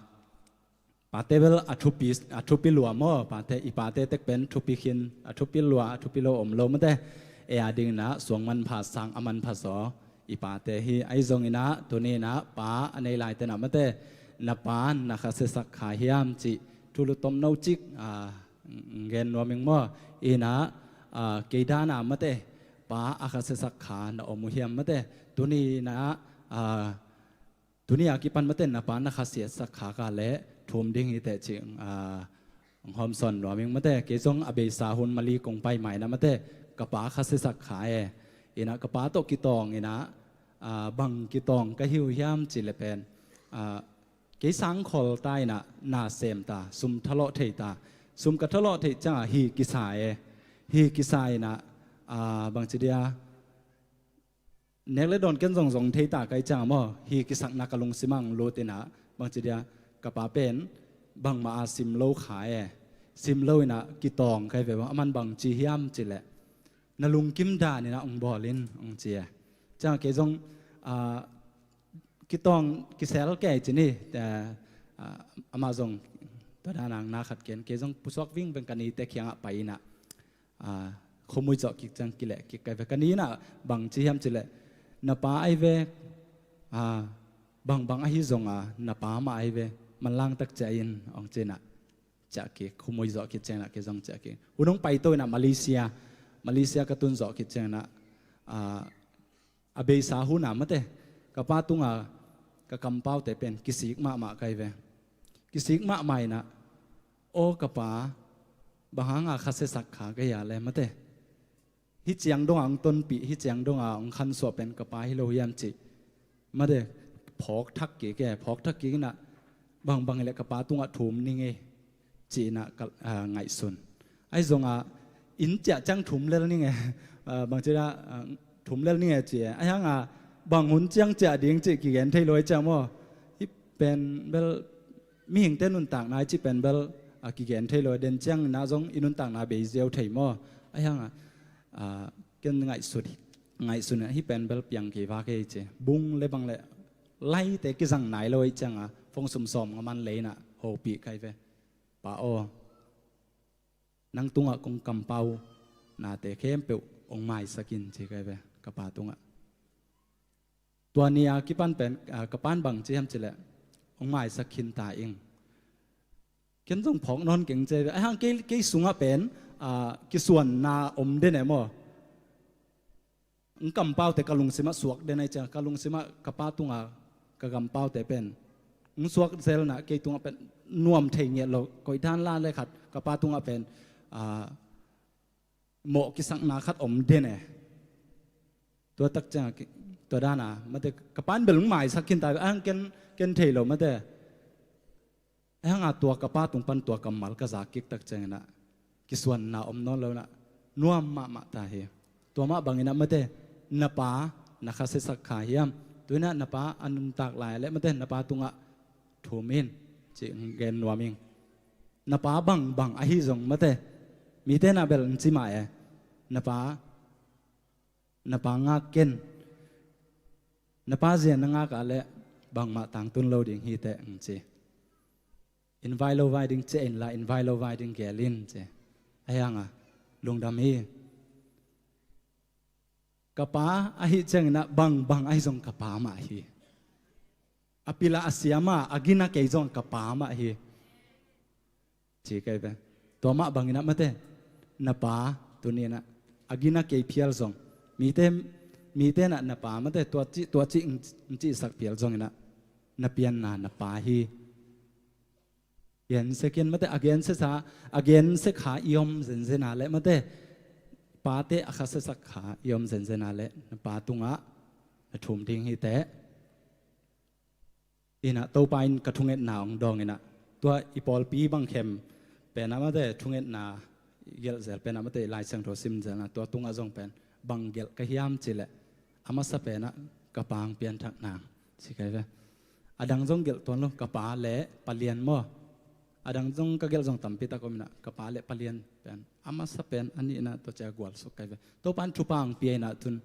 pate bel a thupi, a thupi lua maw, pate, i pate tek pen thupi khin, a thupi lua, a thupi lo om lo mate. Ei a ding in ah, suang manpha sang a manpha zaw i pate hi. Ahi zong in ah, tuni in ah, pa a nei laite in ah mate, na pa na khasiasak kha hiam cih, thulu tomno cik, ah, gen nuam ing maw. In ah, ah, kei dan a mate, pa a khasiasak kha na om uh hiam mate. Tuni in ah, ah, tuni a kipan mate na pa na khasiasak kha ka leh thum ding hi teh cih, ah, hong hawmsawn nuam ing mate. Kei zong a beisa hun Mali kong pai ma in ah mate, ka pa khasiasak kha e. In ah ka pa tawh kitawng in ah, ah, bang kitawng ka hi uh hiam cih leh pen, ah, kei sangkhol ta in ah na sem ta, sum thalawh thei ta. Sum ka thalawh theih ciang ah hih kisa e. Hih kisa in ah, ah, bangci dia, Nek le dawn ken zong zong thei ta ka hih ciang maw, hi kisakna ka lungsim ah hong lut in ah, bangci dia, ka pa pen bangmah a sim lo kha e, sim lo in ah kitawng ka hi ve maw, aman bangci hiam cih leh, na lungkim dan in ah hong bawl in hong ci e. Ciang kei zong, ah, kitawng kisel kei ci ni, ah, amah zong tua dan a na khat ken, kei zong pusuak vingveng ka nite kiangah pai in ah, ah, khumui zawh kik ciang kileh kik ka hi ve. Ka ni in ah bangci hiam cih leh, na pa ahi ve, ah, bangbang ahi zong a, na pa mah ahi ve, manlang tak ciah in hong ci in ah, ciah kik, khumui zawh kik ciang in ah kei zong ciah kik. Hun hong paito in ah Malaysia, Malaysia ka tun zawh kik ciang in ah, ah, a beisa hun ah mate, ka pa tungah ka kampaute pen kisik mahmah ka hi ve. Kisik mahmah in ah, aw ka pa, bang hang a kha siasak kha ka hia le mate, hih ciang dong a hong tonpih, hih ciang dong a hong khansuah pen ka pa hi lo hiam cih mate, phawk thak kik e, phawk thak kik in ah, bangbang hi leh ka pa tungah thum ning e, ci in ah ka, ah, ngaihsun. Ahi zong a, inn ciah ciang thum lel ning e, ah, bangci dia, ah, thum lel ning e ci e. Ahi hang a, bang hun ciang ciah ding cih kigen thei lo ahi ciang maw, hih pen bel mihingte nuntakna ahi cih pen bel, ah, kigen thei lo, den ciang in ah zong i nuntakna bei ziau thei maw. Ahi hang a, ah, ken ngaihsun, ngaihsun in ah hih pen bel piang kei vak e ci e. Bung le bang le laite kizang nai lo ahi ciang a, phone sum sawmnga man lei in ah hopih ka hi ve. Pa aw, nang tungah kong kampaunate khempeuh hong maisak in ci ka hi ve, ka pa tungah. Tua ni a kipan pen, ah, ka pa'n bangci hiam cih leh, hong maisak khin ta ing. Ken zong phawk nawn keng ci hi ve. Ahi hang kei, kei sungah pen, ah, kisuanna om den e maw. Hong kampaute ka lungsim ah suak den ahi ciang, ka lungsim ah ka pa tungah ka kampaute pen hong suak zel in ah, kei tungah pen nuam thei ngiat lo, koih dan la le khat ka pa tungah pen, ah, mawh kisakna khat om den e. Tua tak ciang a, tua dan a mate, ka pa'n bel hong maisak khin ta ve, ahi hang ken, ken thei lo mate. Ahi hang a tua ka pa tung pan tua kammal ka za kik tak ciang in ah, kisuanna om nawn lo in ah, nuam mahmah ta hi. Tua mah bang in ah mate, na pa na kha siasak kha hiam? Tu in ah na pa a nuntak lai leh mate, na pa tungah thum in, ci gen nuam ing. Na pa bangbang ahi zong mate, mite in ah bel hong ci mah e, na pa, na pa ngak ken, na pa zia na ngak a leh bangmah tangtun lo ding hi teh hong ci. Inn vai lo vai ding ciah inla, inn vai lo vai ding gel in ci. Ahi hang a, lungdam hi. Ka pa ahih ciang in ah bangbang ahi zong ka pa mah hi. A pil a, a siam a, a gina kei zong ka pa mah hi, ci ka hi ve. Tua mah bang in ah mate, na pa, tuni in ah, a gina kei phial zong, mite, mite in ah na pa mate, tua cih, tua cih hong cihsak phial zong in ah, na pianna na pa hi. Gensia khin mate, a gensia sa, a gensia kha i om zenzen a leh mate, pate a kha siasak kha i om zenzen a leh, na pa tungah na thum ding hi teh. In ah Topa in ka thungetna hong dawng in ah, tua i pawlpi bang khem pen ah mate, thungetna gelh zel pen ah mate, Lai Siangtho sim zel in ah, tua tungah zong pen bang gelh ka hiam cih leh, a masa pen ah ka pa hong pianthak nang, ci ka hi ve. A dang zong gelh tuan lo, ka pa le Pa Lian maw. A dang zong ka gelh zong tampi tak om in ah, ka pa le Pa Lian pen a masa pen, a nihna tua ciang gualsuk ka hi ve. Topa in thupha hong pia in ah tun,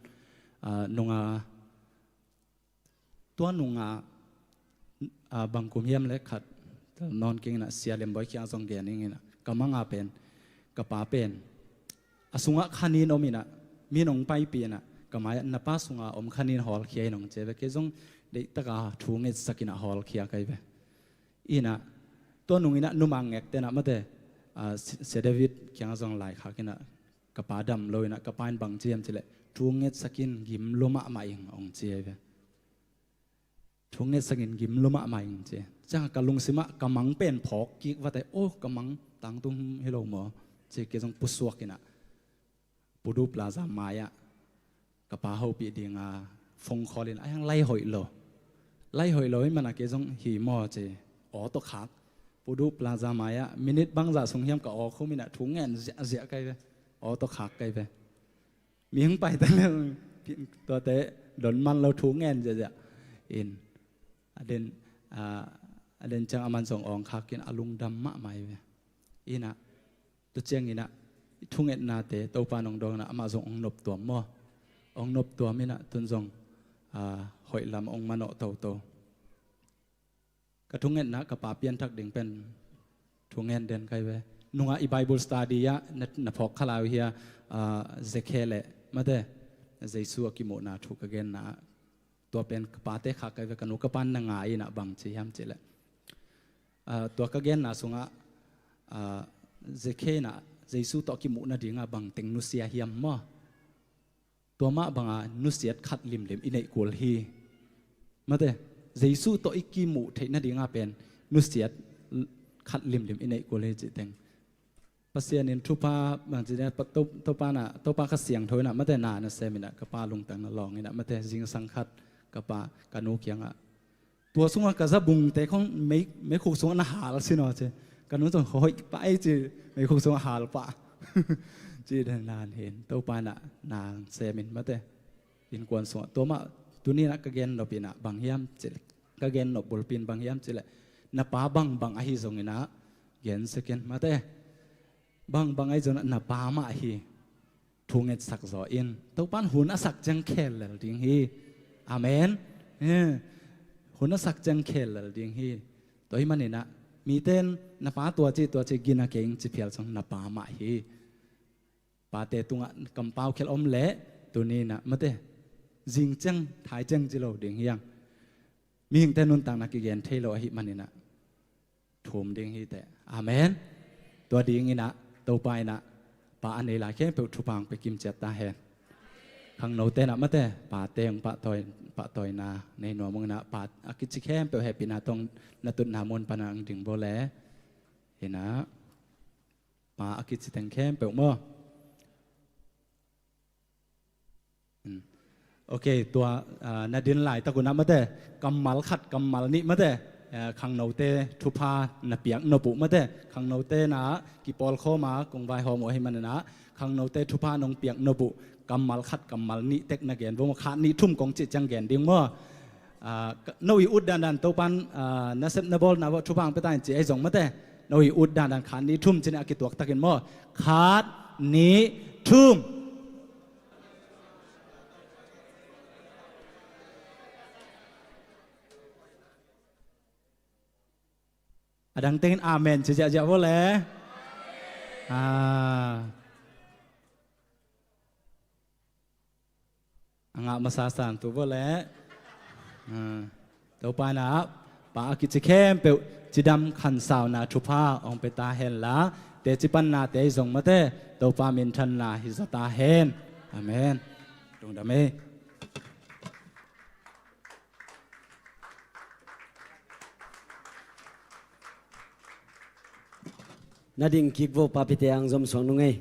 ah, nung a, tua nung a, ah, bang kum hiam le khat, tel nawn keng in ah, Sia Lian Bawi kiang zong gen ing in ah, ka mang a pen, ka pa pen a sungah khanin om in ah, mi'n hong paipih in ah, ka mai ah, na pa sungah om khanin hawlkhia in, hong ci ve. Kei zong deihtak a thu ngetsak in ah hawlkhia ka hi ve. In ah, tua nung in ah numang ngekte in ah mate, ah, Si-, Sia David kiang zong laikhak in ah, ka pa dam lo in ah, ka pa in bang ci hiam cih leh, thu ngetsak in, gim lua mahmah ing, hong ci hi ve. Thu ngetsak in, gim lua mahmah ing, ci. Ciang ka lungsim ah ka mang pen phawk kik vat e, aw, ka mang tangtung hi lo maw, ci, kei zong pusuak in ah, Pudu Plaza mai ah ka pa hopih ding a phone call in, ahi hang lai hoih lo. Lai hoih lo ahih man a kei zong hi maw ci, aw tawh khak. Pudu Plaza mai ah minute bangzah sung hiam ka aw khum in ah, thu ngen ziahziah ka hi ve. Aw tawh khak ka hi ve. Mi hong pai ta leh, tuate don man lo thu ngen ziahziah. In a den, a, a den ciang aman zong awng khak in a lungdam mahmah hi ve. Inah, tua ciang inah, i thungetnate Topa nong dawng inah amah zong ong noptuam maw? Ong noptuam inah tun zong, a, hoih lam ong manawh toto. Ka thungetna ka pa pianthak ding pen thungen den kai ve. Nungah i Bible study ah na, na phawk khalau hi a, a, Zekhe le mate, Jesu a kimuhna thu ka genna ah tua pen ka pate khak kai ve. Ka nu ka pan na ngai inah bang ci hiam cileh, a, tua ka genna sungah, a, Zekhe inah Jesu tawh kimuh nadingah bang teng nusia hiam maw? Tua mah banga nusiat khat limlim i neih kul hi. Mate, Jesu tawh i kimuh theih nadinga pen nusiat khat limlim i neih kul hi cih teng. Pasian in thupha bang ci ding, pa, to, Topa na, Topa Kha Siangtho inah mate na na sem inah ka pa lungtang na lawng inah mate zingsang khat ka pa ka nu kiangah tua sungah ka zabungte khong mei, meikhuk sungah na hal sin aw ci. Ka nu zong hoih pah ei ci, meikhuk sungah hal pah. Ci den nan hin Topa inah nang semin mate innkuan sungah. Tua mah tuni inah ka gennop inah bang hiam cileh, ka gennop bulpi in bang hiam cileh, na pa bangbang ahi zong inah gen sekin mate, bangbang ahi zong inah na pa mah hi. Thu ngetsak zaw in Topan hun a sak ciang khel lel ding hi. Amen. Eh, hun a sak ciang khel lel ding hi. Tua hi maninah miten na pa tua ci tua ci gina keng ci phial song na pa mah hi. Pate tungah kampau khel om leh tuninah mate zing ciang thai ciang ci lo ding hiang. Mihingte nuntakna kigen thei lo ahi maninah thum ding hi teh. Amen. Tua dinginah Topa inah pa a nei lai khempeuh thupha hong pia kim ciat ta hen. Khangnote inah mate pate hong pahtawi, pahtawina nei nuam hong inah pa a kici khempeuh hehpihna tawh na tutna mun pana ang ding bo le inah pa a kici teng khempeuh maw? Ok, tua, ah, na din laitak unah mate kammal khat kammal nih mate, ah, khangnote thupha na piak nop uh mate, khangnote na kipawlkhawma kong vaihawm uh ahi maninah khangnote thupha nong piak nop uh kammal khat kammal nih tek na gen vo maw? Khat nih thum kong cih ciang gen ding maw? Ah, ka, no i ut dandan Topan, ah, na sep na bawl na vawh thupha ang pia ta in ci ahi zong mate. No i ut dandan khat nih thum ci-in a kituak takin maw? Khat nih thum. A dang tengin amen ci ziahziah vawh le. Ah. A ngah masa san tu vawh le. Ah. Topa inah pa a kici khempeuh cidam khansauna thupha hong pia ta henla teci panna tei zong mate Topa minthanna hi zaw ta hen. Amen. Lungdam ei. Na ding kik vo, papite ang zom suak nung ei.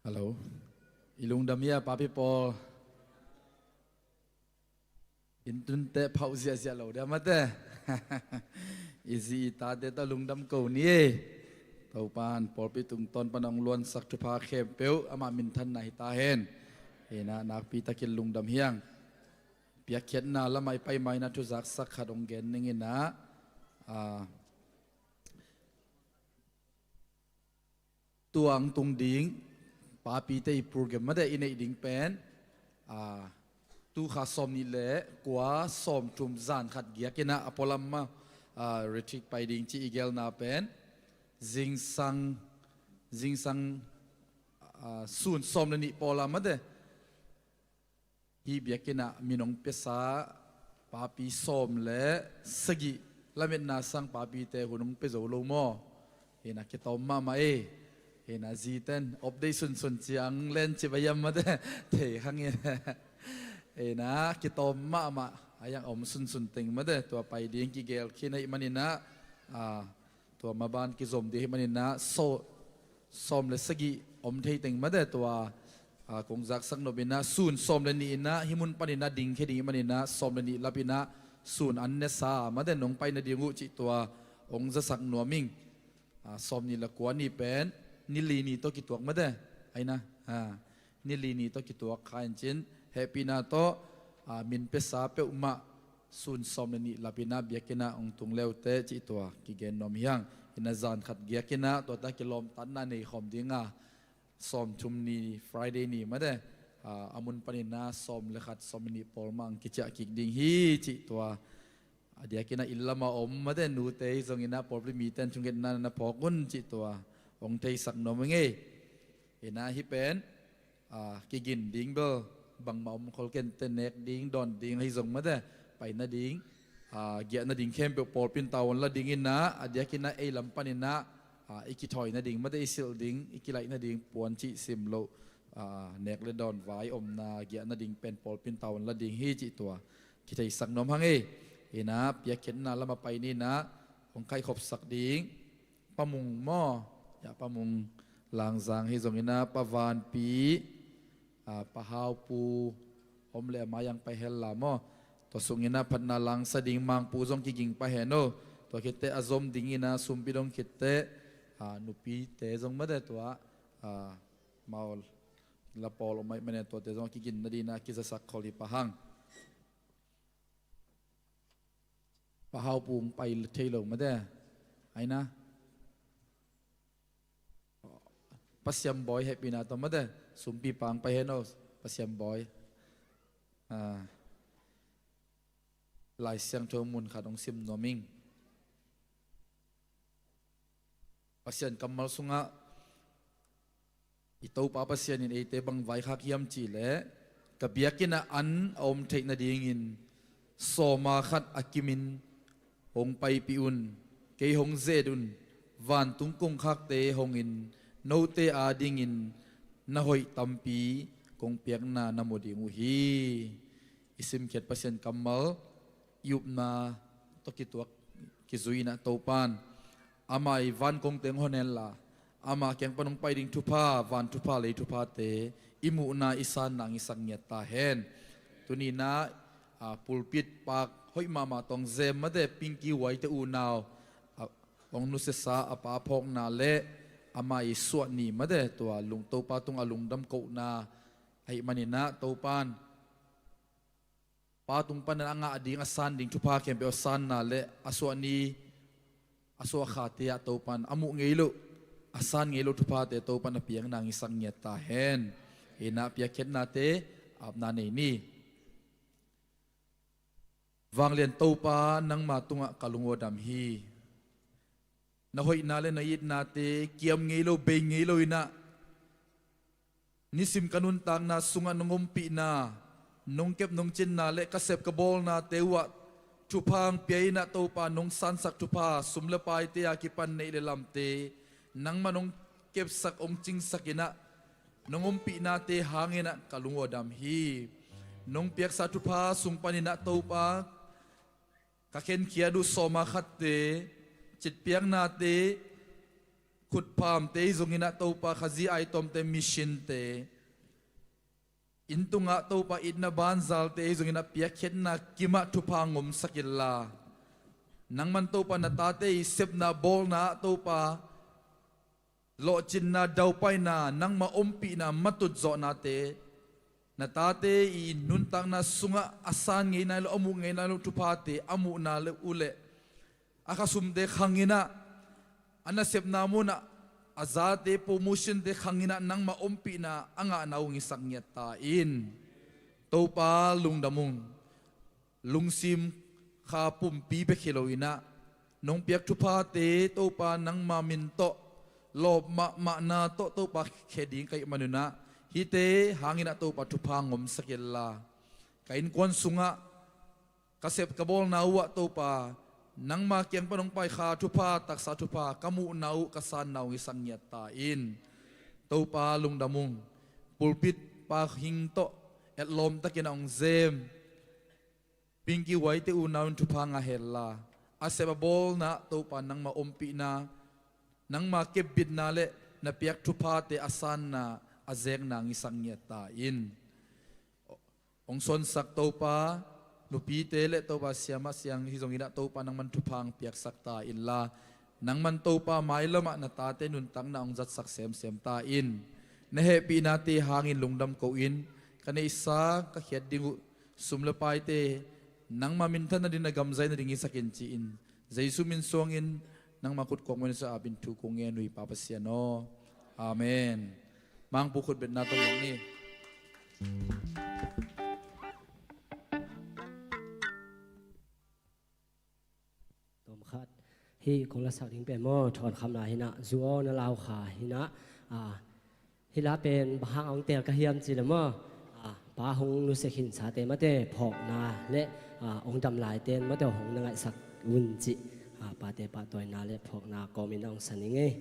Hello. I lungdam hia, papi pawl? Inntunteh phauh ziahziah lo dia mate. I zi i tate tawh lungdam ko ni ei. Topan pawlpi tungtawn pan hong luansak thupha khempeuh amah minthanna hi ta hen. Hi-in ah nakpi takin lungdam hi hang. Piakkhiatna lamah i pai ma-in ah thuzaksak khat hong gen ning in ah, a, tua hong tung ding papite i program mate i neih ding pen, a, tu kha sawmnih le kua sawmthum zan khat giak in ah a pualam mah, a, retreat pai ding ci i gelna pen zingsang, zingsang, a, sun sawm le nih pawl a mate. Hih biakinn ah min hong piasa papi sawm le sagih, lametna sang papite hun hong pia zo lo maw? Hi-in ah kitawm mahmah ei. Hi-in ah zite in update sunsun ciang len ci bang hiam mate, thei hang in. Hi-in ah kitawm mahmah a, a om sunsun teng mate, tua pai ding kigel khin ahih manin ah, a, tua maban kizom ding ahih manin ah, so, sawm le sagih om thei teng mate tua, a, kong zaksak nop in ah, sun sawm le nih in ah hih mun panin ah dingkhia ding ahih manin ah, sawm le nih lap in ah sun an ne sa mate nong pai nading uh cih tua hong zasak nuam ing. A, sawmnih le kua ni pen ni li ni tawh kituak mate, a, hi-in ah, a, ni li ni tawh kituak kha in cin, hehpihna tawh, a, min piasa peuhmah sun sawm le nih lap in ah biakinn ah hong tung le uh teh cih tua kigen nuam hi hang. Hi-in ah zan khat giak in ah tuate kilawmtatna nei khawm ding a, sawmthum ni Friday ni mate, a, a mun panin ah sawm le khat sawm le nih pawl mah hong kiciah kik ding hi cih tua. A diakin ah inn lamah om mate nute hi zongin ah pawlpi mite in thungetna na phawk un cih tua hong theisak nuam ing ei. Hi-in ah hih pen, a, kigin ding bel bangmah om khol kei inteh, nek ding, dawn ding ahi zong mate, pai nading, a, giah nading khempeuh pawlpi in tavuan la ding in ah, a diakin ah ei lam panin ah, a, i kithawi nading mate, i silh ding, i kilaih nading puan cih sim loh, a, nek le dawn vai omna giah nading pen pawlpi in tavuan la ding hi cih tua kitheisak nuam hang ei. Hi-in ah piakkhiatna lamah pai ni in ah, hong khaihkhopsak ding Pa Mung maw? Ya, Pa Mung Langzang hi zongin ah, Pa Vanpi, a, Pa Haupu om leh amah hong pai hen la maw? Tua sungin ah phatna langsa ding Mangpu zong kiging pah hen aw. Tua khit teh a zom dingin ah sumpi dong khit teh, a, nupite zong mate tua, a, amau la pawl om ahih manin tuate zong a kigin nadingin ah kizasak khol hi pah hang. Pa Haupu hong pai thei lo mate, a, hi-in ah. Pa Siam Bawi hehpihna tawh mate, sumpipa hong pai hen aw, Pa Siam Bawi. A, Lai Siangtho mun khat hong sim nuam ing. Pasian kammal sungah i Topa Pasian in eite bang vaikhak hiam cih leh, ka biakinn ah an a om theih nadingin sawma khat a kimin hong paipih un, kei hong ze-et un, vantung kongkhakte hong in, note adingin na hoih tampi kong piakna na mu ding uh hi. I simkhiat Pasian kammal i upna tawh kituak kizui-in ah Topan ama i van kongte hong hon hen la, ama kiang pan hong pai ding thupha, van thupha, lei thuphate i muhna i sanna hong hisak ngiat ta hen. Tuni-in ah, a, pulpit pak hoih mahmah tawh hong zem mate Pinky Huaite unau, a, hong nusiasa a pa phawkna le ama i suah ni mate tua lung, Topa tungah lungdam kohna ahih manin ah Topan pa tung panin a ngah ding, a san ding thupha khempeuh a sanna le a suah ni, a suah khate ah Topan a muh ngei loh, a san ngei loh thuphate Topan a piakna hong hisak ngiat ta hen. Hi-in ah piakkhiatnate apna nei ni. Vanglian Topa, nangma tungah ka lungua dam hi. Na hoihna le na itnate kiam ngei lo, bei ngei lo-in ah, nisim ka nuntakna sungah nong ompihna, nong kep nong cinna le ka sep ka bawlnate uhah thupha hong pia-in ah Topa, nong sansak thupha, sum le paite a kipan neih le lamte nangmah nong kepsak, hong cingsak-in ah, nong ompihnate hangin ah ka lungua dam hi. Nong piaksa thupha sung panin ah Topa, ka khenkhiat uh sawma khatte, citpiaknate, khutphamte ahi zongin ah Topa, Khazih aitawmte, missionte, inn tungah Topa, itna banzalte ahi zongin ah piakkhiatna kimah thupha ngomsak inla, nangman Topa, na tate i sepna bawlna ah Topa, lawhcinna, daupaina, nangma ompihna, matutzawhnate, na tate i nuntakna sungah a san ngei nai lo, a muh ngei nai lo thuphate a muhna le uh leh, a khasumte khangin ah, a nasepna munah a zate, promotionte khangin ah nangma ompihna a ngahna uh hong hisak ngiat ta in. Topa, lungdam ung. Lungsim kha pumpi bek hi loin ah, nong piak thuphate Topa, nangma min tawh lawp mahmahna tawh Topa, khia ding ka hih manun ah, hihte hangin ah Topa, thupha ngomsak inla, ka innkuan sungah ka sep ka bawlna uh ah Topa, nangma kiang pan hong paikha thupha, taksa thupha ka muhna uh, ka sanna uh hong hisak ngiat ta in. Topa, lungdam ung. Pulpit pa hing tawh etlawm takin a hong zem Pinky Huaite unau in thupha ngah henla, a sep a bawlna ah Topa, nangma ompihna, nangma kepbitna le na piak thuphate a sanna, a zekna hong hisak ngiat ta in. Hong suansak Topa, nupite le Topa, siamah siang hi zongin ah Topa, nangman thupha hong piaksak ta inla, nangman Topa, mailamah na tate nuntakna hong zatsak semsem ta in. Na hehpihnate hangin lungdam ko-in, ka neihsa ka khiat ding uh sum le paite nangma minthanna dingin na gamzaina ding hisak in, ci-in Jesu min suangin nangma khut kawkmuan in sa apin thu kong ngen uh hi, Pa Pasian aw. Amen. Mangpu khutbetna tawh mawk ni. Tawm khat. Hih kong lasak ding pen maw, thawnkhamna hi-in ah, zu aw na lau kha hi-in ah, ah, hih la pen bang hang a hong teel ka hiam cih leh maw, ah, pa hong nusia khinsate mate phawkna le, ah, hong dam laite mate hong na ngaihsak un cih, ah, pate pahtawina le phawkna kawmin a hong sa ning ei.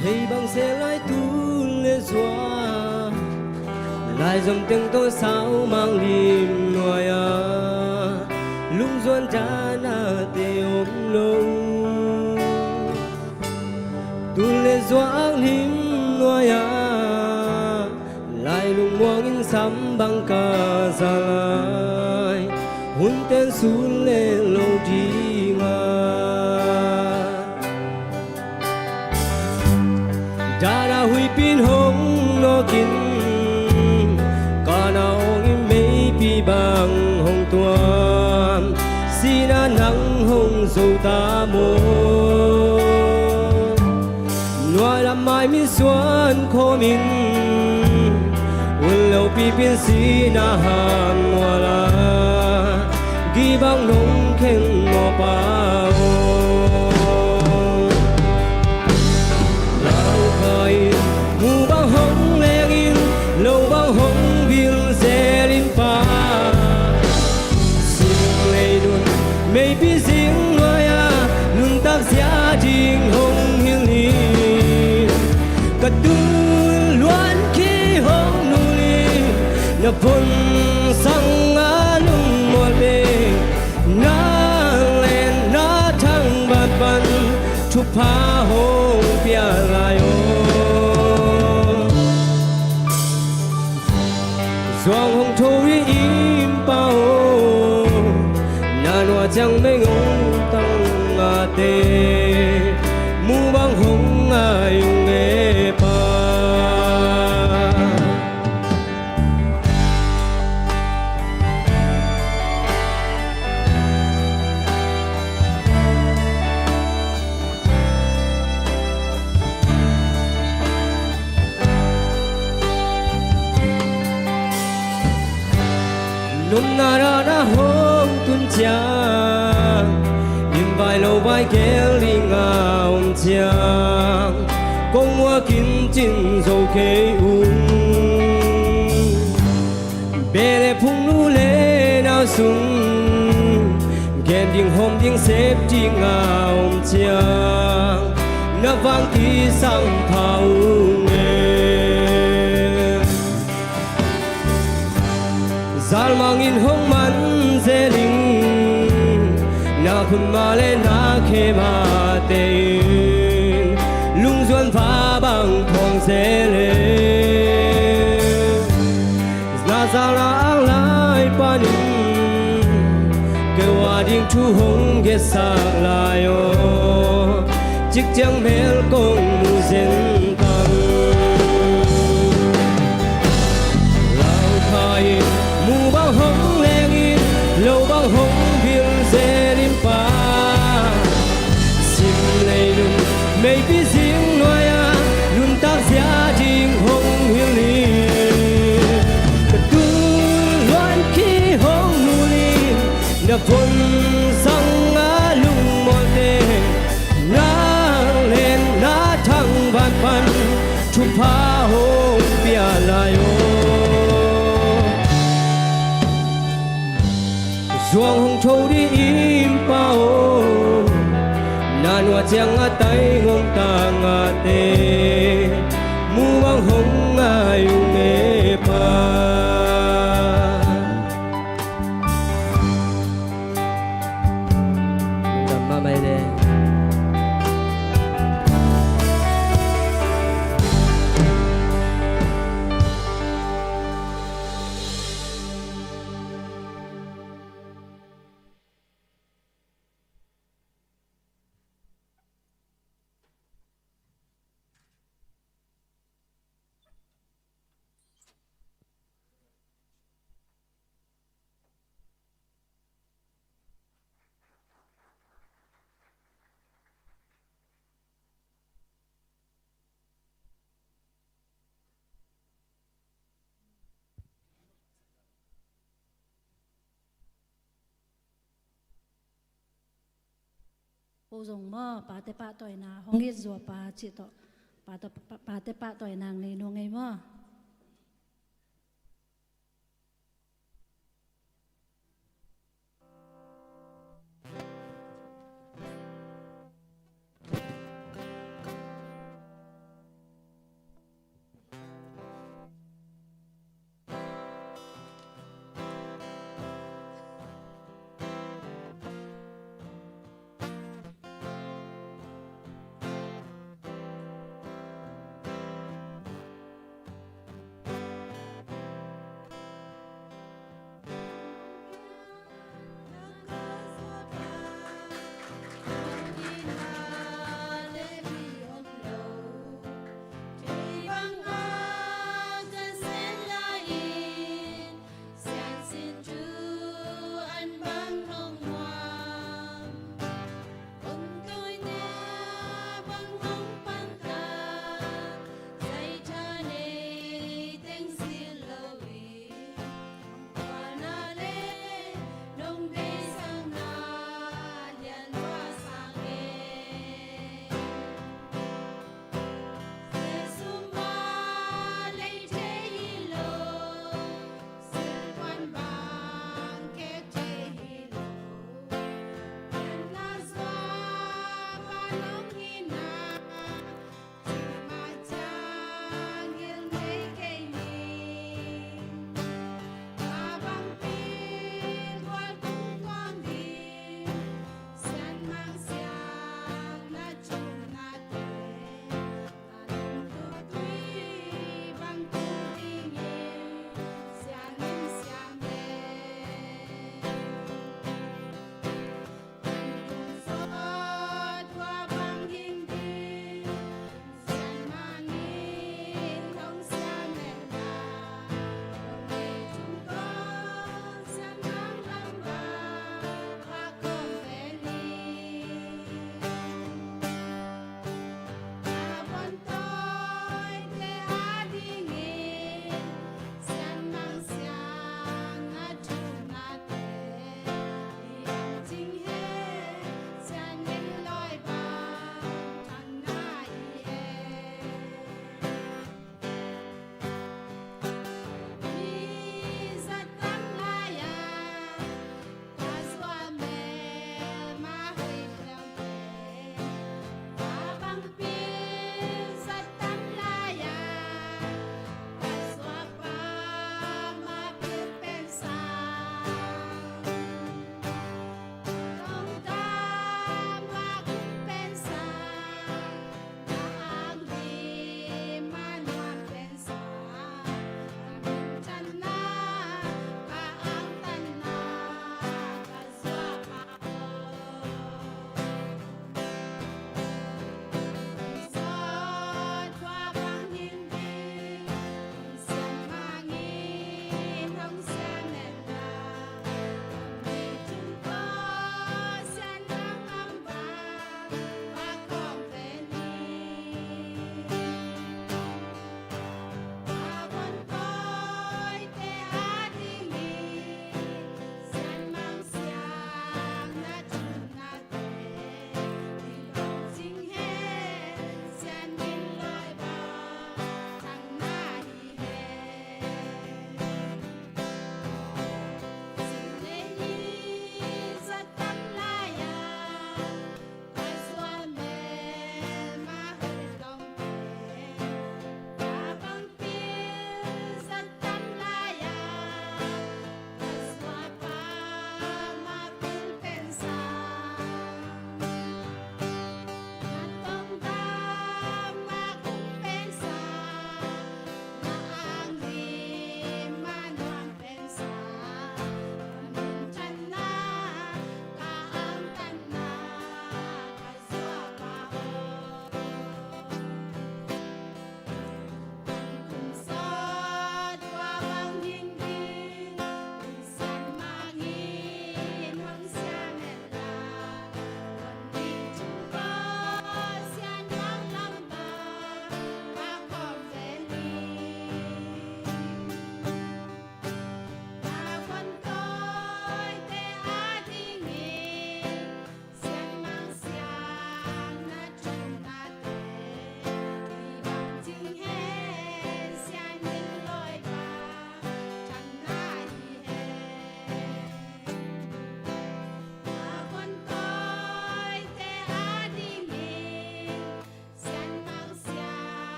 Thei bang se lai tu le zuak, lai zom teng tawh sau mang lim nuai-a, lungzuan dana te om lo. Tu le zuak lim nuai-a, lai lungmuang in sam bang ka za lai, hun ten sun le lo ding a. Dana huipin hong nawkin, kana awngin meipi bang hong tuam, sihna nang hong zo ta maw. Nuai lam mai min suan khawmin, un lo pipin sihna han mual a, gih bang nong kheng mawh pa aw. Lau kha in, mu bang hong lengin, lo bang hong vil zelin pa, sung lei nun meipi zing nuai-a, nuntak zia ding hong hilh hi. Ka tul luan khi hong nul hi, na von sanga lungmual pek, na len na thang banban, thupha hong pia lai aw. Zuang hong tho hi inn pa aw, na nuai ciang mei ngong tang a te, mu bang hong ngai ung e pa. Nopna dana hong tun ciang, inn vai lo vai gel ding a om ciang, kong muak in cin zo kei ung. Beh le phung, nu le nau sung, Sep dinga om ciang na vang kisam pha ung e. Zalmang in hong man zel ing, na khutma le na khe mate in lungzuan va bang thuang zel e. Na zala ang lai panin keu a ding thu hong gesak lai aw, cik ciang mel kong mu zen tang. Laukha in mu bang hong leng in, lo bang hong bil zel in pa, sim leilung meipi zing nuai-a nuntak zia ding hong hilh in. Ka tul luan khi hong nul in, na von zang a lungmualte, nang len na thangvan pan thupha hong pia lai aw. Zuang hong tho ding in pa aw, na nuai ciang a tai ngong tangate mu bang hong ngai ung e pa. Lungdam mahmah e. Pu Zong maw, pate pahtawina hong it zua pa cih tawh, pate, pa-, pate pahtawina nei nuam ing maw.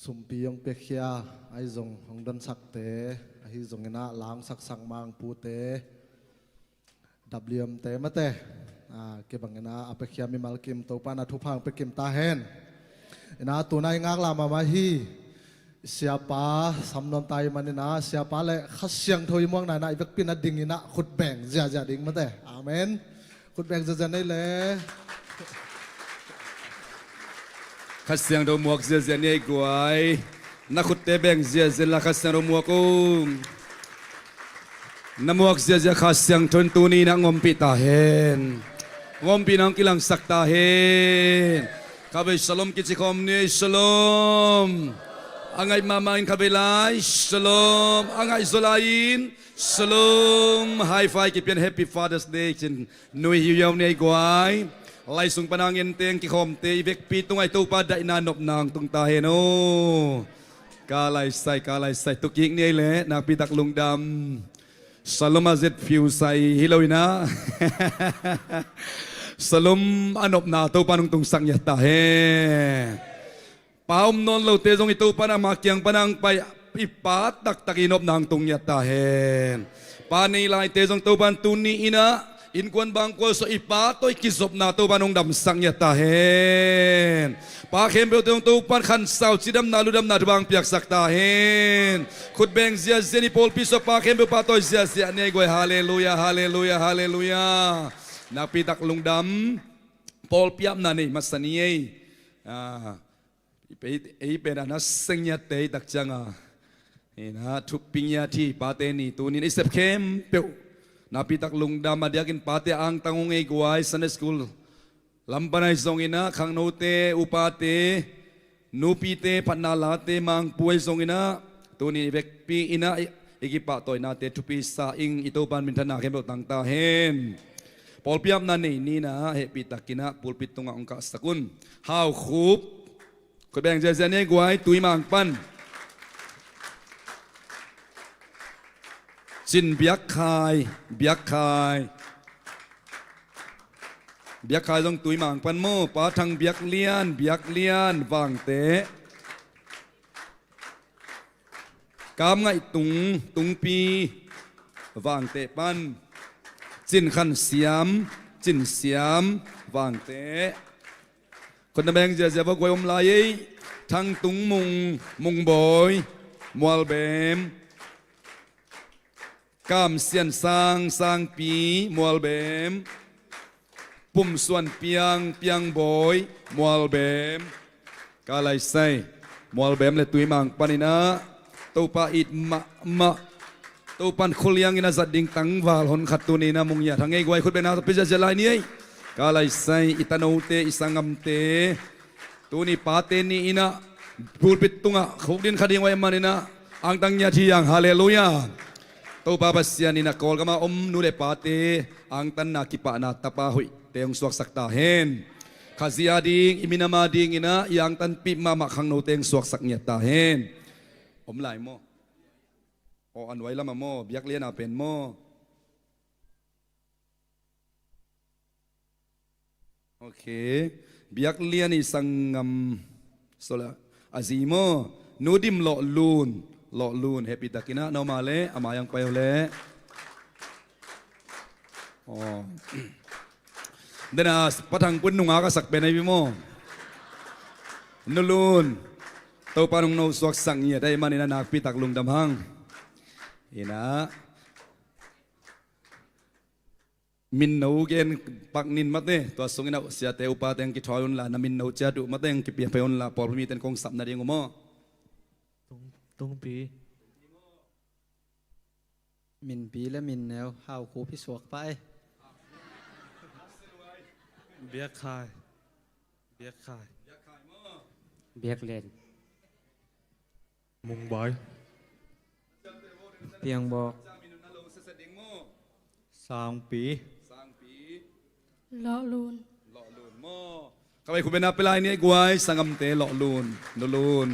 Sumpi hong piakhia ahi zong hong donsakte, ahi zongin ah la hong saksak mangpute, W M te mate, a, kibangin ah a piakhia mimal kim Topa in ah thupha hong pia kim ta hen. In ah tuna i ngaklah mahmah hi. Siapa sam nuam ta ahih manin ah, siapa le Kha Siangtho i muakna in ah i vekpi in ah dingin ah khut beng ziahziah ding mate. Amen. Khut beng ziahziah ni ei le. Kha Siangtho muak ziahziah ni ei guai. Na khutte beng ziahziah inla Kha Siangtho muak o. Na muak ziahziah Kha Siangtho in tuni in ah hong ompih ta hen. Hong ompihna hong kilangsak ta hen. Khatvei shalom kici khawm ni ei, shalom. A ngaih mahmah in khatvei lai, shalom. A ngaihzaw lai-in, shalom. High five kipian, Happy Father's Day ci-in nui hiuhiau ni ei guai. Lai sung pan a ngen teng kikhawmte i vekpi tungah i Topa daihna nopna hong tung ta hen aw. Ka laisai, ka laisai, tu kik ni ei le, nakpi tak lungdam. Shalom a zet phiusai hi lo in ah. Shalom a nopna Topa in hong tungsak ngiat ta hen. Pa om nawn lote zong i Topa in ama kiang pan hong pai, i pa taktak i nopna hong tung ngiat ta hen. Pa nei laite zong Topa in tuni in ah innkuan bangkual sawh i pa tawh i kizopna Topa in hong damsak ngiat ta hen. Pa khempeuhte zong Topa in khansau, cidamna, ludamna thupha hong piaksak ta hen. Khut beng ziahziah ni, pawlpi sawh pa khempeuh pahtawi ziahziah ni ei guai. Halleluiah, halleluiah, halleluiah. Nakpi tak lungdam. Pawlpi apna nei masa ni ei. A, ei, ei pen a na seng ngiatte i tak ciang a, in ah thupi ngiat hi. Pate ni tuni in ei sep khempeuh nakpi tak lungdam. A diakin pate angtang hong ei guai, Sunday school lam pan ahi zongin ah, khangnote, upate, nupite, phatna late, mangpu ahi zongin ah, tuni in i vekpi in ah i, i kipahtawinate thupi sa ing. I Topa in minthanna khempeuh tang ta hen. Pawlpi apna nei ni in ah hehpih takin ah pulpit tungah hong kahsak un. Hau Khup. Khut beng ziahziah ni ei guai, Tuimang pan. Cin Biak Khai, Biak Khai. Biak Khai zong Tuimang pan maw, Pa Thang Biak Lian, Biak Lian, Vangteh. Kam Ngaih Tung, Tungpi, Vangteh pan. Cin Khan Siam, Cin Siam, Vangteh. Khut na beng ziahziah vo guai, om lai ei. Thang Tung Mung, Mungbawi, Mualbem. Kam Sian Sang, Sangpi, Mualbem. Pum Suan Piang, Piangbawi, Mualbem. Ka laisai, Mualbem le Tuimang panin ah Topa it mahmah, Topa in khualiangin a zat ding tangval honkhat tuni in ah mung ngiat hang ei guai. Khut beng na pia ziahziah lai ni ei. Ka laisai, i tanote, i sanggamte, tuni Pate Ni in ah pulpit tungah khukdin kha ding uh ahih manin ah angtang ngiat hi hang. Halleluiah. Topa Pasian in ah Kawlgam a om nu le pate angtanna, kipahna, tapa hoihte hong suaksak ta hen. Khazih a ding, i minam a dingin ah i angtanpih mahmah khangnote hong suaksak ngiat ta hen. Om lai maw? Aw, a nuai lamah maw, Biak Lian a pen maw? Ok. Biak Lian i sanggam, so la, a zi maw, Nu Dim Lawh Lun, Lawh Lun, hehpih takin ah na om a leh a mai ah hong pai uh leh. Aw. Den a Pa Thang Pun nungak a sak pen ahi maw. Nu Lun, Topa in hong no suaksak ngiat ahih manin ah nakpi tak lungdam hang. In ah, min no gen pak ning mate, tua sungin ah siate upate hong kithawi unla, na min no ciat uh mate hong kipia phei unla, pawlpi mite in kong sap nading uh maw. Tung, Tungpi. Min pi le min neu, Hau Khup hi suak pah ei. Biak Khai. Biak Khai. Biak Lian. Mungbawi. Piangbawk. Sangpi. Lawh Lun. Lawh Lun maw. Khatvei khut beng na pia lai ni ei guai, sanggamte, Lawh Lun, Nu Lun.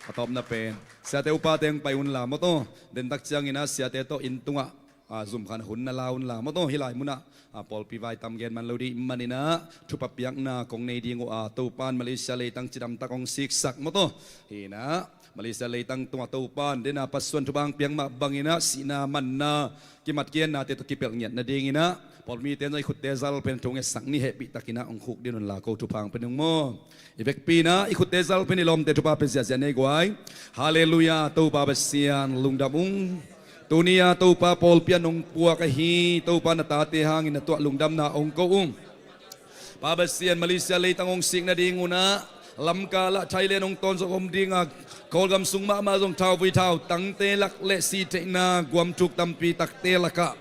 A tawpna pen siate upate hong pai unla maw, tawh den tak ciangin ah siate tawh inn tungah a, zumkhan hun na la un la maw taw, hih lai munah, a, pawlpi vai tam gen man lo ding maninah thupha piakna kong nei ding uh a, Topan Malaysia leitang cidamtak hong siksak maw taw. Hinah Malaysia leitang tungah Topan dena pasuan thupha hong piak mah banginah sihna manna kimat kiennate tawh kipelh ngiat nadinginah pawlmite zong i khutte zal pen thu ngetsak ni, hehpihtakinah hong khuk ding un la ko, thupha hong pia ning maw. I vekpi inah i khutte zal pen i lawmte thupha pia ziahziah ni ei guai. Halleluiah, Topa Pasian lungdam ung. Tuni a Topa pawlpi a nong puak ahi Topa na tate hangin na tuah lungdamna hong ko ung. Pa Pasian, Malaysia leitang hong sik nading unah lamkal ah Thailand hong tawn zong om dinga, Kawlgam sung mahmah zong thauvui thautangte lak le sihtheihna guamthuk tampi takte lakah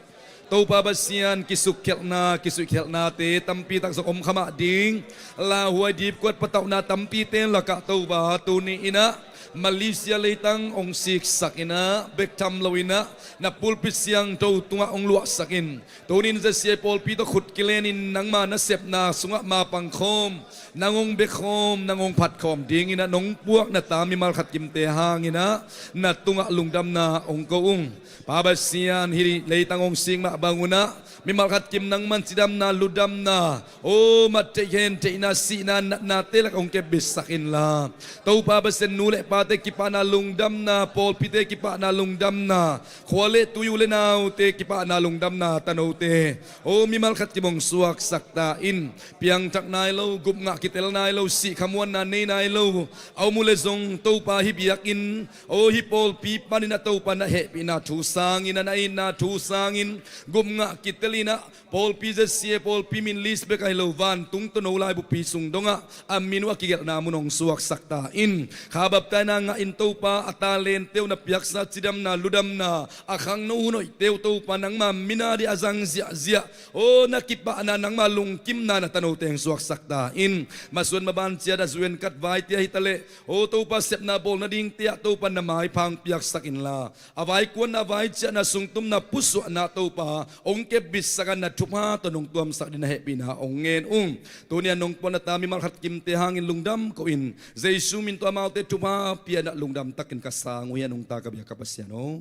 Topa Pasian, kisukkhelhna kisuihkhelhnate tampi tak zong om kha mah ding. Lauhuai dipkuat patauhna tampite lakah Topa tuni inah Malaysia leitang hong siksak inah bek tham lo inah na pulpit siangtho tungah hong luahsak in. Tunin Z C I pawlpi tawh khut kilenin nangma nasepna sungah mapang khawm, nang hong bek khawm, nang hong phat khawm dinginah nong puak na ta mimal khat kimte hanginah na tungah lungdamna hong ko ung. Pa Pasian, hih leitang hong sik mah bang unah mimal khat kim nangman cidamna ludamna, aw, mat theih hen theihna sihna natnate lak hong kepbitsak inla, Topa Pasian, nu le pate kipahna lungdamna, pawlpite kipahna lungdamna, khua le tui u le naute kipahna lungdamna tanote, aw, mimal khat kim hong suaksak ta in. Piangthak nai lo, gupngah kitel nai lo, sihkhamuanna nei nai lo a om uh le zong Topa hih biakinn, aw, hih pawlpi paninah Topa na hehpihna thu sangin, na itna thu sangin gupngah kitel inah pawlpi Z C I pawlpi min list bek ahi lo, vantung tawh no laibupi sung dongah a min uh a kigelhna mun hong suaksak ta in. Kha baptaina ngah in Topa, a talente uh na piaksa cidamna ludamna, a khangno hun hoihte uh Topa nangma min a dih a zang ziahziah, aw, na kipahna nangma lungkimna na tanote hong suaksak ta in. Masuan maban ciat a zuenkat vaite ahi taleh, aw Topa, sepna bawl nadingte ah Topa na maipha hong piaksak inla, a vaikuanna vaiciahna sungtumna pusuahna Topa hong kepbitsak a, na thupha tawh nong tuamsak ding na hehpihna hong ngen ung. Tuni a nong puak na ta mimal khat kimte hangin lungdam ko in, Jesu min tawh amaute thupha pianah lungdamtakin ka sang uh hi a, nungta ka biak ka Pasian aw.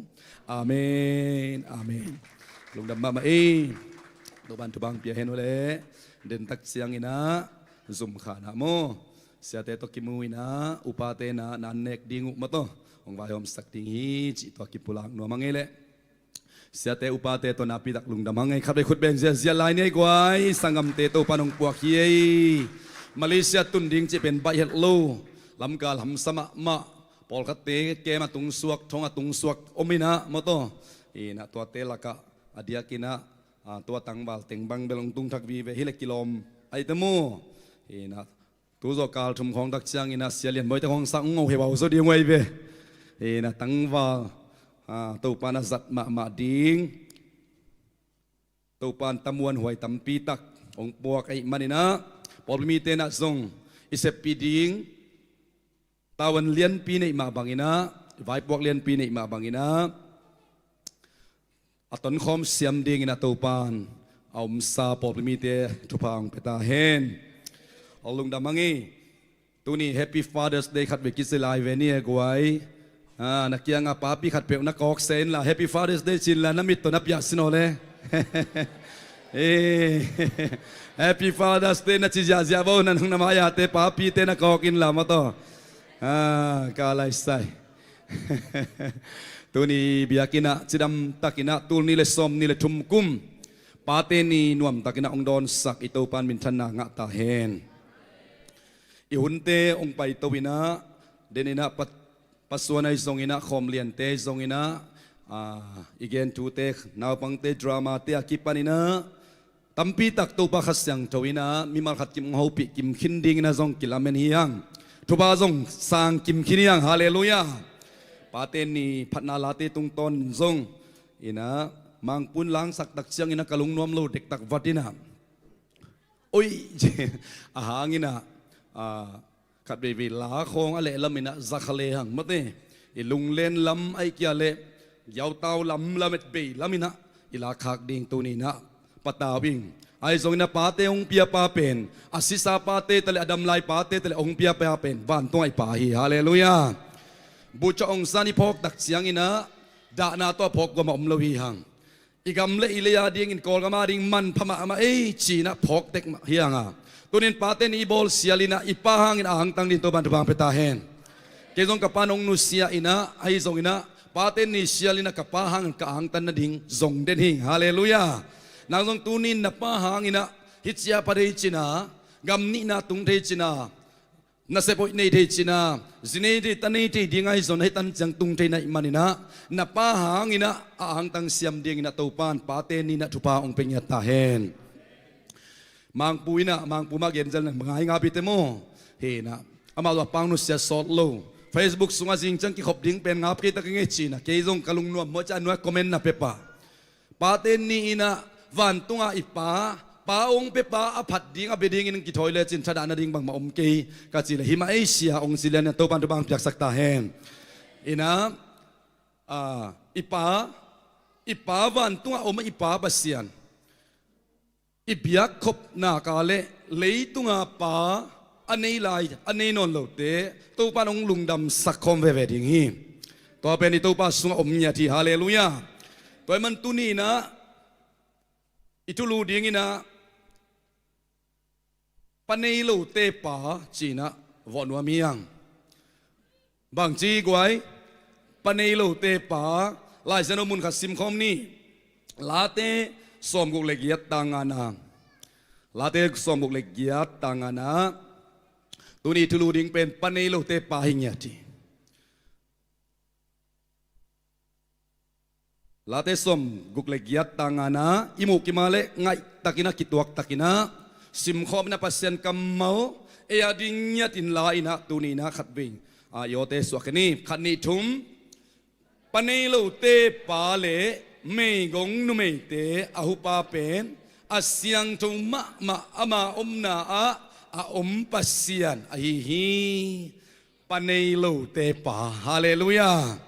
Amen, amen. Lungdam mahmah ei. Topan thupha hong pia hen uh leh, dentak cianginah zumkhanah maw, siate tawh kimu inah upate na na nek ding uh maw taw, hong vaihawmsak ding hi cih tua kipulak nuam a ngei leh. Siate upate tawh napitak lungdam a ngei, khatvei khut beng ziahziah lai ni ei guai. Sanggamte Topan hong puak hi ei. Malaysia tun ding cih pen baih het lo. Lamkal hamsa mahmah. Pawlkhatte kem a tungsuak, thong a tungsuak om inah maw taw. Inah tuate lakah a diakinah, a, tua tangval teng bang bel hong tungthak vive hi le kilawm ahi ta maw. Inah tu zawh kal thum khawng tak cianginah Sia Lian Bawi te khawng sang hong ngoh heuhau zaw ding uh ahi ve. Inah tangval, a, Topan a zat mahmah ding, Topan tamuanhuai tampi tak hong puak ahih maninah pawlpi mite nah zong i seppih ding tavuan lianpi neih mah banginah, vaipuak lianpi neih mah banginah, a tonkhawm siam dinginah Topan a omsa pawlpi mite thupha hong pia ta hen. Aw, lungdam a ngei. Tuni Happy Father's Day khatvei kici lai ve ni e guai. A, na kiangah papi khatpeuh na kawk se inla, Happy Father's Day ci inla, na mit tawh na piah sin aw le. Eh, Happy Father's Day na ci ziahziah vo, na nang na mai-ate papite na kawk inla maw taw. A, ka laisai. Tuni biakinnah cidamtakinah tul nih le sawmnih le thum kum Pate Ni nuamtakinah hong dawnsak i Topan minthanna ngah ta hen. I hunte hong paito inah, deninah pa, pasuan ahi zonginah, khawm liante ahi zonginah, a, i genthute, naupangte, dramate a kipaninah tampi tak Topa Kha Siangtho inah mimal khat kim hong hopih kim khin dinginah zong kilamen hi hang. Thupha zong sang kim khin hi hang. Halleluiah. Pate Ni phatna late tungtawn zong inah Mangpun langsak tak cianginah ka lungnuam lo dektak vat inah, oi, a hanginah, a, khat veivei la khawng a lehlam inah za kha le hang mate. I lunglen lam ahih kei leh yautau lam, lamet bei lam inah i lakhak ding tuninah patau ing. Ahi zonginah pate hong piapa pen, a sisa pate taleh, a damlai pate taleh hong piapa pen vantungah i Pa hi. Halleluiah. Bucha ongsan i phawk tak cianginah dahna tawh a phawk guamah om lo hi hang. i gam le i lei a dingin Kawlgam a ding manpha mahmah ei ci-in ah phawk tek mah hi hang a, tuni-in pate ni i bawl sial in ah i pa hangin a angtang dingin Topa'n thupha hong pia ta hen. Kei zong ka pa'n hong nusia in ah, ahi zongin ah pate ni sial in ah ka pa hangin ka angtan nading zong den hi. Halleluiah. Nang zong tuni-in na pa hangin ah hih ci-a pha thei cin a, gam nihna tung thei cin a, nasep hoih nei thei cin a, zi nei thei, ta nei thei ding ahi zong, hih tan ciang tung thei na hih manin ah na pa hangin ah a angtang siam dingin ah Topa'n pate ni-in ah thupha hong pia ngiat ta hen. Mangpu in ah, Mangpu mah gen zel na ngai ngap hi te maw. Hi in ah, amah zong a pa hong nusia sawt lo. Facebook sungah zing ciang kikhop ding pen ngap kei ta ka ngei ci-in ah, kei zong ka lungnuam maw ci-a nuai comment na pia pah. Pate ni-in ah vantung a i Pa, Pa hong pia pa a phat ding a bia dingin kithawi lecin thadah nading bangmah om kei ka cih leh hi mah ei sia hong ci lian in ah Topa'n thupha hong piaksak ta hen. In ah, a, i Pa, i Pa vantung a om i Pa Pasian, i biakkhop nak leh leitung a pa a nei lai, a nei nawn lote Topa'n hong lungdamsak khawm veve ding hi. Tua pen i Topa sungah om ngiat hi. Halleluiah. Tua ahih manin tuni-in ah i thulu dingin ah pa nei lote pa ci-in ah vawh nuam hi hang. Bangci guai, pa nei lote pa, Lai Siangtho mun khat simkhawm ni. Late sawmguk le giat, tang ngana. Late sawmguk le giat, tang ngana. Tuni thulu ding pen pa nei lote pa hi ngiat hi. Late sawmguk le giat, tang ngana i muh kima leh ngaihtakin ah, kituaktakin ah simkhawm in ah, Pasian kammal ei a ding ngiatin la in ah, tuni-in ah khatvei, a, i awte suak khin ni. Khat, nih, thum. Pa nei lote pa le meigong numeite a hupa pen a siangtho mahmah ama omna ah a om Pasian ahi hi. Pa nei lote pa. Halleluiah.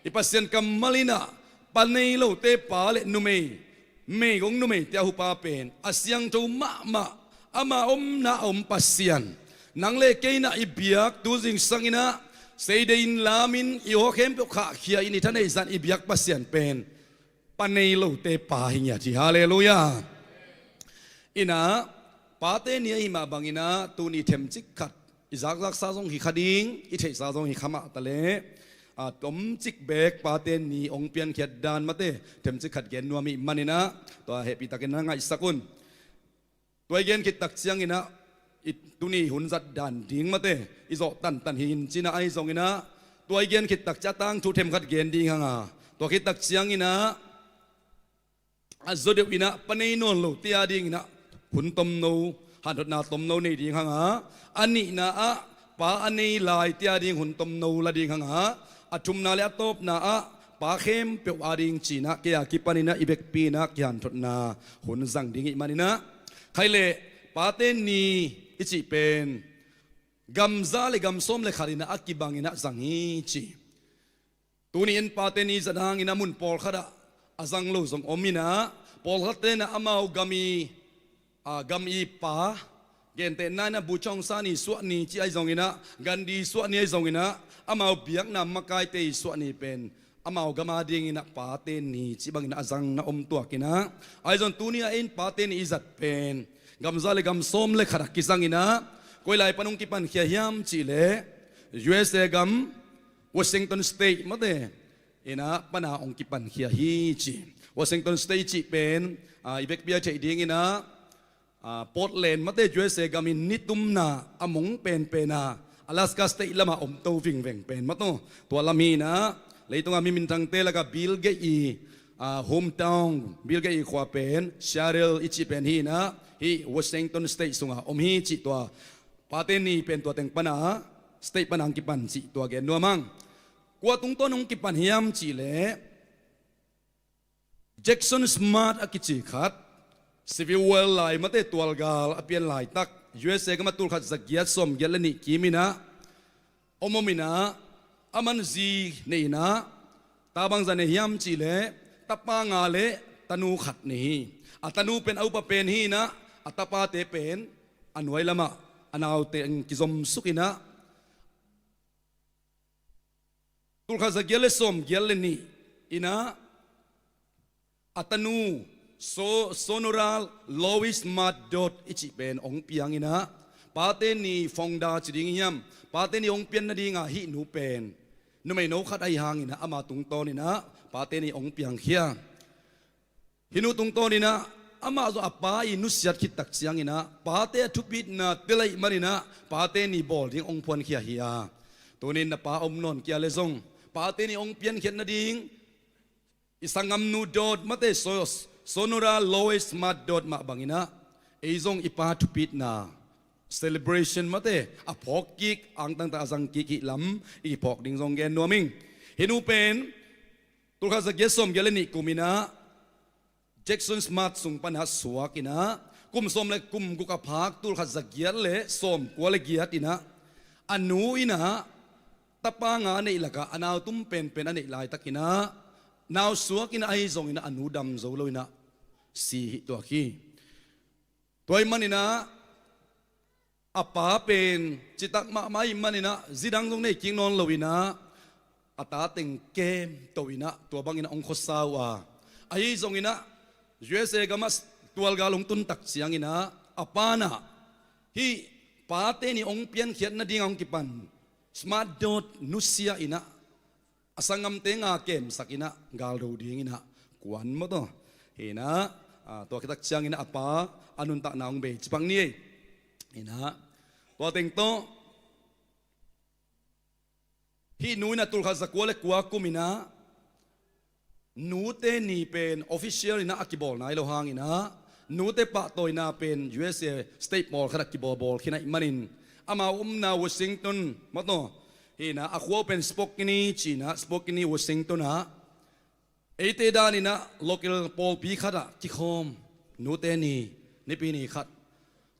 I Pasian kammal in ah pa nei lote pa le numei, meigong numeite a hupa pen a siangtho mahmah ama omna a om Pasian. Nang le kei in ah i biak tu zingsang in ah seidei in, lamin, i aw khempeuh khahkhia in i thaneih zah in i biak Pasian pen pa nei lote pa hi ngiat hi. Halleluiah. In ah pate ni ahih mah bangin ah tuni themcik khat i zakzaksa zong hi kha ding, i theihsa zong hi kha mah ta leh, a, tomcik beek pate ni hong piankhiat dan mate themcik khat gen nuam i hih manin ah tua hehpihtakin na ngaihsak un. Tua i gen khit tak ciangin ah i tuni hun zat dan ding mate i zawh tantan hi in cin ah, ahi zongin ah tua i gen khit tak ciang a tangthu themkhat gen ding hang a, tua khit tak ciangin ah a zaw deuh in ah pa nei nawn lote a dingin ah hun tomno, hanthotna tomno nei ding hang a, a nihna ah pa a nei laite a ding hun tomno la ding hang a, a thumna le a tawpna ah pa khempeuh a ding ci-in ah kei a kipanin ah i vekpi in ah kihanthotna hun zang ding i hih manin ah, khaih leh pate ni i cih pen gam za le gam sawm le khat in ah a kibangin ah zang hi ci. Tuni-in pate ni zat hangin ah mun pawlkhat ah a zang lo zong om in ah, pawlkhatte in ah amau gam i, a, gam i pa, gentehna in ah Bogyoke Aung San i suah ni cih ahi zongin ah, Gandhi suah ni ahi zongin ah, amau biakna makaite i suah ni pen amau gam a dingin ah pate ni cih bangin ah a zang na om tuak in ah, ahi zong tuni-a ei in pate ni i zat pen gam za le gam sawm le khat ah kizang in ah, koi lai pan hong kipankhia hiam cih leh U S A gam Washington State mate in ah pan a hong kipankhia hi ci. Washington State cih pen, a, i vekpi a theih dingin ah, a, Portland mate U S A gam in nitumna a mong penpen a, Alaska State lamah om to vingveng pen mate. Tua lam hi in ah, leitung a mi minthangte lak ah Bill Gates i, a, hometown, Bill Gates i khua pen Seattle i cih pen hi in ah, hih Washington State sungah om hi cih, tua pate ni pen tua teng pan a, state pan a hong kipan cih tua gen nuam hang. Kua tungtawn hong kipan hiam cih leh Jackson Smart a kici khat, Civil War lai mate tualgal a pian laitak, U S A gam ah tulkhat zagiat sawmgiat le nih kim in ah om om in ah, aman zi nei in ah, ta bangzah nei hiam cih leh tapa nga le tanu khat nei hi. A tanu pen a upa pen hi in ah, a tapate pen a nuai lamah a naute in kizomsuk in ah, tulkhat zagiat le sawmgiat le nih in ah, a tanu, so, Sonora Lois Mart Dodd i cih pen hong piang inah, pate ni founder ci ding hiam, pate ni hong pian nadinga hih nu pen numei no khat ahi hanginah ama tungtawn inah pate ni hong piangkhia. Hih nu tungtawn inah amah zong a pa i nusiat khit tak cianginah pate a thupitna tel ahih maninah pate ni bawl ding hong phuankhia hi a, tunin na pa om nawn kei a leh zong pate ni hong piankhiat nading i sanggamnu Dodd mate, So-, Sonora Lois Mart Dodd mah banginah ei zong i pa thupitna celebration mate a phawk kik, angtangtang a zang kik hih lam i phawk ding zong gen nuam ing. Hih nu pen tulkhat zagiat sawmgiat le nih kum inah Jackson Smart sung panah suak inah, kum sawm le kum guk a phak tulkhat zagiat le sawmkua le giat inah a nu inah tapa nga a neih lakah a nau tum penpen a neih laitakinah nau suak inah ahi zonginah a nu dam zo lo inah si hih tuak hi. Tua ahih maninah a pa pen citak mahmah ahih maninah zidang zong nei kik nawn lo inah a ta teng kemto inah tua banginah hong khuasa uh a, ahi zonginah U S A gamah tualgal hong tun tak cianginah a panah hih pate ni hong piankhiat nadinga hong kipan Smart Dodd nusia inah a sanggamte nga kemsak inah galdo dinginah kuan mawtaw. Hinah, ah, tua khit tak cianginah a pa a nuntakna hong bei cipak ni ei. Hinah tua teng tawh hih nu inah tulkhat zakua le kua kum inah nute ni pen official inah a kibawl nai lo hanginah nute pahtawina pen U S A state pawlkhat a kibawlbawl khin ahih manin amau omna Washington mawtaw, hinah a khua uh pen Spokane ci inah Spokane, Washington ah eite daninah local pawlpi khatah kikhawm, nute ni, nipi ni khat.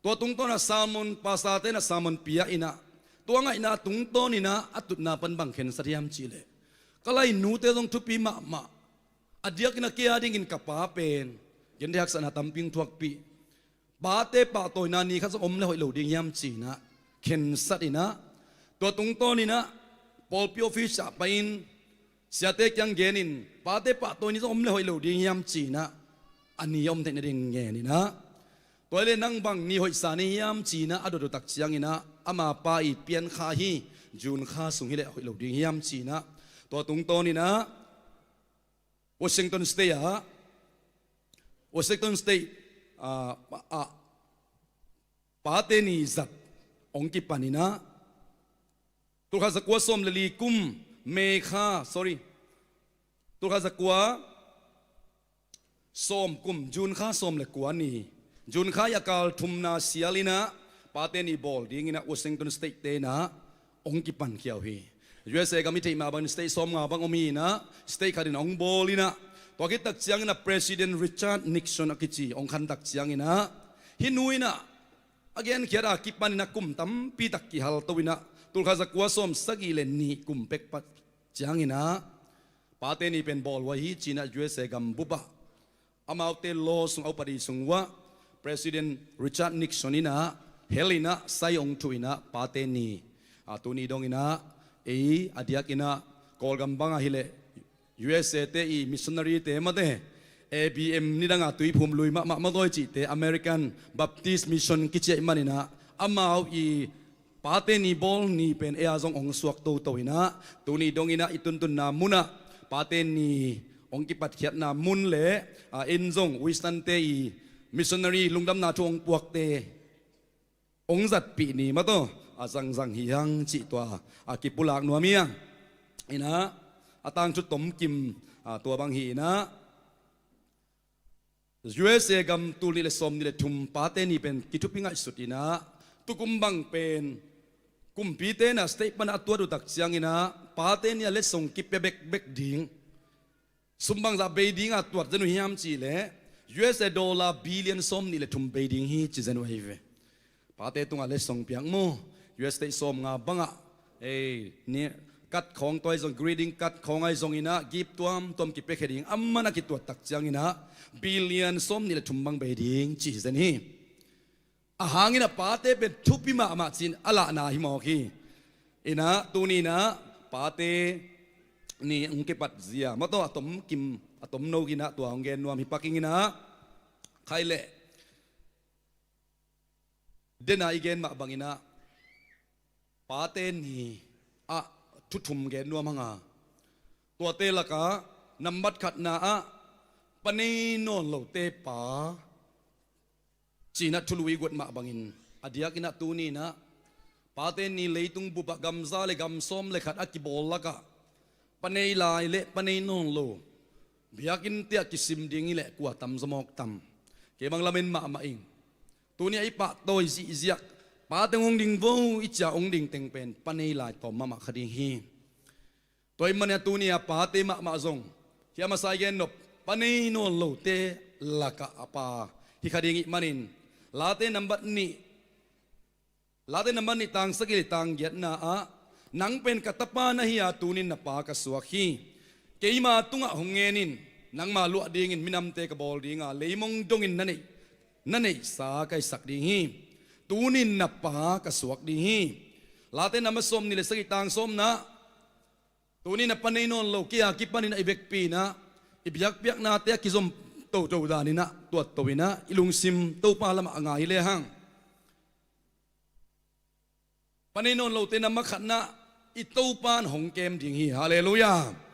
Tua tungtawnah sermon, pastor tenah sermon pia inah tua ngaihna tungtawninah a tutna pan bang khensat hiam cihleh, ka lai nute zong thupi mahmah, a diakinah kei a dingin ka pa pen gente haksatna tampi hong thuakpih, pate pahtawina ni khat zong om le hoih lo ding hiam ci inah khensat inah tua tungtawninah pawlpi office ah pai-in siate kiang genin pate pahtawi ni zong om le hoih lo ding hiam ci inah a ni a om theih nading ngen inah, tua hileh nang bang ni hoihsa ni hiam ci inah a dot uh tak cianginah ama pa i pian kha hi, June kha sung hileh hoih lo ding hiam ci inah tua tungtawninah Washington State ah, Washington State ah, ah, pate ni zat hong kipan inah tulkhat zakua sawm le li kum May kha, sorry, tulkhat zakua sawm kum June kha sawm le kua ni, June kha i a kal thumna sial inah pate ni bawl dinginah Washington State tenah hong kipankhia uh hi. U S A gam i theih mah bangin state sawmnga bang om hi inah state khatin hong bawl inah tua khit tak cianginah President Richard Nixon a kici hong khan tak cianginah hih nu inah a genkhiat a kipaninah kum tampi tak kihalto inah tulkhat zakua sawm sagih le nih kum pek pat cianginah pate ni pen bawl huai hi ci inah U S A gam bupah amaute law sung a upadi sung uah President Richard Nixon inah hel inah sai hong thuh inah pate ni, a, tuni dong inah ei a diakinah Kawlgam bangah hileh U S A te i missionary te mate, A B M nidanga tuiphum lui mahmah mawtaw i cihte, American Baptist Mission kici ahih maninah amau i pate ni bawl ni pen ei a zong hong suak toto inah tuni dong inah i tuntunna munah pate ni hong kipatkhiatna mun le, a, en zong Western te i missionary lungdamna thu hong puakte hong zatpih ni mawtaw a zangzang hi hang cih tua a kipulak nuam hi hang. Inah a tangthu tomkim, a, tua bang hi inah U S A gam tul nih le sawm nih le thum pate ni pen kithupi ngaihsut inah tukum bang pen kumpite inah state panah a tuat uh tak cianginah pate ni a letsong kipia bekbek ding sum bangzah bei dinga tuat zen uh hiam cihleh U S A dollar billion sawm nih le thum bei ding hi ci zen uh ahi ve. Pate tungah letsong piak maw, U S state sawmnga bangah ei ni kat khawng tua ahi zong, greeting kat khawng ahi zonginah gift tuamtuam kipiakhia ding a man a kituat tak cianginah billion sawm nih le thum bang bei ding ci hi zen hi. A hangin a pate pen thupi mahmah cin a lahna hi mawk hi. Inah tuninah pate ni hong kipat zia mawtaw a tomkim a tomno inah tua hong gen nuam hi. Paking inah, khaih leh, dena i gen mah banginah, Pate Ni ah thu thum gen nuam hanga, tuate lakah nambat khatna ah, pa nei nawn lote pa cinah thulu i guat mah bangin, a diakinah tuni inah Pate Ni leitung bupah gamza le gam sawm le khat a kibawl lakah pa nei lai le pa nei nawn lo biakinn tiah kisim ding hi leh kua tam zaw mawk tam. Kei bang lamen mahmah ing. Tuni a i pahtawi zihziak, pa teng hong ding vo i cia hong ding teng pen pa nei lai tawm mahmah kha ding hi. Tua ih manin a tuni a pate mahmah zong hih a masa i gen nop, pa nei nawn lote lakah a pa hi kha ding ih manin, Late nambat nih, Late nambat nih tang sagih le tang giatna ah, nang pen ka tapa na hi a, tunin na pa ka suak hi. Keima tungah hong ngen in, nangma luah dingin minamte ka bawl dinga, leimong dongin na neih, na neihsa ka hisak ding hi. Tunin na pa ka suak ding hi. Late nambat sawm nih le sagih tang sawmna, tuni na pa nei nawn lo kei a kipanin a i vekpi inah, i biakpiaknate a kizom toto daninah tuatto inah, i lungsim Topa lamah a ngai hi lehang, pa nei nawn lote nambat khatna i Topa in hong kem ding hi. Halleluiah.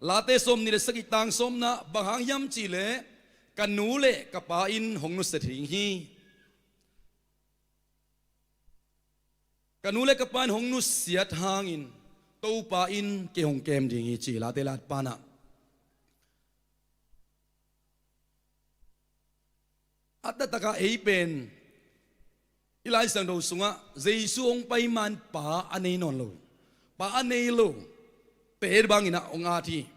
Late sawm nih le sagih tang sawmna, bang hang hiam cihleh, ka nu le ka pa in hong nusia ding hi. Ka nu le ka pa in hong nusiat hangin Topa in kei hong kem ding hi, ci Late latpanah. A taktakah ei pen i Lai Siangtho sungah Jesu hong pai man pa a nei nawn lo, pa a nei lo te banginah hong at hi.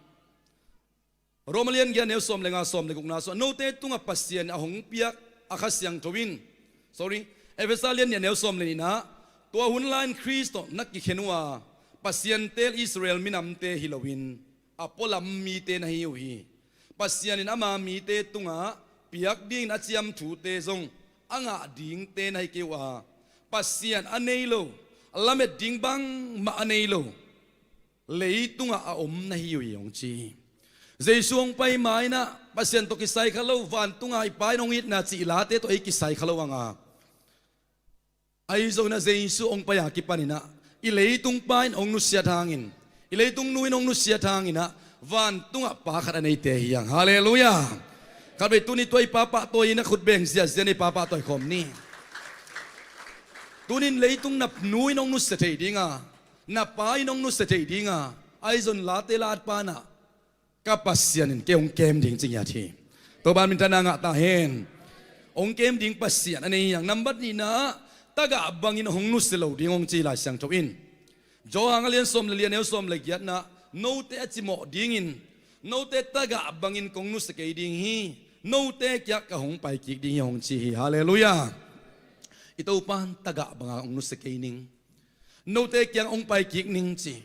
Roma lian giat neu sawm le nga, sawm le gukna sungah, note tungah Pasian a hong piak a Kha Siangtho in, sorry, Efesa lian nih a neu sawm le nihna, tua hun lai-in Khrist tawh na kikhen uh a, Pasian teel Israel minamte hi loin a pualam mite na hi uh hi. Pasian in ama mite tungah piak dingin a ciam thute zong a ngah dingte na hi kei uh a, Pasian a nei lo, a lamet ding bangmah a nei lo leitungah a om na hi uh hi, hong ci hi. Jesu hong pai ma-inah Pasian tawh kisai kha lo, vantunga i Pa in hong itna cih Late tawh ei kisai kha lo hanga, ahi zongin ah Jesu hong pai a kipaninah i leitung pa in hong nusiat hangin, i leitung nu in hong nusiat hanginah vantungah pa khat a neite hi hang. Halleluiah. Khatvei tuni tua i Pa pahtawi in a khut beng ziazia, i Pa pahtawi khawm ni. Tunin leitung na nu in hong nusia thei dinga, na pa in hong nusia thei dinga, ahi zong Late latpanah ka Pasian in kei hong kem ding ci ngiat hi. Topa minthanna ngah ta hen. Hong kem ding Pasian a nei hi hang. Nambat nihna ah, tagah bangin hong nusia lo ding hong ci Lai Siangtho in. Johan a lian sawm le li a neu sawm le giatna, note a cimawh dingin, note tagah bangin kong nusia kei ding hi, note kiang ka hong pai kik ding hi hong ci hi. Halleluiah. I Topa in tagah banga hong nusia kei ning, note kiang hong pai kik ning ci.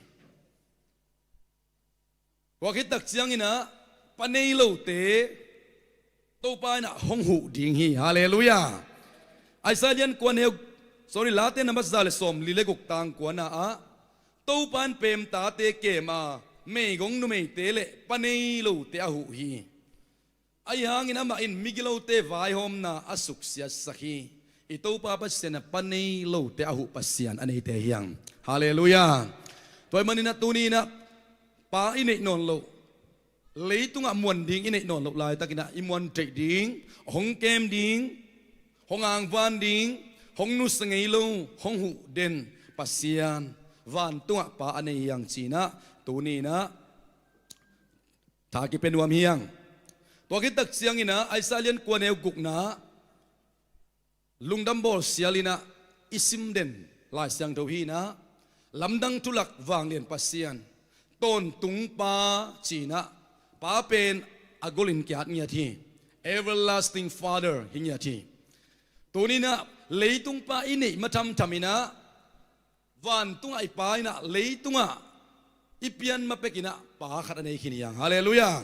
Tua khit tak cianginah pa nei lote Topa inah hong huh ding hi. Halleluiah. Isaiah lian kua neu, sorry, Late nambat za le sawm li le guk tang kuana ah, Topa in peemtate kem a, meigong numeite le pa nei lote a huh hi. Ahi hangin amah in migilote vaihawmna a suksiatsak hi. I Topa Pasian a pa nei lote a huh Pasian a neite hi hang. Halleluiah. Tua ahih maninah tuni inah pa i neih nawn loh, leitungah muan ding i neih nawn loh laitakinah i muan theih ding, hong kem ding, hong angvan ding, hong nusia ngei lo, hong huh den Pasian vantungah pa a nei hi hang cinah tuni inah tha kipia nuam hi hang. Tua khit tak cianginah Isaiah lian kua neu gukna lungdam bawl sialinah i sim den Lai Siangtho hi inah, lamdang thulak vanglian Pasian, tawntung Pa cinah, Pa pen a golin ki-at ngiat hi. Everlasting Father hi ngiat hi. Tuninah leitung pa i neih ma thamtham inah vantungah i Pa inah leitungah i pian ma pekinah pa khat a nei khin hi hang. Halleluiah.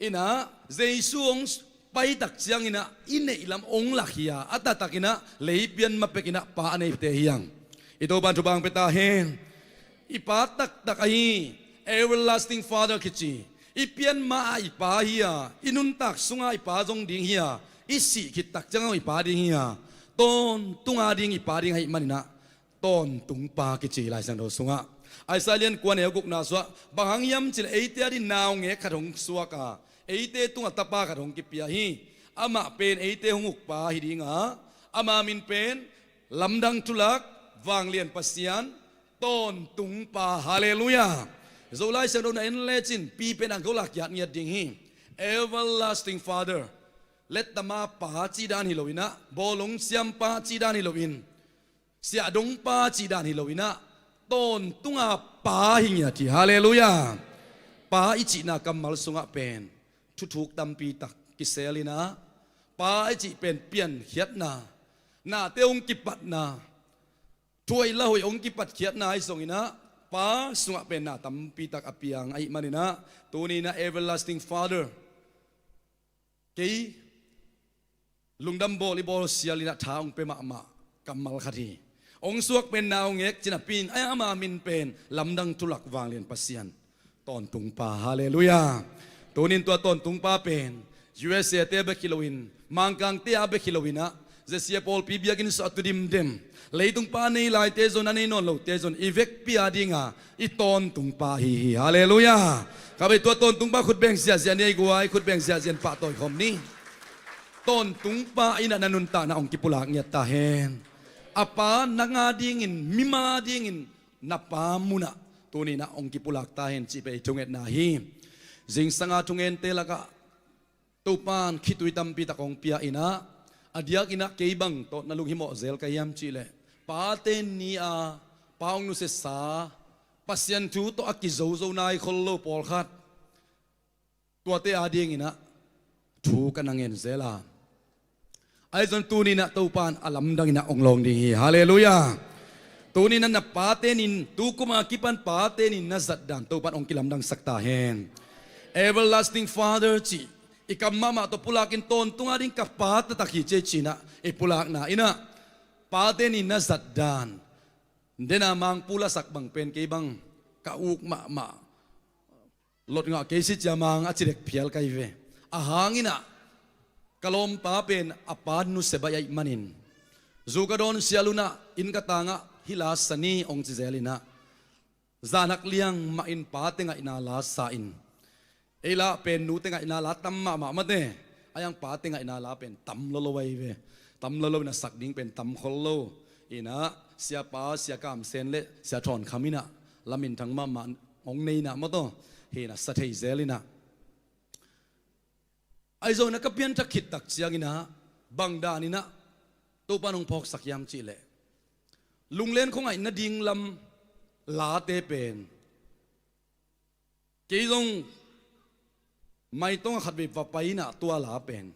Inah Jesu hong pai tak cianginah i neih lam hong lak hi a, a taktakinah lei pian ma pekinah pa a neite hi hang. I Topa in thupha hong pia ta hen. I Pa taktak ahi, Everlasting Father kici, I pian ma-ah i pa hi a, i nuntak sungah i pa zong ding hi a, i sih khit tak ciang zong i pa ding hi a, tawntung ading i pa ding ahih manin ah, tawntung pa kici Lai Siangtho sungah. Isaiah lian kua neu gukna sungah, bang hang hiam cih leh eite ading naungek khat hong suak a, eite tungah tapa khat hong kipia hi. Amah pen eite hong uk pa hi ding a, ama min pen Lamdang Thulak, Vanglian Pasian, Tawntung Pa. Halleluiah. Zolai Siangtho na en lecin pi pen a golak kiat ngiat ding hi. Everlasting Father. Lettama Pa cih dan hi lo in ah, bawlung siampa cih dan hi lo in, siahdong pa cih dan hi lo in ah, tawntunga Pa hi ngiat hi. Halleluiah. Pa i cihna kammal sungah pen thuthuk tampi tak kisel in ah, Pa i cih pen piankhiatna, nate hong kipatna, thuaila hoih hong kipatkhiatna ahi zongin ah, Pa sungah pen na tampi tak a piang ahih manin ah, tuni in ah Everlasting Father, kei lungdam bawl i bawl sial in ah tha hong pia mahmah kammal khat hi. Hong suak pen naungek cih napi in, ai, ama min pen Lamdang Thulak, Vanglian Pasian, Tawntung Pa. Halleluiah. Tuni in tua Tawntung Pa pen U S A te bek hi lo in, Mangkang te a bek hi lo in ah, Z C A pawlpi biakinn sungah a tu dimdem, leitung pa nei laite zong, a nei nawn lote zong i vekpi ading a i tawntung pa hi hi. Halleluiah. Ka vei, tua tawntung pa khut beng ziahziah ni, ei guai, khut beng ziahziah in pahtawi khawm ni. Tawntung pa in ah na nuntakna hong kipulak ngiat ta hen. A pa nang adingin, mimal adingin na Pa munah tuni in ah hong kipulak ta hen cih pen i thungetna hi. Zingsanga thungente lakah Topa'n khitui tampi tak hong pia in ah, a diakin ah kei bang tawh na lunghimawh zel ka hiam cih leh, Pate Ni a Pa hong nusiasa, Pasian thu tawh a kizozo nai khol lo pawlkhat, tuate adingin ah thu ka na ngen zel a, ahi zong tuni in ah Topa'n a lamdang in ah hong lawng ding hi. Halleluiah. Tuni in ah na Pate Ni, tu kum a kipan Pate Ni na zat dan Topa'n hong kilamdangsak ta hen. Everlasting Father cih i kam mahmah tawh pulak in, tawntung ading ka Pa taktak hi ci-in ah i pulakna in ah, Pate Ni na zat dan, den a Mangpu lasak bang pen kei bang ka uk mahmah, lot ngah kei si cia, Mang a ci dek phial ka hi ve. A hang in ah ka lawmpa pen a pa nusia baih ahih manin, zu ka dawn sial un ah inn ka tang ah, hih la sa ni, hong ci zel in ah, zan hak liang mah in pate ngaihna la sa in, ei la pen nute ngaihna la tam mahmah mate, a yang pate ngaihna la pen tam lolo ahi ve. Tam lolo in ah sak ding pen tam khol lo. In ah siapa, Sia Kam Sen le Sia Thawn Kham in ah la minthang mahmah hong nei in ah maw taw, hi in ah sa thei zel in ah. Ahi zongin ah ka pianthak khit tak ciangin ah, bang dan in ah Topa'n hong phawksak hiam cih leh, lunglen khuangaih nading lam late pen, kei zong maitong ah khatvei va pai in ah, tua la pen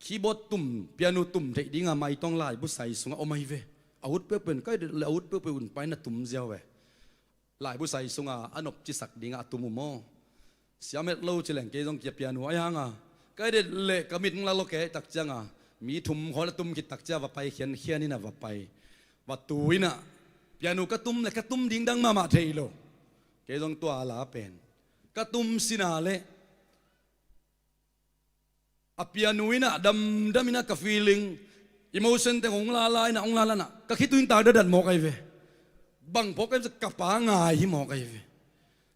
keyboard tum, piano tum theih ding a maitong laibu sai sungah om ahi ve. A ut peuhpeuh in, kai det leh a ut peuhpeuh in pai in ah tum ziau ve. Laibu sai sungah a nopci sak ding ah a tum uh maw. Siam het lo ci leng kei zong kia piano ahi hang a, kai det leh ka mit hong la lo kei tak ciang a, mi thum khawng a tum khit tak ciang a va pai khiankhian in ah va pai. Va tu in ah, piano ka tum leh ka tum ding dang mahmah thei lo. Kei zong tua la pen ka tum sin a leh, a piano in ah damdam in ah ka feeling, emotion teng hong lala in ah, hong lala in ah, ka khitui in tak datdat mawk ahi ve. Bang phawk ka hiam cih leh ka pa ngai hi mawk ahi ve.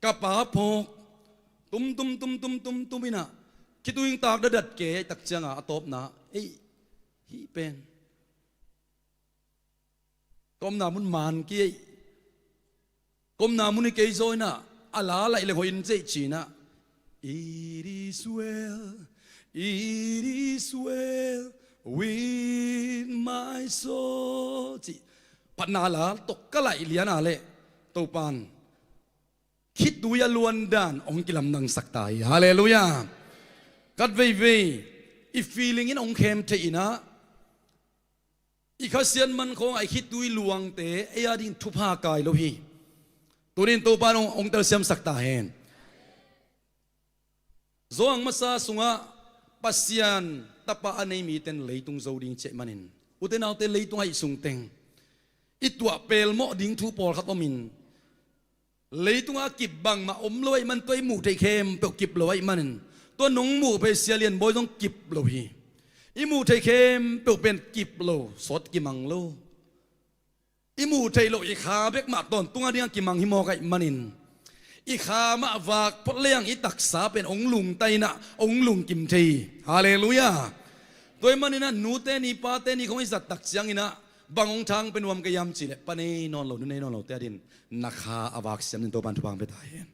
Ka pa phawk, tum tum tum tum tum tum in ah, khitui in tak datdat kei tak ciang a, a tawpna, ei, hih pen ka omna mun man kei, ka omna mun hi kei zaw in ah, a la laih leng hoih in cei ci in ah, "It is well, it is well with my soul," cih phatna la tawh ka laih lian a leh, Topa'n khitui a luan dan hong kilamdangsak ta hi. Halleluiah. Khat veivei i feeling in hong khem thei in ah, i Kha Sian man khawng ah i khitui luangte ei ading thupha kai lo hi. Tuni in Topa'n hong, hong telsiamsak ta hen. Zawhang masa sungah Pasian Tapa a nei mite'n leitung zo ding ci ahih manin, ute naute, leitung ahi sung teng i tuah pelmawh ding thu pawlkhat om in, Leitungah a kip bangmah om lo ahih man, tua i muh theih khempeuh kip lo ahih manin, tua nong muh phei Sia Lian Bawi zong kip lo hi. I muh theih khempeuh pen kip lo, sawt kimang lo. I muh theih loh i kha bek mah tawntung a dingah kimang hi mawk ahih manin, i kha mah vak phot leng i taksa pen hong lungta in ah hong lungkim thei hi. Halleluiah. Tua ahih manin ah nute ni pate ni khong i zat tak ciangin ah bang hong thang pia nuam ka hiam cih leh, pa nei nawn lo, nu nei nawn lote adingin na kha a vak siam dingin Topa'n thupha hong pia ta hen.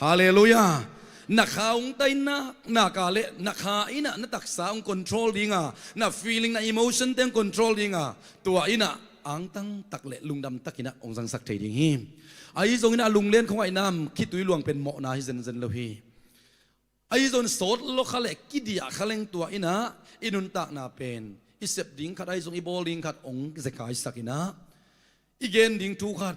Halleluiah. Na kha hong tai nak nak a leh, na kha in ah na taksa hong control ding a, na feeling, na emotion te hong control ding a, tua in ah angtang tak leh lungdam takin ah hong zangsak thei ding hi. Ahi zongin ah a lunglen khong ahih nam, khitui luang pen mawhna hi zenzen lo hi. Ahi zongin sawt lua kha leh kidiah kha leng, tua in ah i nuntakna pen, i sep ding khat ahi zong, i bawl ding khat hong zekai sak in ah, i gen ding thu khat,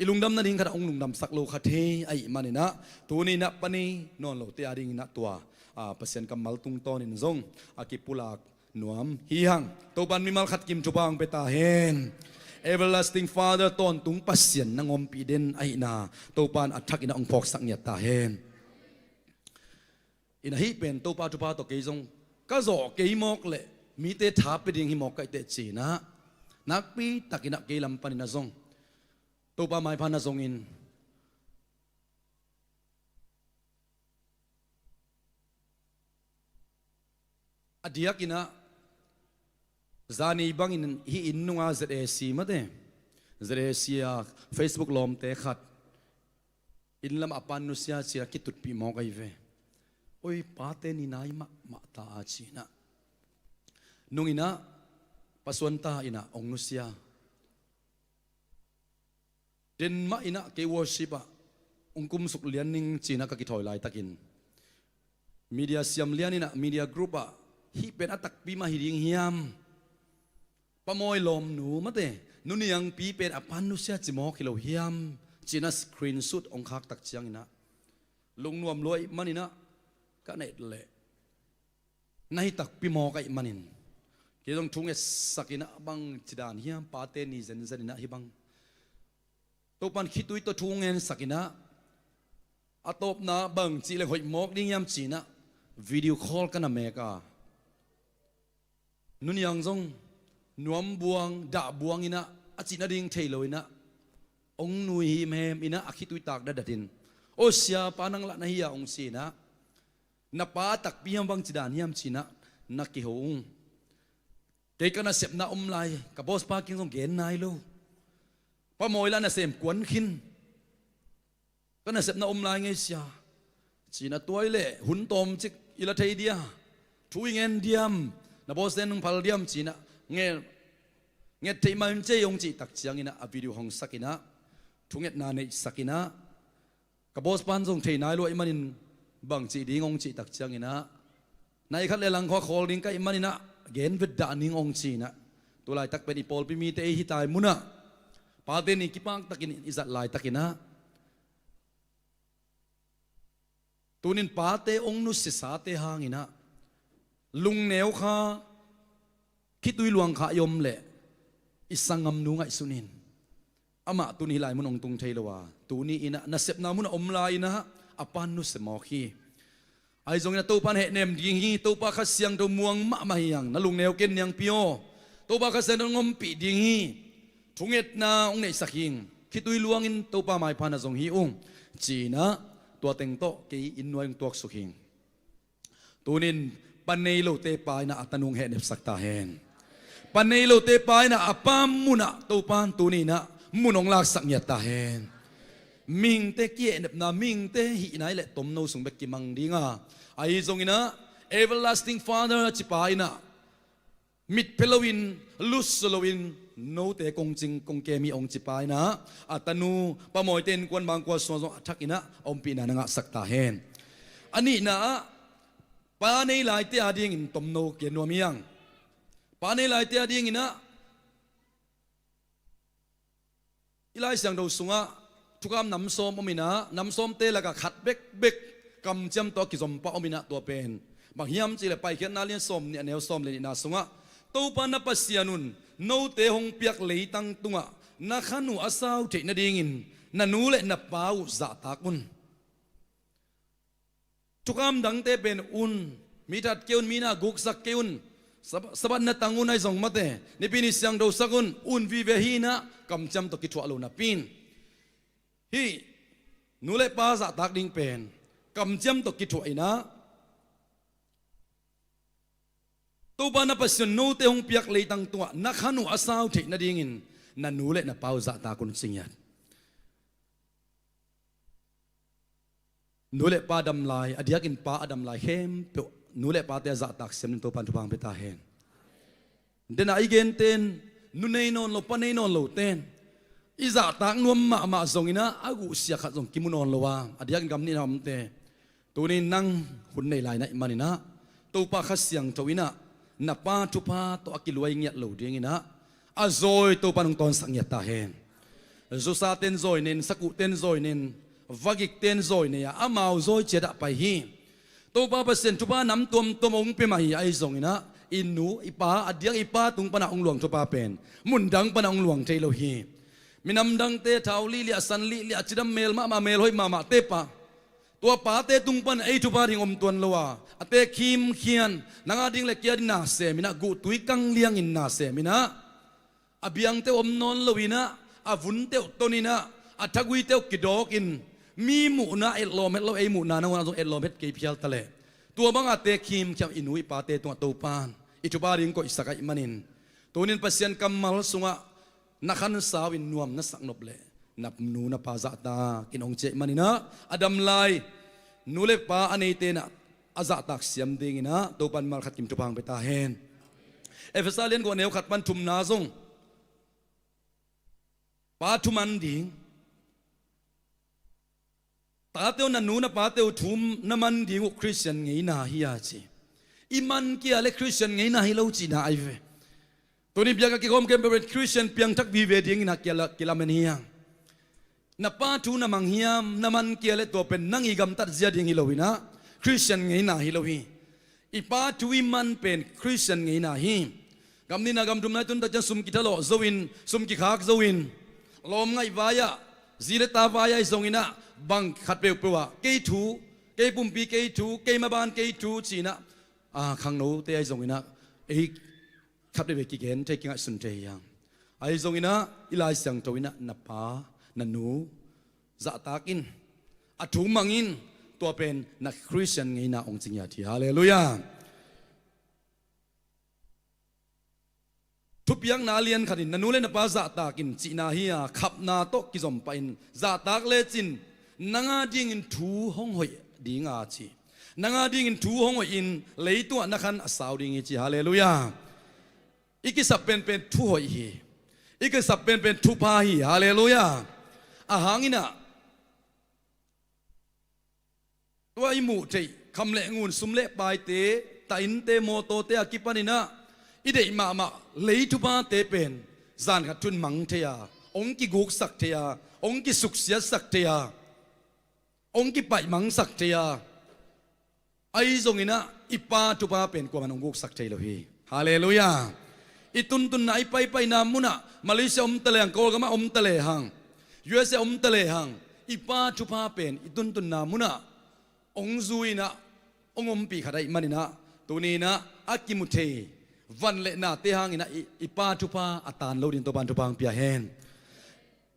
i lungdam nading khat ah hong lungdamsak lo kha thei ahih manin ah, tuni in ah pa nei nawn lote adingin ah tua, a, Pasian kammal tungtawnin zong a kipulak nuam hi hang. Topa'n mimal khat kim thupha hong pia ta hen. Everlasting Father, tawntung Pasian nang ompih den ahihna Topa'n a thakin ah hong phawksak ngiat ta hen. In ah hih pen Topa thupha tawh kei zong ka zawh kei mawk leh mite tha pia ding hi mawk ka hih teh ci-in ah, nakpi takin ah kei lam panin ah zong Topa maipha na zongin, a diakin ah zani bangin hih inn nungah Z A C mate, Z A C a Facebook lawmte khat inn lamah a pa'n nusia ci-in ah kitutpih mawk ahi ve. Oi, pate ni nai mahmah ta a ci-in ah, nung in ah Pa Suan ta in ah hong nusia. Den mah in ah kei worship ah hong kumsuk lian ning ci-in ah ka kithawi laitakin, media siam lian in ah media group ah, hih pen a takpi mah hi ding hiam? Pa Mawi lawmnu mate, Nu Niangpi pen a pa'n nusia ci mawk hi lo hiam? Ci-in ah screenshot hong khak tak ciangin ah, lungnuam lua ahih manin ah ka na et leh, na hi takpi mawk ahih manin, kei zong thu ngetsak in ah, bangci dan hiam, pate ni zenzen in ah hih bang Topa'n khitui tawh thu ngetsak in ah, a tawpna bangci leng hoih mawk ding hiam ci-in ah video call ka na mek a, Nu Niang zong nuam buang, dah buang in ah, a cih nading thei lo in ah, hong nui himhem in ah, a khitui tak datdatin, "Aw sia, pa nang lah na hi a?" hong ci in ah, "Na pa a takpi hiam, bangci dan hiam?" ci-in ah na kiho ung. Kei ka nasepna om lai, ka boss pa kiang zong gen nai lo. Pa Mawi lah nasem kuan khin. Ka nasepna om lai ngei sia. Ci-in ah tua hi leh hun tawmcik i la thei dia? Thu i ngen diam? Na boss ten hong phal diam? Ci-in ah nge-, nget theih mah un cei hong cih tak ciangin ah, a video hong sak in ah, thungetna neihsak in ah, ka boss pa'n zong thei nai lo ahih manin bangci ding hong cih tak ciangin ah, nai khat leh lang khua khawl ding ka hih manin ah gen vet dah ning hong ci-in ah, tu laitak pen i pawlpi mite i hi tai mun ah, pate ni kipak takin i zat laitakin ah, tuni in pate hong nusiasate hangin ah, lungneu kha, khitui luang kha i om leh, i sanggamnu ngaihsun in. Amah tuni hih lai mun hong tung thei lo a, tuni in ah nasepna mun ah om lai in ah, a pa'n nusia mawk hi. Ahi zongin ah Topa'n hehnem ding hi. Topa Kha Siangtho muang mahmah hi hang. Na lungneu ken, Niangpi aw. Topa Kha Siangtho hong ompih ding hi. Thungetna hong neihsak hi ing. Khitui luangin Topa maipha na zong hi ung, ci-in ah, tua teng tawh kei inn nuai hong tuaksuk hi ing. Tuni in pa nei lote pa in ah a tanu hong hehnepsak ta hen. Pa nei lote pa in ah a pa mun ah Topa'n tuni in ah mun hong laksak ngiat ta hen. Mihingte kihehnepna, mihingte hihna hi leh tomno sung bek kimang ding a, ahi zongin ah Everlasting Father a ci pa in ah, mitphia loin, lusu loin, note kong cing kong kem hi hong ci pa in ah, a tanu Pa Mawite innkuan bangkua sungah zong a thakin ah a ompihna na ngahsak ta hen. A nihna ah, pa nei laite adingin tomno kia nuam hi hang. Pa nei laite adingin ah, i Lai Siangtho sungah thukham nam sawm om in ah, nam sawmte lakah khat bekbek kamciam tawh a kizom pah om in ah, tua pen bang hiam cih leh Paikhiatna lian sawmnih, a neu sawm le nihna sungah, Topa na Pasian un note hong piak leitang tungah na khan uh a sau theih nadingin na nu le na pa uh zahtak un. Thukham dangte pen un, mi that kei un, mi na guksak kei un, Sab-, Sabbath na tang un ahi zong mate, Nipi ni siangthosak un, un vive hi inah kamciam tawh kithuah lo napi in. Hih nu le pa zahtak ding pen kamciam tawh kithuah inah, Topa na Pasian note hong piak leitang tungah na khan uh a sau theih nadingin na nu le na pa uh zahtak un ci ngiat. Nu le pa dam lai, a diakin pa a dam lai khempeuh nu le pate a zahtak siam ding Topa in thupha hong pia ta hen. Denah i genten, nu nei nawn lo, pa nei nawn loten i zahtak nuam mahmah zong inah a guhsia khat zong kimu nawn lo a, a diakin gam nihna omte, tuni nang hun nei lai na hih man inah Topa Kha Siangtho inah na pa thupha tawh a kiluai ngiat lo ding inah a zawi Topa in hong tawnsak ngiat ta hen. Zusaten zawi nei in, sakuhten zawi nei in, vagikten zawi nei a, amau zawi ciat ah pai hi. Topa Pasian thupha nam tuamtuam hong pia mah hi. Ahi zong inah i nu i pa, a diak i pa tung panah hong luang thupha pen mun dang panah hong luang thei lo hi. Minam dangte thau lihliah, san lihliah, cidam mel mahmah, mel hoih mahmahte pah, tua pate tung pan ei thupha ding om tuan lo a, a teek khimkhian, nang a ding le kei a ding na sem inah, guhtui kang liangin na sem inah, a biangte uh om nawn lo inah, a vunte uh ton inah, a thaguite uh kidawk in, mi muhna etlawm het lo, ei muhna nangawn ah zong etlawm het kei phial ta leh, tua banga teek khimkhian i nu i pate tungah Topa in i thupha ding koihsak ahih manin, tunin Pasian kammal sungah na khan sau in nuam na sak nop leh na nu na pa zahtak in hong ci ahih man inah, a dam lai nu le pa a neite inah a zahtak siam ding inah Topa in malkhat kim thupha hong pia ta hen. Efesa lian guk, a neu khat pan thumna zong pa thuman ding. Tate uh, na nu na pate uh thu na man ding uh Khristian ngeina hi a ci. I man kei a leh Khristian ngeina hi lo cihna ahi ve. Tuni biakinn ah kikhawm khempeuh pen Khristian piangthak vive ding inah kila-, kilamen hi hang. Na pa thu na mang hiam, na man kei a leh tua pen nang i gamtat zia ding hi lo inah Khristian ngeina hi lo hi. I pa thu i man pen Khristian ngeina hi. Gam nihna gam thumna i tun tak ciang sum kithalawh zo in, sum kikhak zo in, lawm ngaih vai-ah, zi le ta vai-ah ahi zong inah, bang khat peuhpeuh ah kei thu, kei pumpi kei thu, kei maban kei thu ci inah, a, khangnote ahi zong inah ei khat veve kigen thei, kingaihsun thei hi hang. Ahi zong inah i Lai Siangtho inah na pa na nu zahtak in, a thu mang in, tua pen na Khristian ngeina hong ci ngiat hi. Halleluiah. Thupiakna a lian khat in na nu le na pa zahtak in cihna hi a, khapna tawh kizom pah in zahtak lecin nang a dingin thu hong hoih ding a ci. Nang a dingin thu hong hoih in leitungah na khan a sau ding hi ci. Halleluiah. I kisap penpen thu hoih hi. I kisap penpen thupha hi. Halleluiah. A hang inah tua i muh theih kham le ngun, sum le paite, ta innte, mawtawte a kipan inah i deih mahmah lei thuphate pen zan khat thu in mang thei a, hong kiguksak thei a, hong kisuksiatsak thei a, hong kipaihmangsak thei a, ahi zong inah i pa thupha pen kuaman hong guksak thei lo hi. Halleluiah. I tuntunna, i paipaina munah, Malaysia om ta lehang, Kawlgamah om ta lehang, U S A om ta lehang, i pa thupha pen i tuntunna munah hong zui inah hong ompih khat ahih man inah, tuni inah a kimu thei van le nate hang inah i, i pa thupha a taan lo ding Topa in thupha hong pia hen.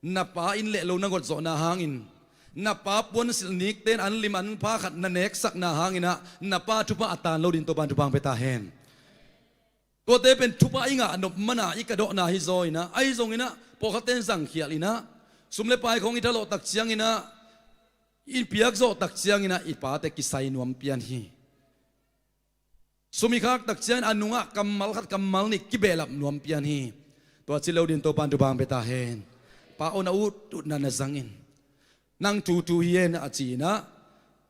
Na pa inn le lo na gotzawhna hangin, na pa puansilh nikten an lim an pha khat na neksakna hang inah na pa thupha a taan lo ding Topa in thupha hong pia ta hen. Tuate pen thupha i ngah nop man a i kadawhna hi zaw inah, ahi zong inah pawlkhatte in zangkhial inah, sum le pai khawng i thalawh tak ciang inah, i piakzawh tak ciang inah i pate kisai nuam pian hi. Sum i khak tak ciang a nungah kammal khat kammal nih kibehlap nuam pian hi. Tua ci lo ding Topa in thupha hong pia ta hen. Pa aw, na ut utna na zang in, nang thu thu hi hen a ci inah,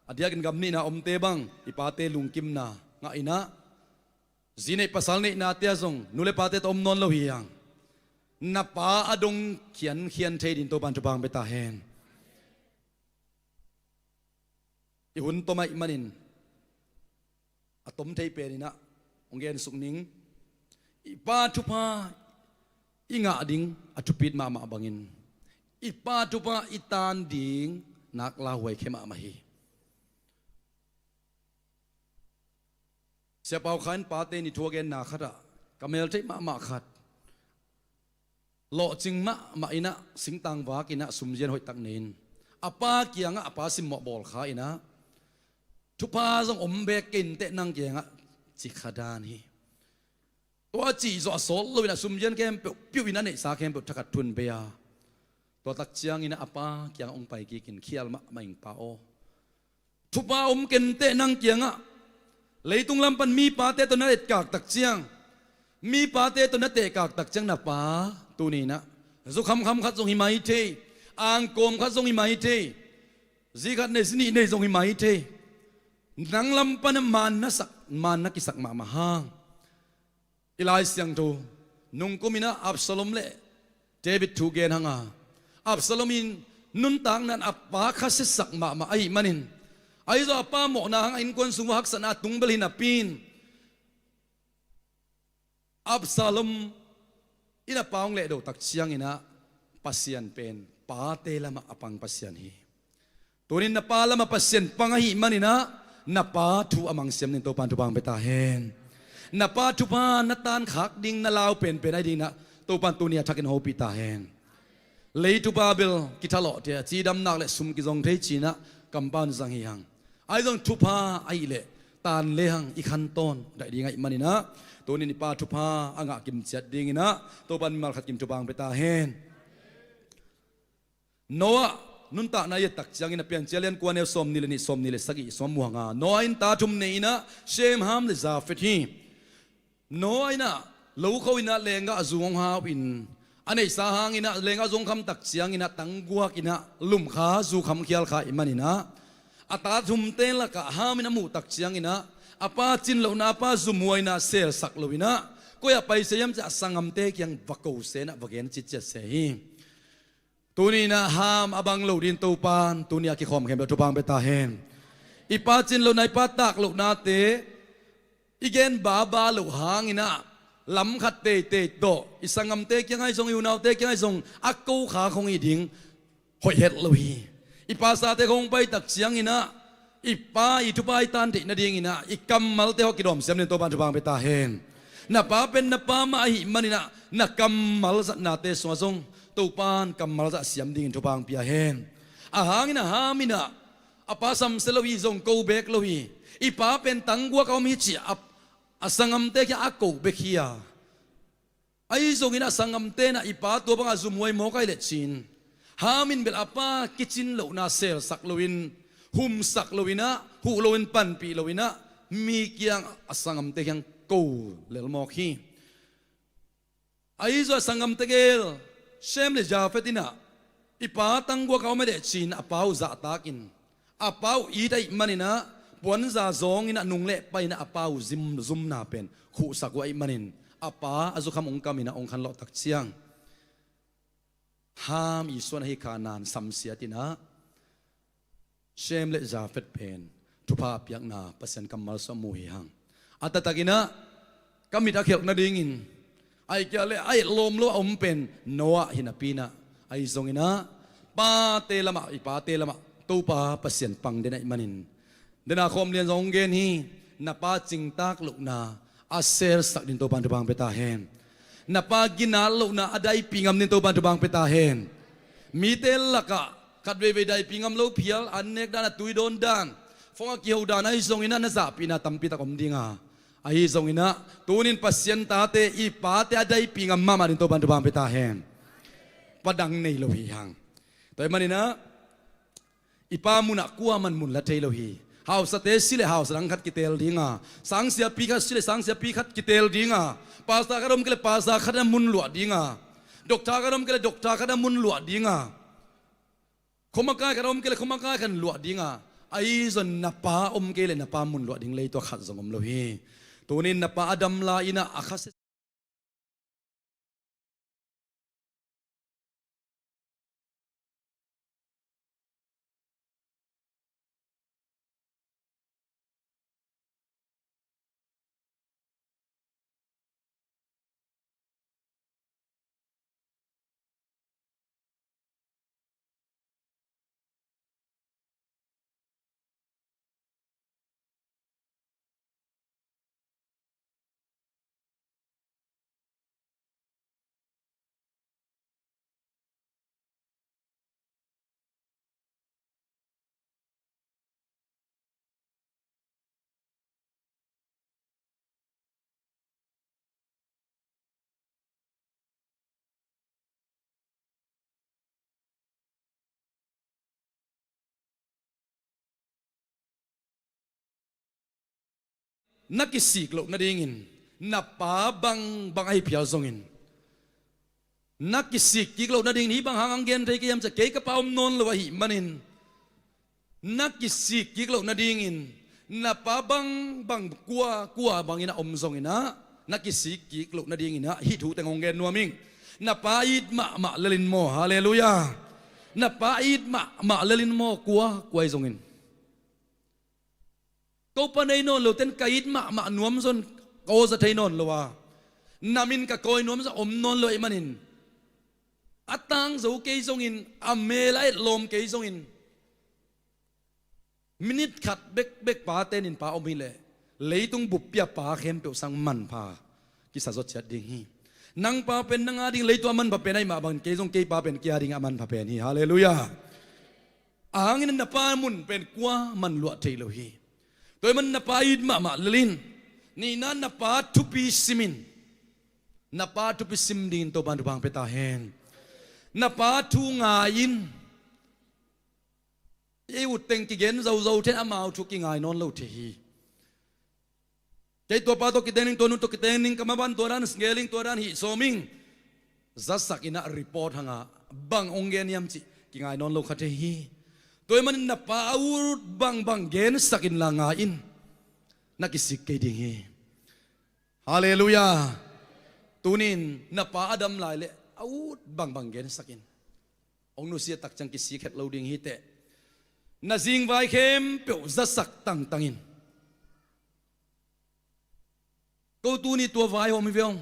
a diakin gam nihna omte bang i pate lungkimna ngah inah, zi neih pasal neihnate ah zong nu le pate tawh om nawn lo hi hang. Na pa a dong khiankhian thei ding Topa in thupha hong pia ta hen. I hun tom ahih manin a tom thei pen inah hong gensuk ning. I pa thupha i ngah ding a thupit mahmah bangin i pa thupha i tan ding nak lauhuai khe mahmah hi. Sia Pau Khan pate ni thu a genna khatah ka meltheih mahmah khat, lawhcing mahmah inah singtang vak inah sumzian hoihtak nei-in a pa kiangah a pa simmawh bawl kha inah thupha zong om beek kei inteh nang kiangah ci kha dan hi. Tua cih zawh a sawt loin a sumzian khempeuh piuh in a neihsa khempeuh thakhat thu-in bei a, tua tak ciangin a pa kiangah hong pai kikin khial mahmah ing pa aw. Thupha om kei inteh nang kiangah. Leitung lam pan mipate tawh na etkak tak ciang, mipate tawh na tehkak tak ciang na pa tuni inah zu khamkham khat zong hi mai thei, angkawm khat zong hi mai thei, zi khat nei zi nih nei zong hi mai thei. Nang lam pan a man na sak, man na kisak mahmah hang. I Lai Siangtho nungkum inah Absalom le David thu gen hang a, Absalom in nuntakna-in a pa khasiasak mahmah ahih manin, ahi zong a pa mawhna hang a innkuan sung uh haksatna a tung bel hi napi-in, Absalom in a pa hong lehdo tak ciang inah Pasian pen pate lamah a pang Pasian hi. Tunin na pa lamah Pasian pang ahih man inah na pa thu a mangsiam dingin Topan thupha hong pia ta hen. Na pa thupha na tan khak ding, na lau penpen ahih ding inah Topan tuni a thakin hong hopih ta hen. Lei thupha bel kithalawh thei a, cidamnak le sum kizong thei ci-in ah kampau in zang hi hang. Ahi zong thupha ahih leh tan lehang i khantawn daih ding ahih man inah tunin i pa thupha a ngah kim ciat ding inah Topan mimal khat kim thupha hong pia ta hen. Noah nuntakna i et tak ciangin a Piancil a lian kua, neu sawmnih le nih, sawmnih le sagih sung ah mu hang a, Noah in ta thum nei inah Shem, Ham le Jafet hi. Noah inah lo kho inah lenggah a zung hong hau in, a neihsa hang inah lenggah zung kham tak ciang inah tangguak inah lum kha, zu kham khial kha ahih man inah a ta thumte lakah Ham in a muh tak ciang inah a pa cin lohna, a pa zumhuai-na selsak lo inah koi ah pai se hiam ci-a a sanggamte kiang va ko se inah va gen citciat se hi. Tuni inah Ham a bang lo dingin Topan tuni a kikhawm khempeuh thupha hong pia ta hen. I pa cin lohna, i pa tak lohnate i gen baba loh hang inah lam khat teitei tawh i sanggamte kiang ahi zong, i unaute kiang ahi zong a ko kha khong hi ding hoih het lo hi. I pasate khong pai tak ciang inah i pa i thupha i tan theih nading inah i kammalte hong kidawm siam dingin Topan thupha hong pia ta hen. Na pa pen na pa mah ahih man inah na kammal zatnate sungah zong Topan kammal zah siam dingin thupha hong pia hen. A hang inah Ham inah a pa samsia lo hi zong, ko beek lo hi. I pa pen tangguak a om hi ci-a a sanggamte kiang a ko bek hi a, ahi zongin a sanggamte inah i pa tua bangah zumhuai mawk ahih leh ci-in Ham in bel a pa kicin lohna selsak loin, humsak lo inah, huh loin, panpih lo inah mi kiang, a sanggamte kiang ko lel mawk hi. Ahi zong a sanggamte gel Shem le Jafet inah i pa tangguak a om ahih leh ci-in a pa uh zahtakin, a pa uh it ahih man inah puanza zawng inah nung le pai inah a pa uh zim, zumna pen khuhsak uh ahih manin a pa a zukham hong kam inah hong khanlawh tak ciang Ham i suan ahi Kanaan samsiat inah Shem le Jafet pen thupha a piakna Pasian kammal sung ah mu hi hang. A taktak inah ka mit a khelh nadingin, ahih kei leh a etlawm lo a om pen Noah hi napi inah, ahi zong inah pate lamah, i pate lamah Topa Pasian pang den ahih manin, dena khawm lian zong hong gen hi. Na pa cingtak lohna a selsak dingin Topan thupha hong pia ta hen. Na pa ginat lohna a daipih ngam dingin Topan thupha hong pia ta hen. Mite lakah khat veivei daipih ngam lo phial, an nek dan, a tui dawn dan, phone a kiho dan ahi zong inah na zahpihna tampi tak om ding a, ahi zong inah tunin Pasian tate i pate a daipih ngam mahmah dingin Topan thupha hong pia ta hen. Pa dang nei lo hi hang. Tua ahih man inah i pa munah kuaman mun la thei lo hi. Hausate si le hausa dang khat kiteel ding a, sangsiapi khat si le sangsiapi khat kiteel ding a, pastor khat om kei le pastor khat a mun luah ding a, doctor khat om kei le doctor khat a mun luah ding a, khuamakai khat om kei le khuamakai khat luah ding a, ahi zong na pa om kei le na pa mun luah ding lei tua khat zong om lo hi. Tunin na pa a dam lai inah a khasia Na kisik loh nadingin na pa bangbang ahi phial zongin, na kisik kik loh nadingin, hih bang hang ang gen thei kei hiam cih leh, kei ka pa om nawn lo ahih manin, na kisik kik loh nadingin na pa bangbang kua, kua bangin a om zongin ah, na kisik kik loh nadingin ah hih thu teng hong gen nuam ing. Na pa it mahmah lel in maw? Halleluiah. Na pa it mahmah lel in maw? Kua, kua ahi zongin. Ko pa nei nawn lo ten ka it mahmah nuam zong ka aw za thei nawn lo a, na min ka kawi nuam zong om nawn lo ahih manin, a tang zo kei zongin, a mel a etlawm kei zongin, minit khat bekbek pa tenin pa om hi leh, leitung buppi a pa khempeuh sang manpha kisa zaw ciat ding hi. Nang pa pen nang a ding leitung a manpha pen ahih mah bangin, kei zong kei pa pen kei a ding a manpha pen hi. Halleluiah. A hangin na pa mun pen kua man luah thei lo hi. Tua ahih manin na pa it mahmah lel in. Nihna, na pa thupi sim in. Na pa thupi sim dingin Topa'n thupha hong pia ta hen. Na pa thu ngai in. Ei ut teng kigen zozo thei, amau thu kingai nawn lo thei hi. Kei tua pa tawh kiteng ning, tua nu tawh kiteng ning, ka maban tua dan gel ing, tua dan hih sawm ing. Zasak in ah report hang a, bang hong gen hiam cih kingai nawn lo kha thei hi. Tua ahih manin na pa a ut bangbang gensak inla ngai in. Na kisik kei ding hi. Halleluiah. Tuni-in na pa a dam lai leh a ut bangbang gensak in. Hong nusia tak ciang kisik het lo ding hi teh. Na zingvai khempeuh zasak tangtang in. Ko tuni tua vaihawm hi ve ung.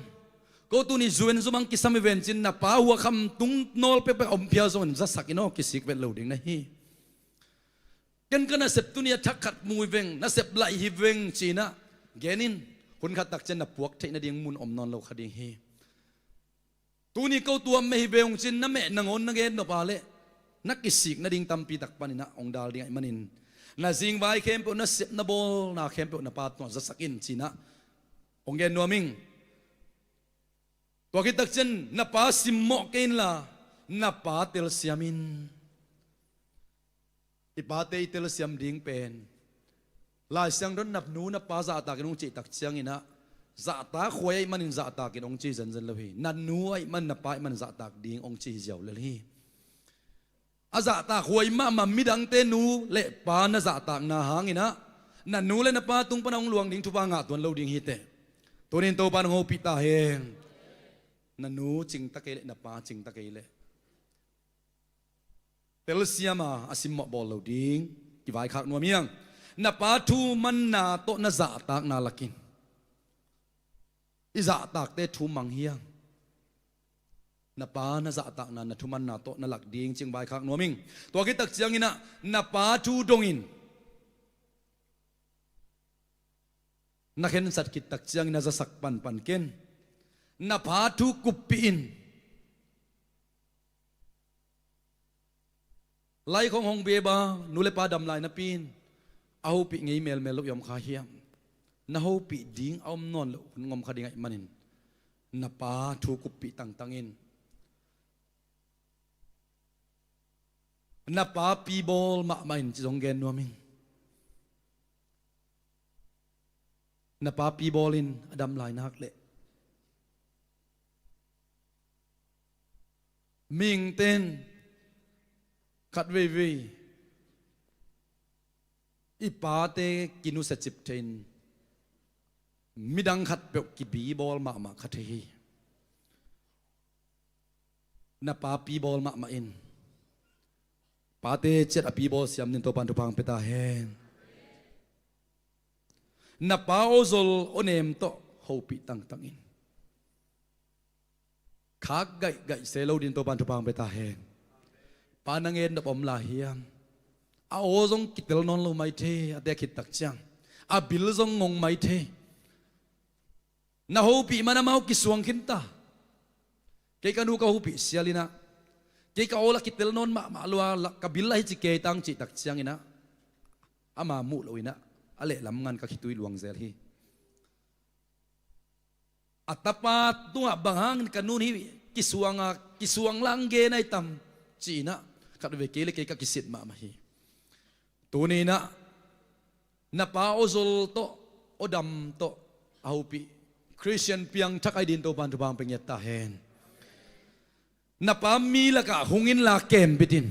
Ko tuni zuenzu bang kisam hi ven ci-in na pa huakham tung nawl pekpek a om phial zongin zasak in aw, kisik vet lo ding na hi. Ken ka nasep tuni a thak khat mu hi veng, nasep laih hi veng ci-in ah gen in. Hun khat tak ciang na puak theih nading mun om nawn lo kha ding hi. Tuni ko tua meh hi ve ung ci-in na meh nangawn na gen nop a leh, na kisik nading tampi tak panin ah hong dal ding ahih manin, na zingvai khempeuh, na sep na bawlna khempeuh na pa tungah zasak in ci-in ah hong gen nuam ing. Tua khit tak ciang na pa simmawh kei inla, na pa telsiam in. I pate i telsiam ding pen, Lai Siangtho in na nu na pa zahtak in hong cih tak ciangin ah, zahtak huai ahih manin zahtak in hong ci zenzen lo hi. Na nu ahih man, na pa ahih man zahtak ding hong ci hi ziau lel hi. A zahtak huai mahmah midangte nu le pa na zahtakna hangin ah, na nu le na pa tung pan a hong luang ding thupha ngah tuan lo ding hi teh. Tuni-in Topa'n hong hopih ta hen. Na nu cingta kei leh, na pa cingta kei leh, telsiam a, a simmawh bawl lo ding. Kivaikhak nuam hi hang. Na pa thu manna tawh na zahtakna lak in. I zahtakte thu mang hi hang. Na pa na zahtakna, na thu manna tawh na lak ding ci-in vaikhak nuam ing. Tua khit tak ciangin ah, na pa thu dong in. Na khensat khit tak ciangin a zasak panpan ken. Na pa thu kuppih in. Laikhong hong beba, nu le pa dam lai napi in, a hopih ngei melmel lo i om kha hiam? Na hopih ding a om nawn lo hun ngom kha ding ahih manin, na pa thu kuppih tangtang in. Na papi bawl mahmah in ci zong gen nuam ing. Na papi bawl in a dam lai nak leh, mihingte in khat veivei i pate kinusia cip thei in, midang khat peuh kipi bawl mahmah kha thei hi. Na papi bawl mahmah in. Pate ciat a pi bawl siam dingin Topa'n thupha hong pia ta hen. Na pa aw zol aw nem tawh hopih tangtang in. Khak gaihgaih se lo dingin Topa'n thupha hong pia ta hen. Pa na ngen nop om lai hiam? A aw zong kitel nawn lo maithei, a tek khit tak ciang. A bil zong ngong maithei. Na hopih man amau kisuang khin ta. Kei ka nu ka hopih sial in ah, kei ka aw la kitel nawn mahmah lua, ka bil la hi ci kei tang cih tak ciangin ah, ama muh lo in ah, a lehlam ngan ka khitui luang zel hi. A tapa tungah bang hangin ka nu in hih kisuang a, kisuang lang gen ahi tam, ci-in ah, khat vei kei le kei ka kisit mahmah hi. Tuni in ah, na pa aw zol tawh aw dam tawh a hopih Khristian piangthak ahi dingin Topan thupha hong pia ngiat ta hen. Na pa mi lakah hong inla kempit in.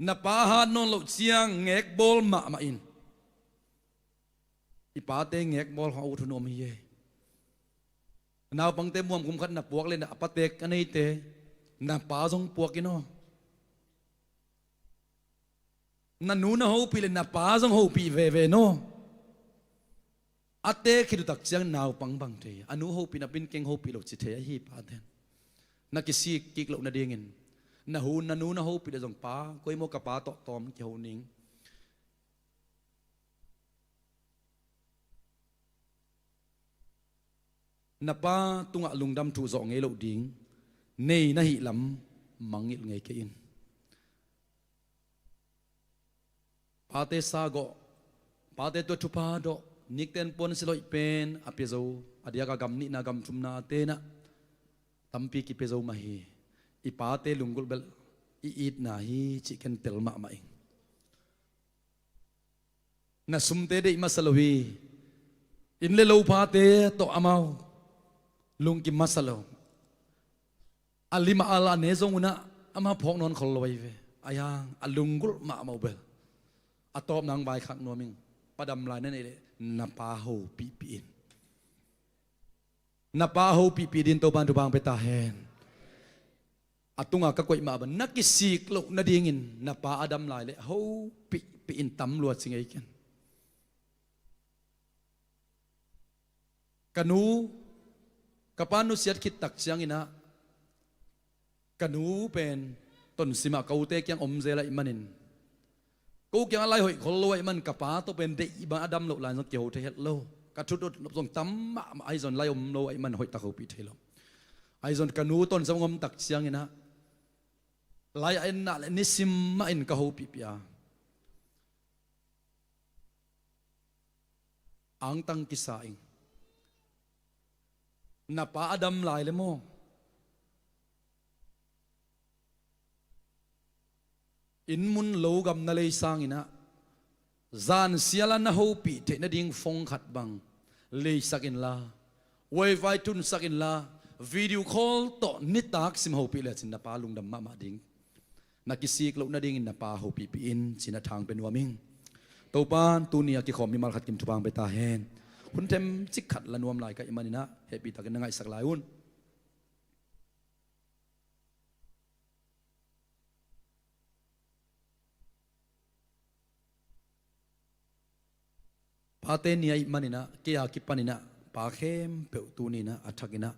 Na pa hat nawn loh ciang ngekbawl mahmah in. I pate ngekbawl khawng a ut hun om hi e. Naupangte muam kum khat na puak le na a patek a neite, na pa zong puak in aw. Na nu na hopih le na pa zong hopih veve in aw. A teek khit uh tak ciang naupang bang thei, a nu hopih napi in keng hopih lo ci thei ahi paten. Na kisik kik loh nadingin na hu, na nu na hopih le zong, pa koi maw, ka pa tawh tawm kiho ning. Na pa tungah lungdam thuh zawh ngei loh ding nei na hih lam mangngilh ngei kei in. Pate sa gawh, pate tua thupha dawh, nikten puansilh hoih pen a pia zo, a diaka gam nihna gam thumna tenah tampi kipia zo mah hi. I pate lunggulh bel i itna hi cih ken tel mahmah ing. Na sumte deih masa lo hi. Inn le lo phate tawh amau lungkim masa lo. A lim a al a ne zong unah amah phawk nawn khol lo ahi ve. Ahi hang a lunggulh mahmah uh bel a tawpna hong vaikhak nuam ing. Pa dam lai na neih leh na pa hopihpih in. Na pa hopihpih dingin Topan thupha hong pia ta hen. A tunga ka koih mah bang, na kisik loh nadingin na pa a dam lai leh hopihpih in, tam lua ci ngei ken. Ka nu, ka pa nusiat khit tak cianginah ka nu pen Tonsimah ka ute kiang om zel ahih manin, ko kiangah lai hoih khol lo ahih man ka pa tawh pen deih bang a dam loh lai zong kiho thei het lo. Ka thudot nop zong tam mahmah ahi zong lai om lo ahih man hoihtak hopih thei lo. Ahi zong ka nu Tonsimah om tak cianginah lai a enna le nisim mahin ka hopihpih a, angtang kisa ing. Na pa a dam lai le maw, inn mun lo gam na lei sanginah zan siala na hopih theih nading phone khat bang leisak inla, wifi tunsak inla, video call tawh nitak sim hopih lecin na pa lungdam mahmah ding. Na kisik loh nadingin na pa hopihpih in, ci-in a thang pia nuam ing. Topan tuni a kikhawm mimal khat kim thupha hong pia ta hen. Hun themcik khat la nuam lai ka hih maninah hehpihtakin na ngaihsak lai un. Pate ni ahih maninah kei a kipaninah pa khempeuh tuninah a thakinah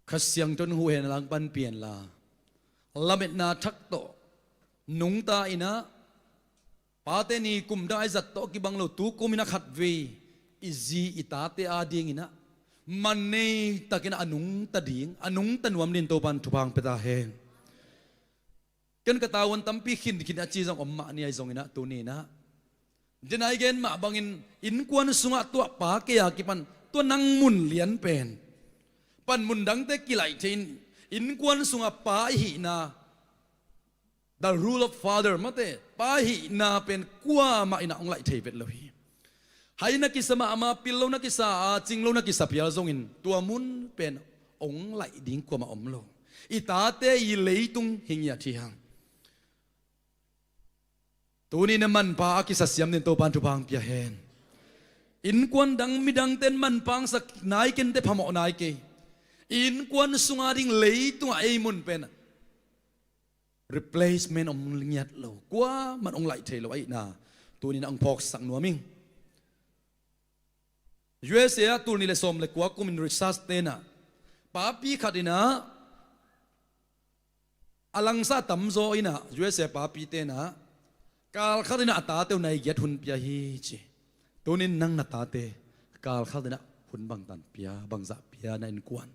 Kha Siangtho in huhna langpan pia inla, lametna thak tawh nungta inah, pate ni kum dang a i zat tawh kibang lo, tu kumin a khatvei i zi i tate adinginah man nei takin a nungta ding, a nungta nuam dingin Topan thupha hong pia ta hen. Ken ka tavuan tampi khinkhin a ci zong om mah ni, ahi zonginah tuninah den a i gen mah bangin innkuan sungah tua pa kei a kipan tua nang mun lian pen pan mun dangte kilaih thei in, innkuan sungah pa i hihna, the role of father mate, pa i hihna pen kuamah inah hong laih thei vet lo hi. Hai na kisa mahmah, pil lo na kisa a, cing lo na kisa phial zongin tua mun pen hong laih ding kuamah om lo. I tate i leitung hi ngiat hi hang. Tuni na manpa a kisa siam dingin Topan thupha hong pia hen. Innkuan dang midangte in manpangsak nai kei inteh, phamawh nai kei. Innkuan sunga ding leitungah ei mun pen replacement om ngiat lo, kuamah in hong laih thei lo ahihna tuninah hong phawksak nuam ing. U S A ah tul nih le sawm le kua kumin research tenah papi khat inah a langsa tamzaw inah U S A papi tenah kal khat inah a tate uh nai giat hun pia hi ci. Tunin nang na tate kal khat inah hun bangtan pia, bangzah pia na innkuan?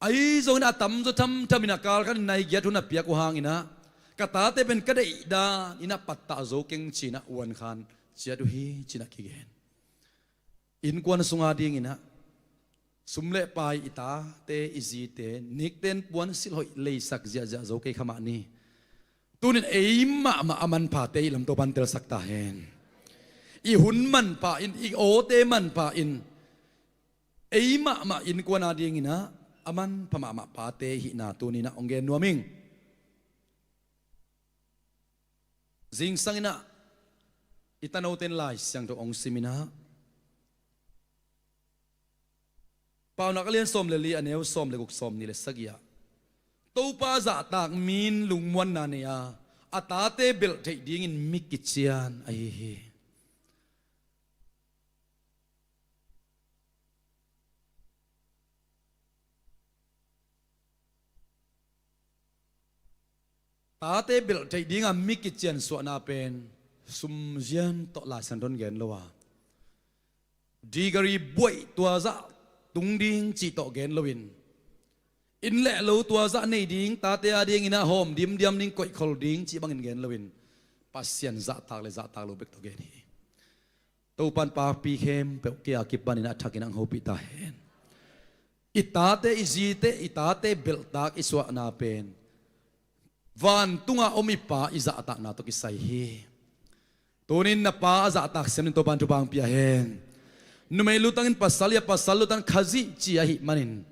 Ahi zongin a tamzaw thamtham inah kal khat in nai giat hun a piak uh hanginah ka tate pen ka deih dan inah pattah zo keng ci-inah uankhan ciat uh hi ci-inah kigen. Innkuan sunga dinginah Sum le pai i tate i zite nikten puansilh hoih leisak ziahziah zo kei kha mah ni. Tunin ei mahmah a manphate i lam Topan telsak ta hen. I hun manpha in, i awte manpha in, ei mahmah innkuan a dinginah a manpha mahmah pate hihna tuninah hong gen nuam ing. Zingsang inah i tanoten Lai Siangtho hong sim inah Paunak a lian sawm le li, a neu sawm le guk, sawm nih le sagih ah Topa zahtak mi in lungmuanna nei a, a tate belh theih dingin mi kician ahi hi. Tate belh theih dinga mi kician suahna pen sumzian tawh Lai Siangtho in gen lo a, degree buaih tuazah tung ding cih tawh gen loin, inn le lo tuazah nei ding, tate a dinginah hawm dimdiam ding, koihkhol ding cih bangin gen loin, Pasian zahtak le zahtak lo bek tawh gen hi. Topan papi khempeuh kei a kipanin a thakin ang hopih ta hen. I tate, i zite, i tate belhtak i suahna pen vantunga om i Pa i zahtakna tawh kisai hi. Tunin na pa a zahtak siamin Topan thupha ang pia hen. Numei lutangin pasal, i a pasal lutang Khazih ci ahih manin,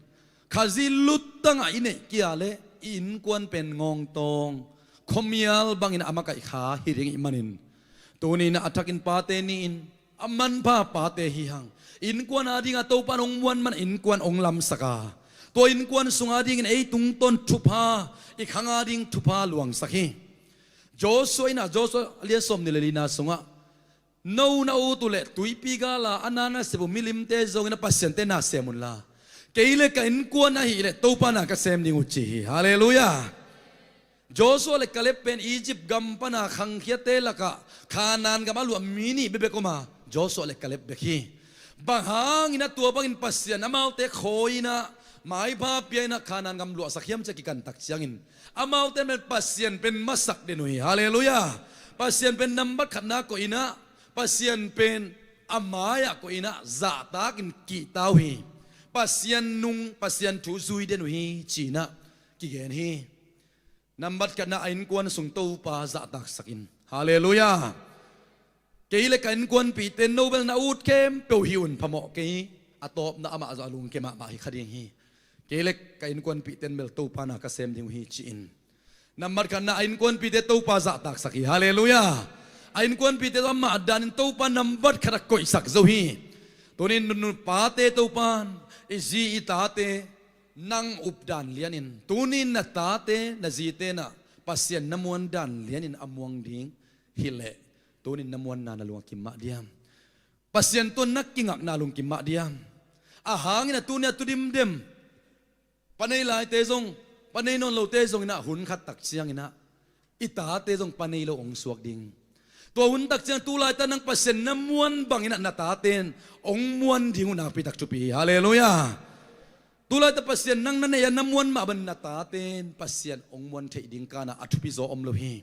Khazih lutangah i neih kia le i innkuan pen ngawngtawng khuamial bangin a makaih kha hi ding ih manin, tuninah a thakin pate ni-in a manpha pate hi hang. Innkuan a dinga Topan hong muan man innkuan hong lamsak a, tua innkuan sunga dingin ei tungtawn thupha, i khang a ding thupha luangsak hi. Joshua inah, Joshua lian sawm nih le lina sungah, no na ut uh leh tuipi gala a na nasep uh milimte zongin a Pasiante na sem unla, kei le ka innkuan ahih leh Topa na ka sem ding uh ci hi. Halleluiah. Joshua le Kaleb pen Egypt gam pana khangkhiate lakah Kanaan gam a luah mi nih bekbek om a, Joshua le Kaleb bek hi. Bang hangin a tua bangin Pasian amaute khawi inah maipha pia inah Kanaan gam luahsak hiam ci a kikantak ciangin, amaute pen Pasian pen masak den uh hi. Halleluiah. Pasian pen nambat khatna koih inah, Pasian pen a mai-ah koih inah zahtakin kihta uh hi. Pasian nung, Pasian thu zui den uh hi ci inah kigen hi. Nambat khatna, a innkuan sung Topa zahtaksak in. Halleluiah. Kei le ka innkuanpihte no bel na ut khempeuh hi un phamawh kei, a tawpna amah zong a lungke mahmah hi kha ding hi. Kei le ka innkuanpihte bel Topa na ka sem ding uh hi ci-in. Nambat khatna, a innkuanpihte Topa zahtaksak hi. Halleluiah. A innkuanpihte zong amah danin Topa nambat khat a koihsak zo hi. Tunin nunupate Topan i zi i tate nang updan lianin, tunin na tate na zite nah Pasian na muandan lianin a muang ding hileh, tunin na muanna na lungkim mah diam? Pasian tungah na kingakna lungkim mah diam? A hangin a tuni a tu dimdem, pa nei laite zong, pa nei nawn lote zong inah hun khat tak cianginah i tate zong pa nei lo hong suak ding. Tua hun tak ciang tu laitak nang Pasian na muan banginah na tate in hong muan ding uh nakpi tak thupi hi. Halleluiah. Tu laitak Pasian nang na nei a na muan mah bangin na tate in Pasian hong muan theih ding kana a thupi zaw om lo hi.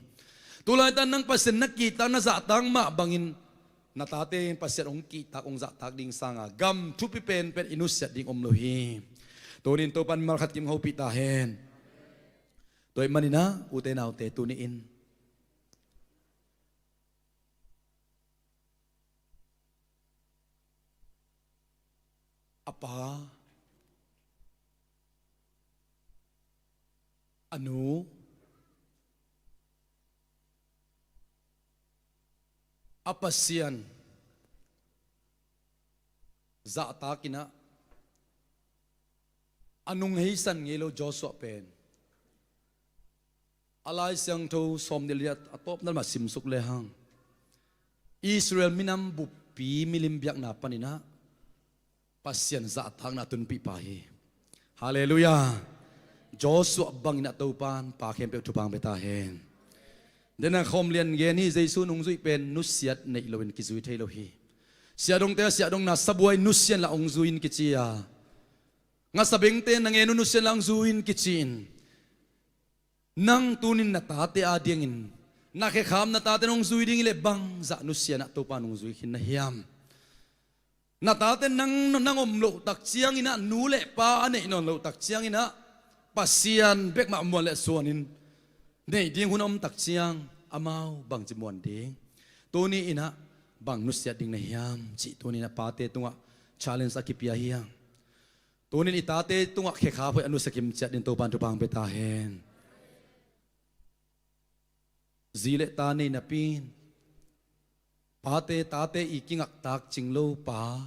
Tu laitak nang Pasian na kihtak na zahtak mah bangin na tate in Pasian hong kihtak hong zahtak ding sanga gam thupi penpen i nusiat ding om lo hi. Tunin Topan malkhat kim hopih ta hen. Tua ih maninah ute naute, tuni-in a pa, a nu, a Pasian zahtakinah a nung heisan ngei lo Joshua pen a Lai Siangtho sawm nih le li a tawpna lamah simsuk lehang Israel minam buppi milim biakna paninah Pasian zahtakna tunpih pa hi. Halleluiah. Joshua banginah Topan pa khempeuh thupha ang pia ta hen. Dena khawm lian gen hi. Jesu nungzuih pen nusiat neih loin kizui thei lo hi. Siahdongte a siahdongna sabuai nusian lah hong zui in kici a, ngasa bengte na ngen uh nusian lah hong zui in kici in, nang tunin na tate a dingin na khekham na tate in hong zui ding hileh bangzah nusianah Topa nungzui khin na hiam? Na tate nang, nang om loh tak ciangin ah, nu le pa a neih nawn loh tak ciangin ah, Pasian bek mah muan le suanin neih ding hun a om tak ciang amau bangci muan ding? Tuni in ah bang nusiat ding na hiam cih tuni in ah pate tungah challenge a kipia hi hang. Tuni in i tate tungah khekhap hoih a nusia kimciat ding Topa'n thupha hong pia ta hen. Zi le ta nei napi in, pate tate i kingaktak cing lo pa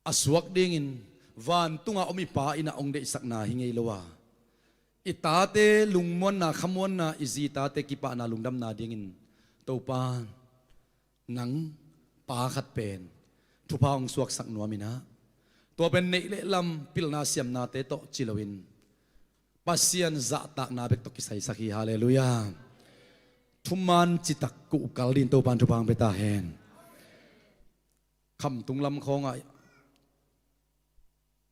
a suak dingin vantunga om i Pa in ah hong deihsakna hi ngei lo a, i tate lungmuanna, khamuanna, i zi tate kipahna, lungdamna dingin Topa'n nang pa khat pen thupha hong suaksak nuam in ah, tua pen neih le lam, pilna siamnate tawh ci loin Pasian zahtakna bek tawh kisaisak hi. Halleluiah. Thuman citak kuhkal dingin Topa'n thupha hong pia ta hen. Khamtung lam khawngah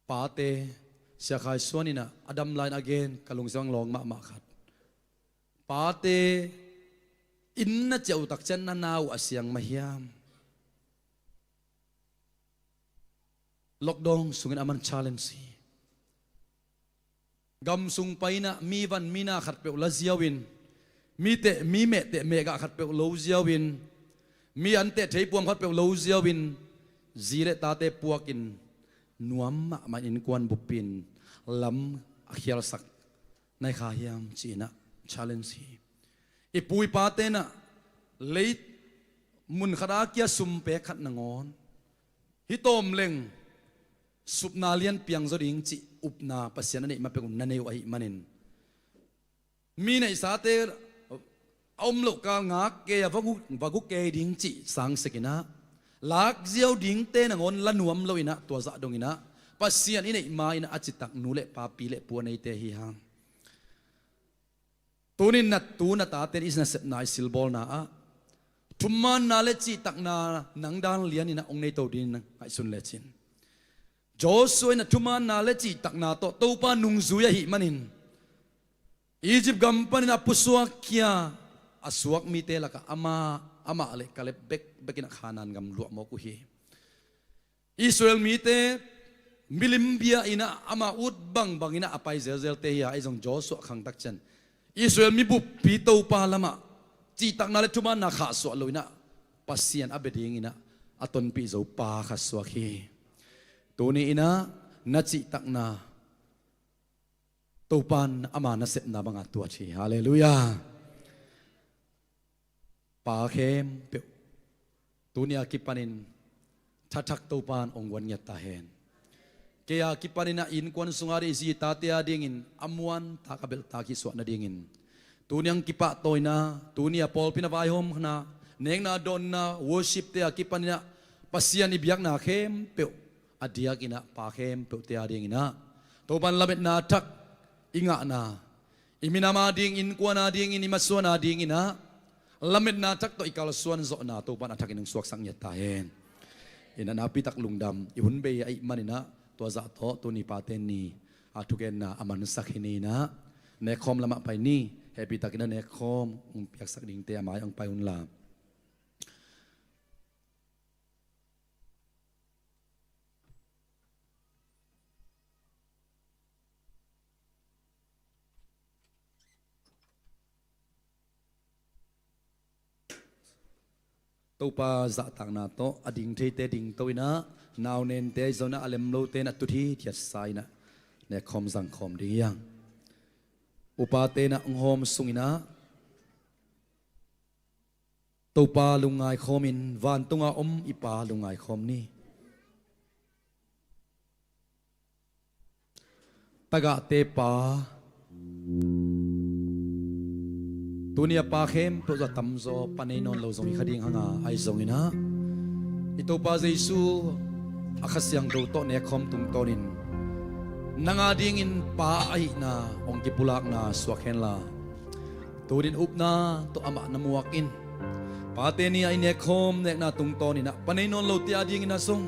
pate, Sia Khai Suan in ah a dam lai-in a gen, ka lungsim ah lawng mahmah khat. Pate inn na ciah uh tak ciang na na uh a siang mah hiam? Lockdown sungin aman challenge hi. Gam sung pai in ah mi van mi na khatpeuh la ziau in, mi teh, mi mehteh mehgah khatpeuh lo ziau in, mi anteh theipuam khatpeuh lo ziau in, zi le tate puakin nuam mahmah in innkuan bup in lam a khialsak na hi kha hiam ci-in ah challenge hi. I pu i pate in ah lei mun khat a kia sum pek khat nangawn, hih tawm leng supna lian piang zaw ding cih upna Pasian a neih ma pek un na nei uh ahih manin, mi neihsate a om loh kal ngak kei a, va gu, va gu kei ding cih sangsekin ah, lak ziau dingte nangawn la nuam lo in ah, tua zah dongin ah Pasian i neih ma-in ah a citak nu le pa, pi le pu a neite hi hang. Tuni in na tu na tate in i nasepna, i silbawlna ah thumanna le cihtakna nang dan lianin ah hong neito dingin na ngaihsun lecin, Joshua in ah thumanna le cihtakna tawh Topa nungzui ahih manin, Egypt gam panin a pusuak khia a suak mite lakah amah, amah le Kaleb bekbek in ah Kanaan gam luah mawk uh hi. Israel mite milim bia in ah ama ut bangbang in ah a pai zelzelte hi a, ahi zong Joshua khangtak ciang Israel mi buppi Topa lamah cihtakna le thumanna khahsuah lo in ah Pasian a bia dingin ah a tonpih zo pa khat suak hi. Tuni in ah na cihtakna Topa'n ama nasepna banga tuat hi. Halleluiah. Pa khempeuh, tuni a kipanin thathak Topa'n hong guan ngiat ta hen. Kei a kipanin ah innkuan sunga ding, i zi tate a dingin a muantak a belhtak hih suah nadingin tuni a hong kipahtawina, tuni a pawlpi in a vaihawmna, nekna dawnna, worshipte a kipanin ah Pasian i biakna khempeuh a diakin ah pa khempeuhte a dingin ah Topa'n lametna thak i ngahna, i minam a ding, innkuan a dingin, i masuan a dingin ah lametna thak tawh i kalsuan zawhna Topa'n a thakin hong suaksak ngiat ta hen. In ah nakpi tak lungdam, i hun bei ahih manin ah tua zah tawh tuni Pate' Ni a thugenna a mansak hi ni in ah, nekkhawm lamah pai ni. Hehpihtakin ah nekkhawm hong piaksak dingte a mai ah hong pai un la. Topa zahtakna tawh a ding theite dingto in ah, naunente ahi zongin ah a lem lote in ah tut hithiatsa in ah nekkhawm zangkhawm ding hi hang. Upate in ah hong hawm sung in ah Topa lungngaikhawm in, vantunga om i Pa lungngaikhawm ni. Tagahte Pa, tuni a pa khempeuh zah tamzaw pa nei nawn lo zong hi kha ding hang a, ahi zongin ah i Topa Jesu a Kha Siangtho tawh nekkhawm tungtawnin nang a dingin pa ahihna hong kipulakna suak hen la. Tuni in upna tawh amah na muak in, Pate' Ni a i nekkhawm nekna tungtawn in ah pa nei nawn lote a dingin ah zong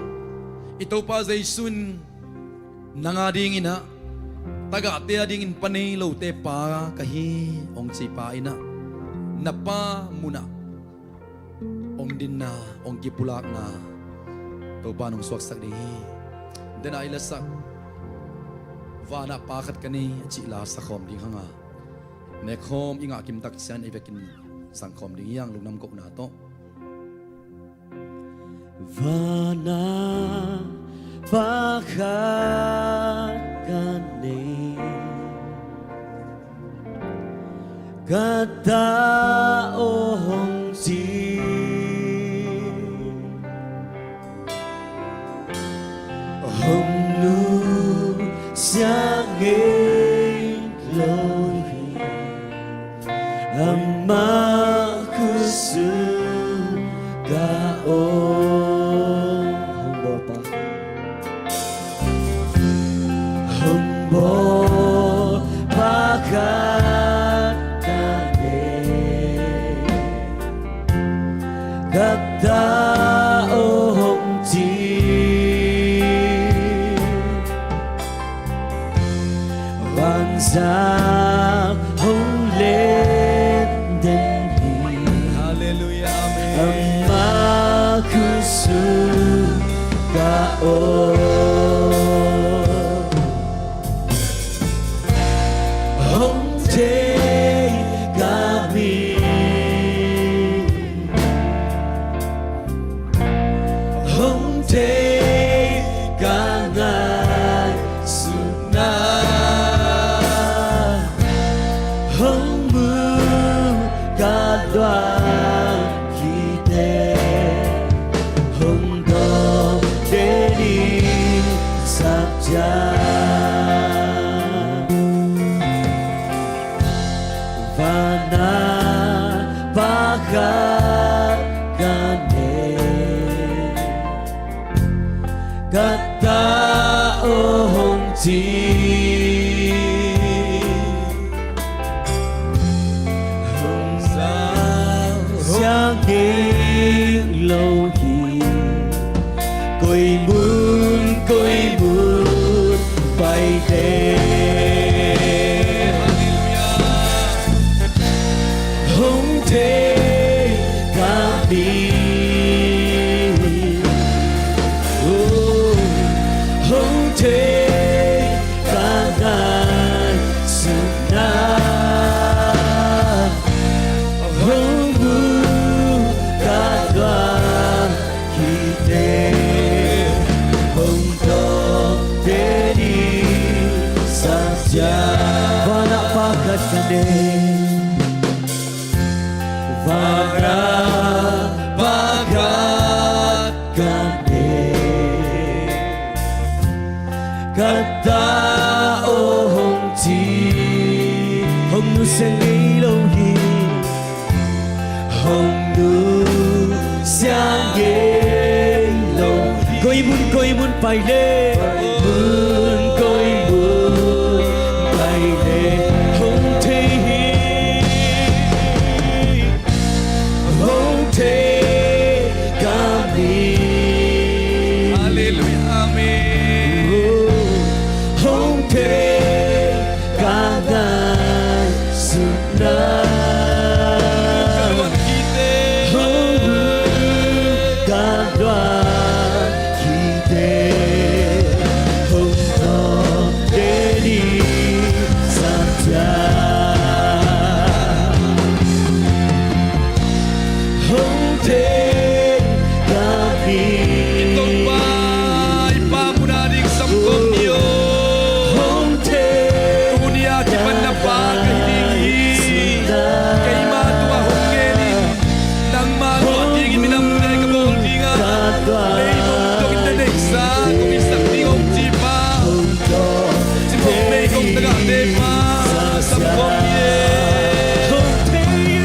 i Topa Jesu in nang a dingin ah, tagahte a dingin pa nei lote pa ka hi hong ci pa in ah, na pa munah hong dinna, hong kipulakna Topa nong suaksak ding hi. Dena i lasak, Vanah Pa khat ka nei a cih la sakhawm ding hanga, nekhawm i ngah kimtak ciang ei vekin sangkhawm ding hi hang, lungdam kohna tawh. Vanah Pa khat ka nei, ka ta aw hong ci, hong nusia ngei lo hi. Amah khutsung ka aw. Hong bawl pa, hong bawl pa khat ka nei, ka ta aw hong ci, vanzat hong len den hi. Halleluiah, amen. Amah khutsung ka aw, hong thei ka min, hong thei ka ngaihsutna, hong mu ka luah khite, hong dawng den i Sathau. Vanah Pa khat ka nei, ka ta aw hong ci, hong zang siang kik lo hi. Koi mun koi mun pai te, hong thei ka min, oh, hong thei ka ngaihsutna, hong mu ka luah khite, hong dawng den i Sathau. Vanah Pa khat ka nei, vanah Pa khat ka nei, ka ta aw hong ci, hong nusia ngei lo hi. Hong nusia ngei lo hi. Koi mun koi mun pai le, koi mun koi mun pai le, hong thei hi. Hong thei ka min. Halleluiah, amen. Oh, hong thei ka ngaihsutna, hong mu ka luah khite, hong dawng den i Sathau. Hong thei ka min. I Topa, i Pa mun a ding samkhawm ni aw. Hong thei. Tuni a kipan na pa ka hi ding hi. Keima tungah hong ngen in. Nangma luah dingin minamte ka bawl ding a, leimong dongin na neihsa kong hisak ding hong ci pa, cimawh mei kong tagahte pa, samkhawm ni e.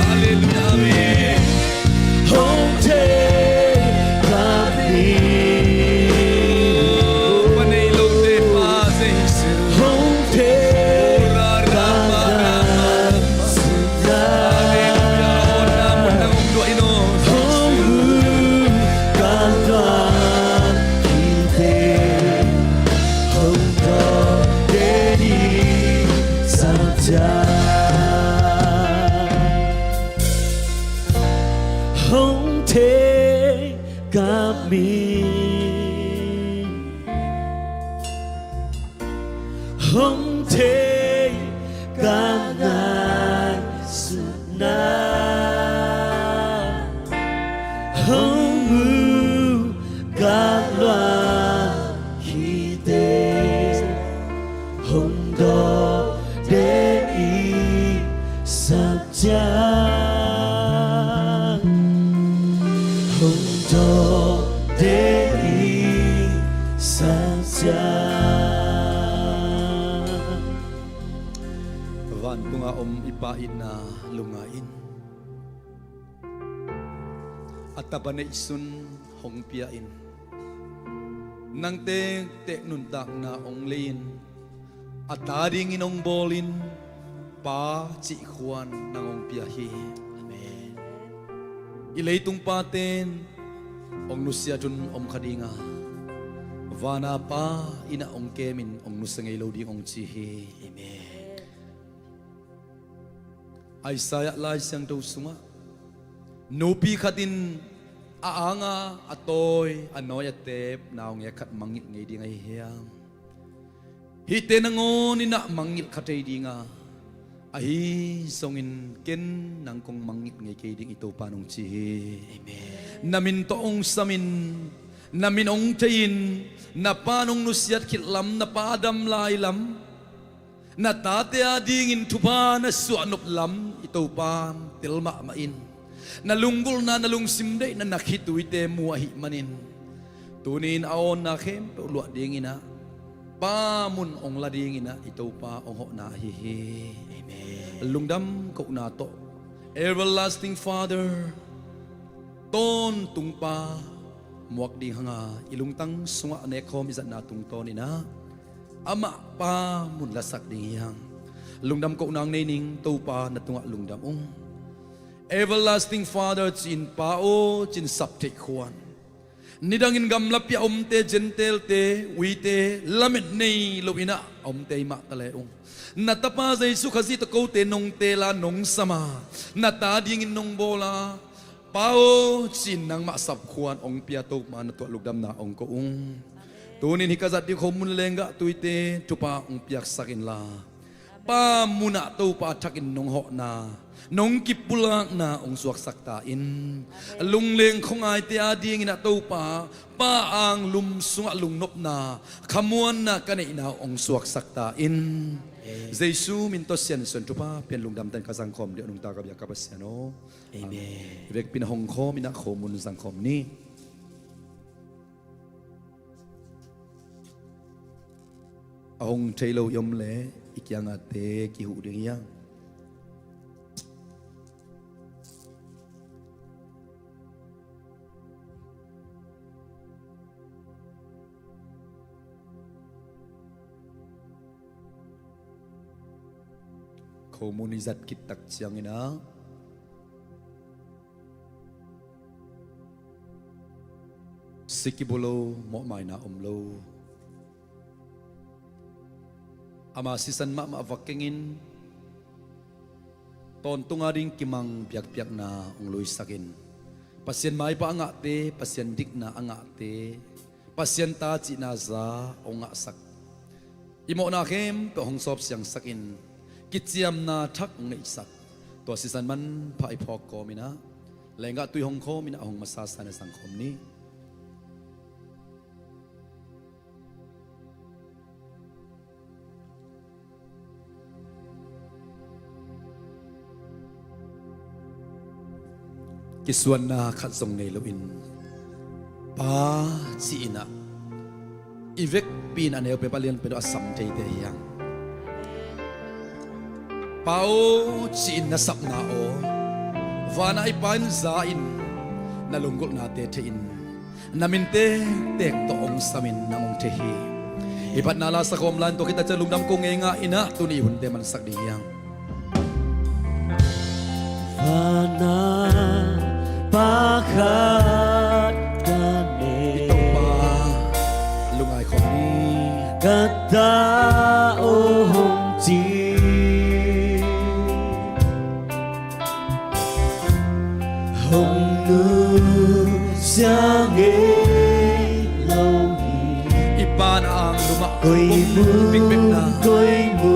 Halleluiah, amen. Hong thei ka min. Pa nei lote pa, hong thei ka min. Hong thei ka min. Hong thei ka ngaihsutna, hong uh ka luah hi teh, hong dawh den i sak ciang, hong dawh den i sak ciang. Vantunga om i Pa itna lungngai in. A tapa neihsun hong pia in. Nang tektek nuntakna hong lei in. A ta dingin hong bawl in. Pa cih khuan nang hong pia hi. Amen. I leitung pate'n hong nusiat un om kha ding a, vana Pa in ah hong kem in hong nusia ngei lo ding hong ci hi. Amen. Isaiah Lai Siangtho sungah nupi khat in a anga a tawi, a nawi, a teep na hong ek khat mangngilh ngei ding ahi hiam? Hihte nangawn in ah mangngilh kha thei ding a, ahi zongin ken nang kong mangngilh ngei kei ding, i Topa'n hong ci hi. Amen. Na min tawh hong sam in, na min hong thei in, na pa'n hong nusiat khit lam, na pa a dam lai lam, na tate a dingin thupha na suahnop lam i Topa'n tel mahmah in. Na lunggulhna, na lungsim deihna, na khituite mu ahih manin tuni-in a awnna khempeuh luah dingin ah Pa mun hong la dingin ah i Topa hong hawhna ahi hi. Amen. Lungdam kohna tawh Everlasting Father, tawntung Pa muak ding hanga i lungtang sungah nekkhawm i zatna tungtawnin ah amah Pa mun lasak ding hi hang. Lungdam kohna nei ning, Topa na tungah lungdam ung. Everlasting Father ci-in, Pa aw ci-in sap theih khuan, nidangin gamlapi a omte, Gentile-te, uite, lamet nei loin ah a omte i mah ta le ung. Na Tapa Jesu Khazih tawh kote nong teel a, nong sam a, na ta dingin nong bawl a, Pa aw ci-in nangmah sap khuan hong pia Topa na tungah lungdamna hong ko ung. Tuni-in hih ka zat ding khomun lenggah tuite thupha hong piaksak inla, Pa munah Topa a thakin nong hawhna, nong kipulakna hong suaksak ta in. Lungleng khuangaite a dingin ah Topa, Pa anglum sungah lungnopna, khamuanna ka neihna hong suaksak ta in. Jesu min tawh siansuan thupha pian. Lungdamtakin ka zangkhawm ding, a nungta ka biak ka Pasian aw. Amen. Vekpi-in a hong khawm in ah khomun zangkhawm ni. A hong thei lo i om leh i kiangahte kihuh ding hi hang. Khomun i zat khit tak ciangin ah si kibu lo, mawhmaina om lo, ama sisan mahmah va kengin, tawntung a ding kimang biakpiakna hong luisak in. Pasian maipha a ngahte, Pasian dikna a ngahte, Pasian ta cihna za hong ngahsak, i mawhna khempeuh hong sawpsiangsak in, kiciamna thak hong neihsak, tua sisan manpha i phawk kawmin ah, lenggah tui hong khawmin ah a hong masa sa-in ah zangkhawm ni. Kisuanna khat zong nei loin, Pa ci-in ah i vekpi-in a neu pen, a lian pen tawh a sam theite hi hang. Pa aw ci-in na sapna aw, vana i Pa in za in, na lunggulhnate thei in, na min tektek tawh hong samin nang hong thei hi. I phatna la sakhawm lai-in, tua khit tak ciang lungdam ko ngeingai in ah tuni i hunte mansak ding hi hang. Vana Pa khat ka nei. I Topa, lungngai khawm ni. Ka ta aw hong ci. Hong nusia ngei lo hi. I Pan a ang lumah koi mu, koi mu,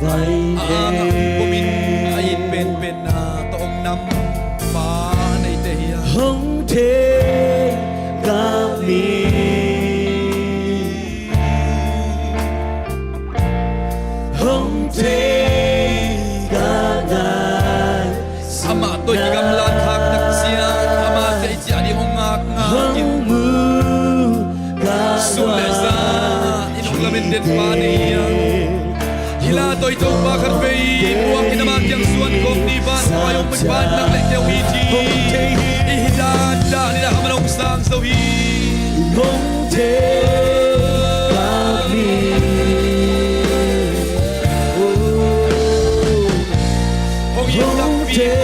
vai a ang ah komin a it penpenna tawh hong nam pa neite hi a, hong thei kami, hong thei kami. Amah tawh i kigamlat khak tak ciang amah tawh i ciah ding hong ngak ngak in, sun le za in hong lamen den pa nei hi a. Hi la, tawh i Topa khat vei muak in amah kiang zuan khawm ni. Vantungah hong pai Pa, nang le kei hong it hi. I hi dan dan in ah amah hong sang zo hi. Hong thei kami. Hong thei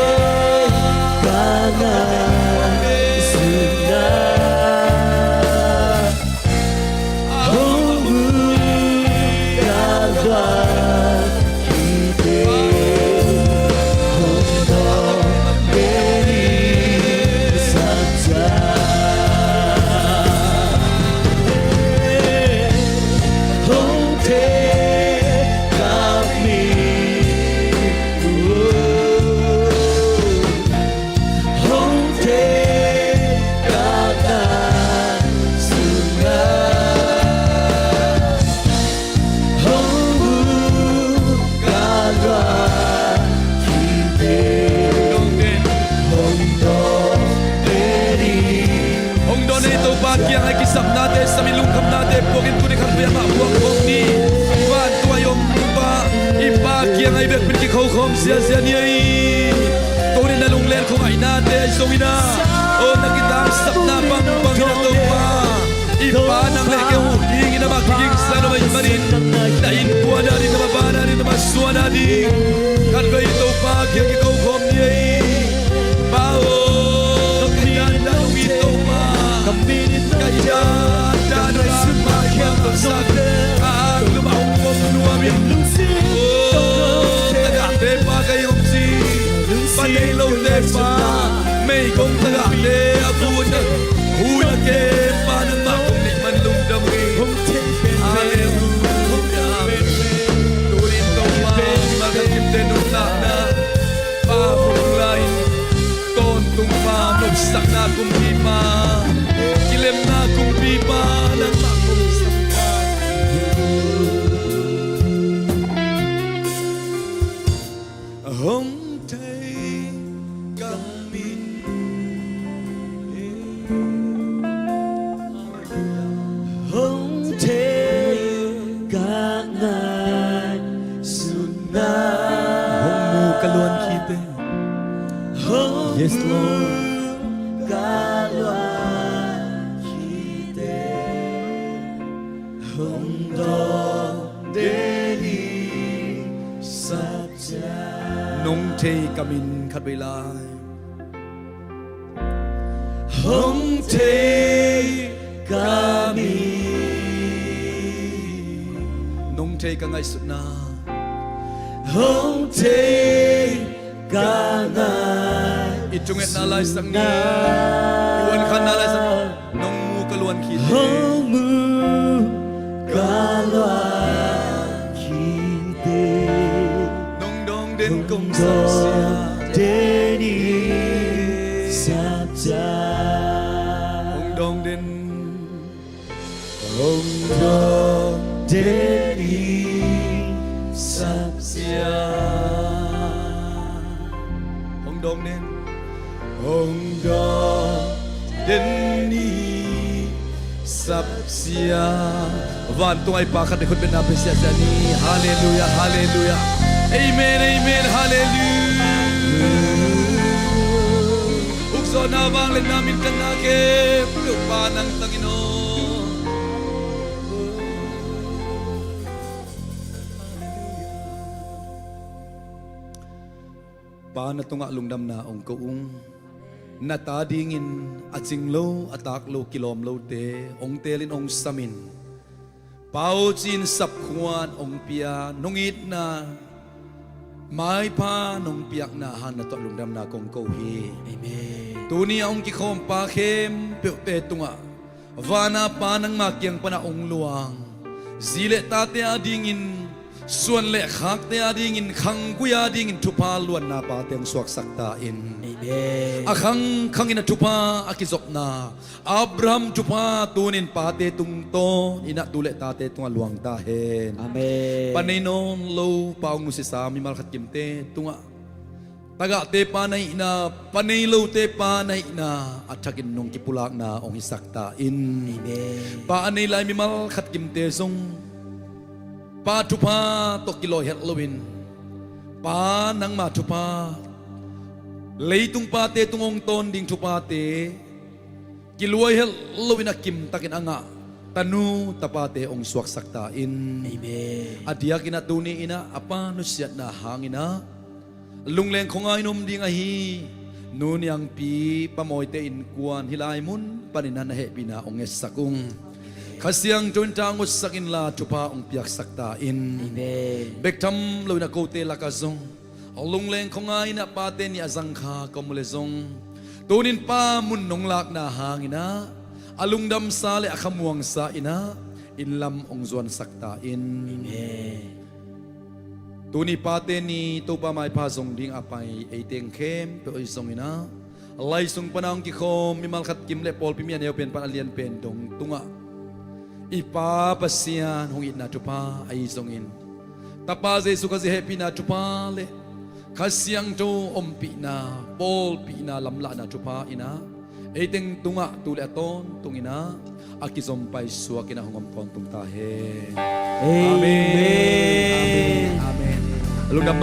kami. Hong dawn ei Topa kiangah i kisapnate, sam i lungkhamnate puakin tuni khat vei amah puak khawm ni. Vantung a i om Topa, i Pa kiangah i vekpi-in kikho khawm ziazia ni ei. Tuni na lunglen khuangaihnate ahi zongin ah, aw, na kitangsapna bangbang in ah Topa, i Pa nang le kei uh dingin amah kigingsa nuam ahih manin, na innkuan a ding, na maban a ding, na masuan a ding khat vei Topa kiang kiko khawm ni ei. Pa aw, ka i dandan hong it Topa, ka i dandan hong it Topa, a ang lumah hong pom nuam in. Aw, tagahte pa ka hi om ci, pa nei lote pa, meigong tagahte a vun a, hu a kem pa nangmah kong neih man lungdam hi. Halleluiah. Tuni in Topa, mimal khat kimte nuntakna Pa hong lai in, tawntung Pa, nopsakna kumpipa, kilemna kumpipa, nangmah kong sam Pa. Hong thei kami, hong thei ka ngaihsutna. Hong mu ka luan khite. Yes, Lord. Hong dawng den hi sa. Nong thei ka min khat vei lai. Hong thei ka min. Nong thei ka ngaihsutna. Hong thei ka ngai. I thungetna laisak ni. I uankhanna laisak ni. Nong mu ka luan khit. Hong mu ka luan khit. Nong dawng den kong sapsia. Den i sapsia. Hong dawng den. Hong dawng den i sapsia. Hong dawng den. Hong dawng den i sapsia. Vantung a i Pa khat i khutbetna pia siasia ni. Halleluiah, halleluiah. Amen, amen, halleluiah. Ukzawhna, vangliatna, minthanna khempeuh Pa nang tangin aw. Pa, na tungah lungdamna hong ko ung. Na ta dingin a cing lo, a taak lo, kilawm lote hong teelin hong samin, Pa aw, ci-in sapkhuan hong pia, nong itna maipha nong piakna hang na tungah lungdamna kong ko hi. Amen. Tuni a hong kikhawm pa khempeuhte tungah Vana Pa nangma kiang pana ong luang, zi le tate adingin, suan le khakte adingin, khanggui adingin thupha luanna pate ong suaksak ta in. Amen. A khangkhangin a thupha a kizopna Abraham thupha tunin pate tungtawn inah tu le tate tungah luang ta hen. Amen. Pa nei nawn lo, pa ong nusisa mimal khat kimte tungah tagahte pa na hihna, pa nei lote pa na hihna a thakin nong kipulakna ong hisak ta in. Amen. Pa a nei lai mimal khat kimte zong pa thupha tawh kilawi het loin, Pa nangma thupha, leitung pate tung ong tawn ding thuphate kilawi het loin a kimtakin a ngah tanu tapate ong suaksak ta in. Amen. A diakin a tuni inah a pa nusiatna hangin ah lungleng khongai in om ding ahi Nu Niangpi Pamawite innkuan hih lai mun panin ah na hehpihna ong ngetsak ung. Kha Siangtho in tangutsak inla thupha ong piaksak ta in. Amen. Bek tham loin a kote lakah zong lungleng khongai inah pate ni a zangkha ka om uh le zong, tunin pa mun nong lakna hangin ah a lungdamsa le a khamuangsa inah inn lam ong zuansak ta in. Amen. Tuni pate ni Topa maipha zong ding a pai ei teng khempeuh ahi zongin ah, lai sung pana ong kikhawm mimal khat kim le pawlpi mi a neu pen pan a lian pen dong tungah i Pa Pasian hong itna thupha ahi zongin, Tapa Jesu Khazih hehpihna thupha le Kha Siangtho ompihna, pawlpihna, lamlahna thupha inah ei teng tungah tu le a tawntung inah a kizom paisuak inah hong om tawntung ta hen. Amen. Amen. Amen. Lungdam mah